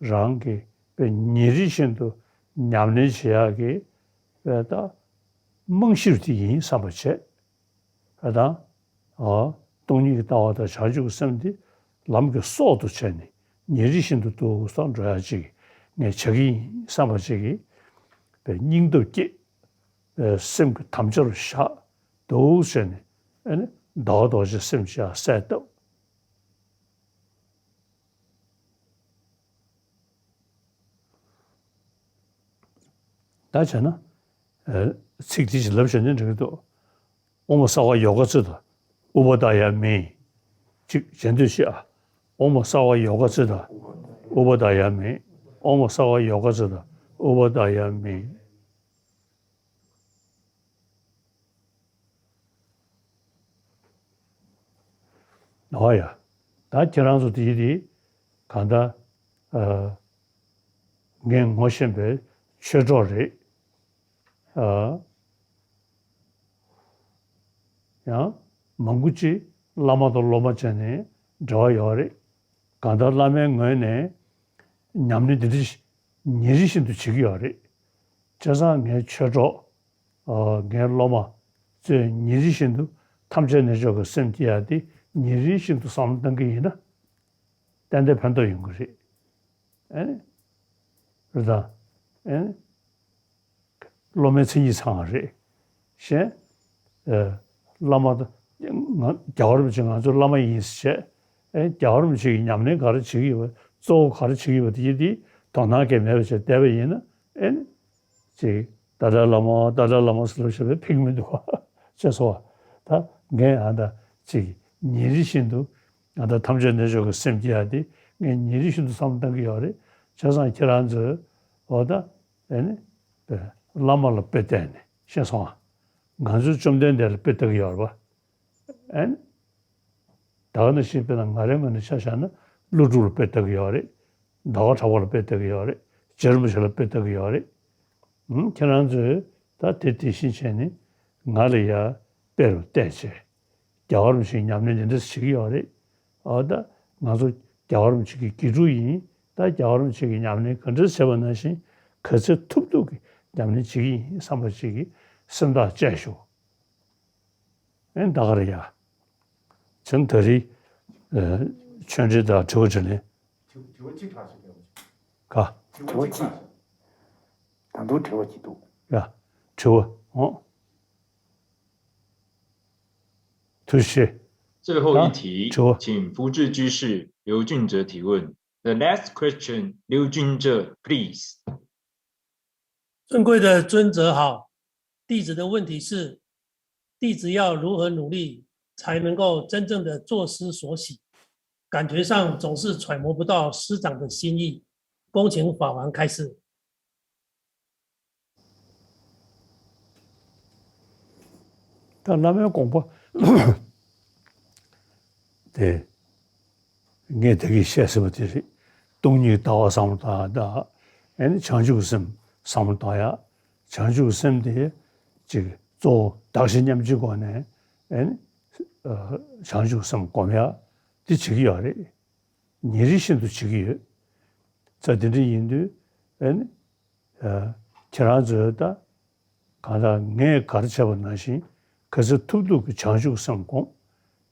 རང་གི་པའི་ཉིན་རེ་བཞིན་དུ་ཉམས་ལེན་བྱེད་ཡག་གི་པའི་ད་རྨང་གཞི་དེ་ཡིན་བསམ་པ་བྱས། ཨ་དང་། ཨ། སྟོང་ཉིད་ཀྱི་ལྟ་བ་དང་བྱང་ཆུབ་ཀྱི་སེམས་འདི་ལམ་གྱི་སྲོག་ཏུ་བྱས་ནས་ཉིན་རེ་བཞིན་དུ་འདུག་སེ་འགྲོ་ཡ་ཅིག་ངས་བྱ་གི་ཡིན་བསམ་པ་ཅིག་གིས་པའི་སྙིང་སྟོབས་བསྐྱེད། པའི་སེམས་ཀྱི་དམ་བཅའ་རུ་བཞག་འདུག་བྱས་ནས། ཨ་ནི་ཟླ་བ་རྡོ་རྗེ་སེམས་ཀྱི་ཡང་གསལ་བཏབ། ད་བྱས་ན། ཨ། ཚིག་དེ་ཅིག་ལབ་བྱས་ནས་འགྲིག་གི་འདུག་དབུ་མ་སརྦ་ཡོ་ག་ཙི་ཏུ་ཨུ་པ་དཱ་ཡ་མེ། ཅིག་བྱེད་འདོད་ཤེས་ཨ། ཨོཾ་སརྦ་ཡོ་ག་ཙི་ཏ་ཨུ་པ་དཱ་ཡ་མི། ཨོཾ་སརྦ་ཡོ་ག་ཙི་ཏ་ཨུ་པ་དཱ་ཡ་མི། ཨོ་ཡ། ད་ཁྱེད་རང་ཚོ་དེ་དེ་གང་ལྟར་ཨ་ངས་ངོ་ཤེས་པའི་ཆོས་གྲོགས་རེད། ཨ་ཡང་མང་པོ་ཅིག་བླ་མ་དང་སློབ་མ་བྱས་ནས་འབྲེལ་བ་ཡོད་རེད། གང་ལྟར་བླ་མའི་ངོས་ནས་ཉམས་ལེན་འདི་འདྲ་ཉིན་རེ་བཞིན་དུ་བྱེད་ཀྱི་ཡོད་རེད། བྱས་ཙང་ངའི་ཆོས་གྲོགས་ཨ་ངའི་སློབ་མ་ཚོས་ཉིན་རེ་བཞིན་དུ་ཐམས་ཅད་རྣལ་འབྱོར་གྱི་སེམས་བསྐྱེད་ཡ་དེ་ཉིན་རེ་བཞིན་དུ་བསམ་བློ་བཏང་གི་ཡིན་ན་ཏན་ཏན་ཕན་ཐོགས་ཡོང་གི་རེད། ཨེ་ནི། རེད་ད། ཨེ་ནི། སློབ་མའི་མཚན་ཉིད་ཚང་བ་རེད། གཞན། ཨེ། བླ་མ་དང་། ང་རྒྱལ་བ་རིན་པོ་ཆེ་ང་ཚོའི་བླ་མ་ཡིན་ཟེར་བྱས། ཨེ་རྒྱལ་བ་རིན་པོ་ཆེ་གིས་ཉམས་ལེན་ག་རེ་བྱེད་ཀྱི་ཡོད་པ། གཙོ་བོ་ག་རེ་བྱེད་ཀྱི་ཡོད་པ་དེ་དེ་དོ་སྣང་གང་མེད་པ་བྱས་བསྡད་པ་ཡིན་ན། ཨེ་ནི། ཅིག་ཏཱ་ལའི་བླ་མ་ཏཱ་ལའི་བླ་མ་ཟེར་ལབ་བྱས་པས་ཕན་གྱི་མི་འདུག་བ། ཅེས་སོ། ད་ངས་ཨ་ད་ཅིག་ཉིན་རེ་བཞིན་དུ་ཨ་ད་ཐམས་ཅད་རྣལ་འབྱོར་གྱི་སེམས་བསྐྱེད་ཡ་དེ་ངས་ཉིན་རེ་བཞིན་དུ་བསམ་བློ་བཏང་གི་ཡོད་རེད། བྱས་ཙང་ཁྱེད་རང་ཚོས་འོ་ད་ཨེ་ནི་བླ་མ་ལ་དཔེ་བལྟས་ནས་ཤེས་སོང་ཨ། ང་ཚོས་བཅོམ་ལྡན་འདས་ལ་དཔེ་ལྟ་གི་ཡོད་རེད་པ། ཨེ་ནི། ད་ག་ནང་བཞིན་དཔེར་ན་ང་རའི་ངོས་ནས་ཆ་བཞག་ན་ཀླུ་སྒྲུབ་ལ་དཔེ་ལྟ་གི་ཡོད་རེད། ཟླ་བ་གྲགས་པ་ལ་དཔེ་ལྟ་གི་ཡོད་རེད། རྗེ་རིན་པོ་ཆེ་ལ་དཔེ་ལྟ་གི་ཡོད་རེད། ཨུམ། ཁྱེད་རང་ཚོས་ད་དེ་དེ་བཞིན་བྱས་ནས་ང་ལ་ཡ་དཔེ་རུ་བལྟས་བྱས། རྒྱལ་བ་རིན་པོ་ཆེའི་ཉམས་ལེན་འདི་འདྲ་བྱེད་ཀྱི་ཡོད་རེད། འོ་ད་ང་ཚོ་རྒྱལ་བ་རིན་པོ་ཆེ་གི་དགེ་ཕྲུག་ཡིན། ད་རྒྱལ་བ་རིན་པོ་ཆེ་གི་ཉམས་ལེན་ག་འདྲ་བྱས་པ་ནང་བཞིན་ག་ཚོད་ཐུབ་ཐུབ་ཀྱི་ཉམས་ལེན་བྱེད་ཀྱི་ཡིན་བསམ་པ་ཅིག་གི་སེམས་ཐག་བཅད་ཤོག་ཨེ་ད་ག་རེད་ཡ། བྱས་ད་རེས་ཨ་ཆོས་འབྲེལ་དང་དྲི་བ་དྲིས་ལན། དྲི་དྲི་བ་གཅིག་ལྷག་ཞིག་ཡོད། ག་དྲི་བ་གཅིག་ལྷག་ཞིག་ད་དུང་དྲི་བ་གཅིག་འདུག་ཡ། དྲི་བ་འོང་། ཐུགས་རྗེ་ཆེ། 最后一题，ད་དྲི་བ། 请福智居士刘俊哲提问。The last question, Liu Junzhe, please. 尊贵的尊者好，弟子的问题是，弟子要如何努力才能够真正的作师所喜？感觉上总是揣摩不到师长的心意。恭请法王开示。 ད་བླ་མའི་དགོངས་པ་དེ་ངས་དེ་གིས་བཤད་ཟིན་པ་དེ་རེད། སྟོང་ཉིད་ལྟ་བ་བསམ་བློ་བཏང་ཡ་དང་། ཨེ་ནི་བྱང་ཆུབ་སེམས་བསམ་བློ་བཏང་ཡ། བྱང་ཆུབ་སེམས་དེ་ཅིག་གཙོ་བོ་གདགས་གཞི་མཉམ་བརྗེའི་སྒོ་ནས་ཨེ་ནི་ཨ་བྱང་ཆུབ་སེམས་སྒོམ་ཡ་དེ་བྱེད་ཀྱི་ཡོད་རེད། ཉིན་རེ་བཞིན་དུ་བྱེད་ཀྱི་ཡོད། ཙང་དེ་འདྲ་ཡིན་དུས་ཨེ་ནི་ཨ་ཁྱེད་རང་ཚོས་ད་གང་ལྟར་ངས་ག་རེ་བྱས་པ་ནང་བཞིན་ག་ཚོད་ཐུབ་ཐུབ་ཀྱིས་བྱང་ཆུབ་སེམས་སྒོམ།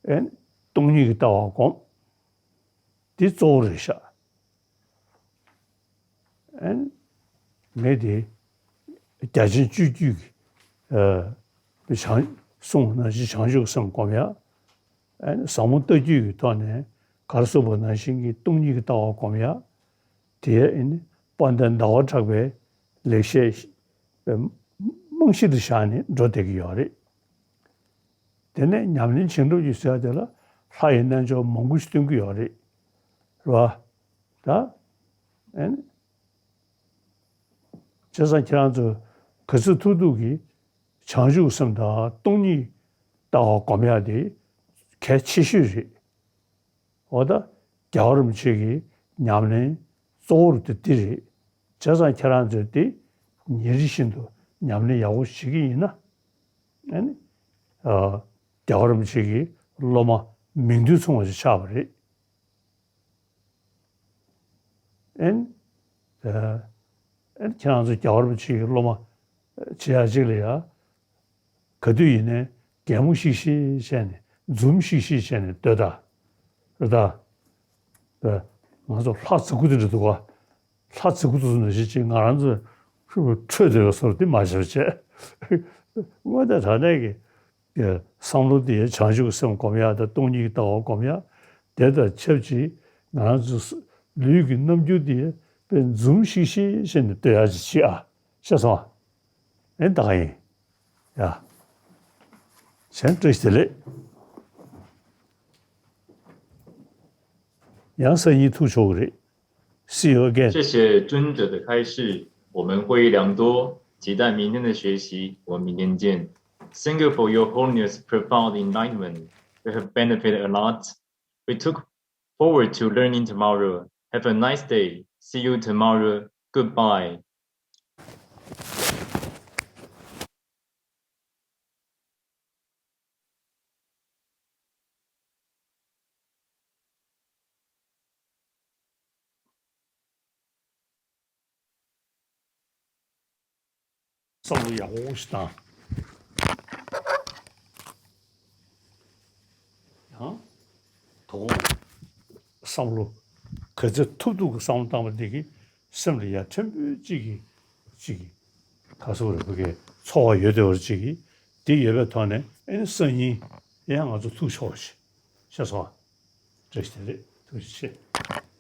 ཨེ་ནི་སྟོང་ཉིད་ཀྱི་ལྟ་བ་སྒོམ། འདི་གཙོ་བོ་རེད་ཤག་ཨེ་ནི་ངས་དེ་རྒྱ་ཆེན་སྤྱོད་བརྒྱུད་ཀྱི་ཨ་བྱང་གསུངས་པ་ནང་བཞིན་བྱང་ཆུབ་སེམས་སྒོམ་ཡ། ཨེ་ནི་ཟབ་མོ་ལྟ་བརྒྱུད་ཀྱི་ཐོག་ནས་ག་རེ་གསུངས་པ་ནང་བཞིན་གྱི་སྟོང་ཉིད་ཀྱི་ལྟ་བ་སྒོམ་ཡ། དེ་ཨེ་ནི་དཔལ་ལྡན་ཟླ་བ་གྲགས་པའི་ལེགས་བཤད་རྨང་གཞི་དུ་བཞག་ནས་འགྲོ་བསྡད་ཀྱི་ཡོད་རེད། དེ་ནས་ཉམས་ལེན་བྱེད་འགྲོ་རྒྱུ་ཟེར་བ་དེ་ལ་ལྷ་ཡི་རྣལ་འབྱོར་མང་པོ་ཞིག་སྟོན་གྱི་ཡོད་རེད། རེད་བ། ད་ཨེ་ནི། བྱས་ཙང་ཁྱེད་རང་ཚོ་ག་ཚོད་ཐུབ་ཐུབ་ཀྱིས་བྱང་ཆུབ་སེམས་དང་སྟོང་ཉིད་ལྟ་བ་སྒོམ་ཡག་དེ་གལ་ཆེ་ཤོས་རེད། འོ་ད་རྒྱལ་བ་རིན་པོ་ཆེ་གི་ཉམས་ལེན་གཙོ་བོ་རུ་དེ་འདི་རེད། བྱས་ཙང་ཁྱེད་རང་ཚོས་དེ་ཉིན་རེ་བཞིན་དུ་ཉམས་ལེན་ཡག་པོ་བྱེད་ཀྱི་ཡིན་ན། ཨ་ནི། ཨ། རྒྱལ་བ་རིན་པོ་ཆེ་གི་སློབ་མ་མིང་དོན་མཚུངས་པ་ཞིག་ཆགས་པ་རེད། ཨེ་ནི། ཨ་ཨེ་ནི་ཁྱེད་རང་ཚོ་རྒྱལ་བ་རིན་པོ་ཆེ་གི་སློབ་མ་བྱེད་ཡག་ཅིག་ལ་ཡ། ག་དུས་ཡིན་ནའི་གད་མོ་ཤིག་ཤིག་བྱས་ནས་འཛུམ་ཤིག་ཤིག་བྱས་ནས་སྡོད་ད། རེད་ད། ཨ་ང་ཚོ་ལྷ་རྫི་གུ་དེ་འདྲ་འདུག་ག་ལྷ་རྫི་གུ་དེ་ཚོ་ནང་བཞིན་ཅིག་ང་རང་ཚོ་ཁྲོས་བསྡད་པའི་བཟོ་འདྲ་དེ་མ་བྱེད་པ་བྱས། དངོས་གནས་དྲང་གནས་ཀྱི་ཡ་བསམ་བློ་དེ་བྱང་ཆུབ་སེམས་སྒོམ་ཡག་དང་སྟོང་ཉིད་ཀྱི་ལྟ་བ་སྒོམ་ཡག་དེ་དང་ཆབས་ཅིག་ང་རང་ཚོ་ལུས་ཀྱི་རྣམ་འགྱུར་དེ་དཔེ་འཛུམ་ཤིག་ཤིག་བྱས་ནས་སྡོད་ཡག་ཅིག་བྱེད་ཨ། ཤེས་སོང་ཨ། ཨེ་ད་ག་ཡིན། ཡ། གཞན་བཀྲ་ཤིས་བདེ་ལེགས། ཡང་སང་ཉིན་ཐུག་ཆོག་གི་རེད། See you again. 谢谢尊者的开示，我们获益良多，期待明天的学习，我们明天见。Thank you for your holiness profound enlightenment. We have benefited a lot. We took forward to learning tomorrow. Have a nice day. See you tomorrow. Goodbye. བསམ་བློ་ཡག་པོ་ཞིག་བཏང་། ཡང་དོ་དགོང་བསམ་བློ་ག་ཚོད་ཐུབ་ཐུབ་ཀྱི་བསམ་བློ་བཏང་བ་འདི་གིས་སེམས་ལ་ཡ་ཕྲན་བུ་གཅིག་གི་གཅིག་གི་ག་སོ་རེ་བུ་གའི་ཚོར་བ་ཡོད་དེ་བར་གཅིག་གི་འདི་ཡོད་པའི་ཐོག་ནས་ཨེ་ནི་སང་ཉིན་ཡང་ང་ཚོ་ཐུག་ཆོག་ཞེས་ཤེས་སོང་། བཀྲ་ཤིས་བདེ་ལེགས། ཐུགས་རྗེ་ཆེ།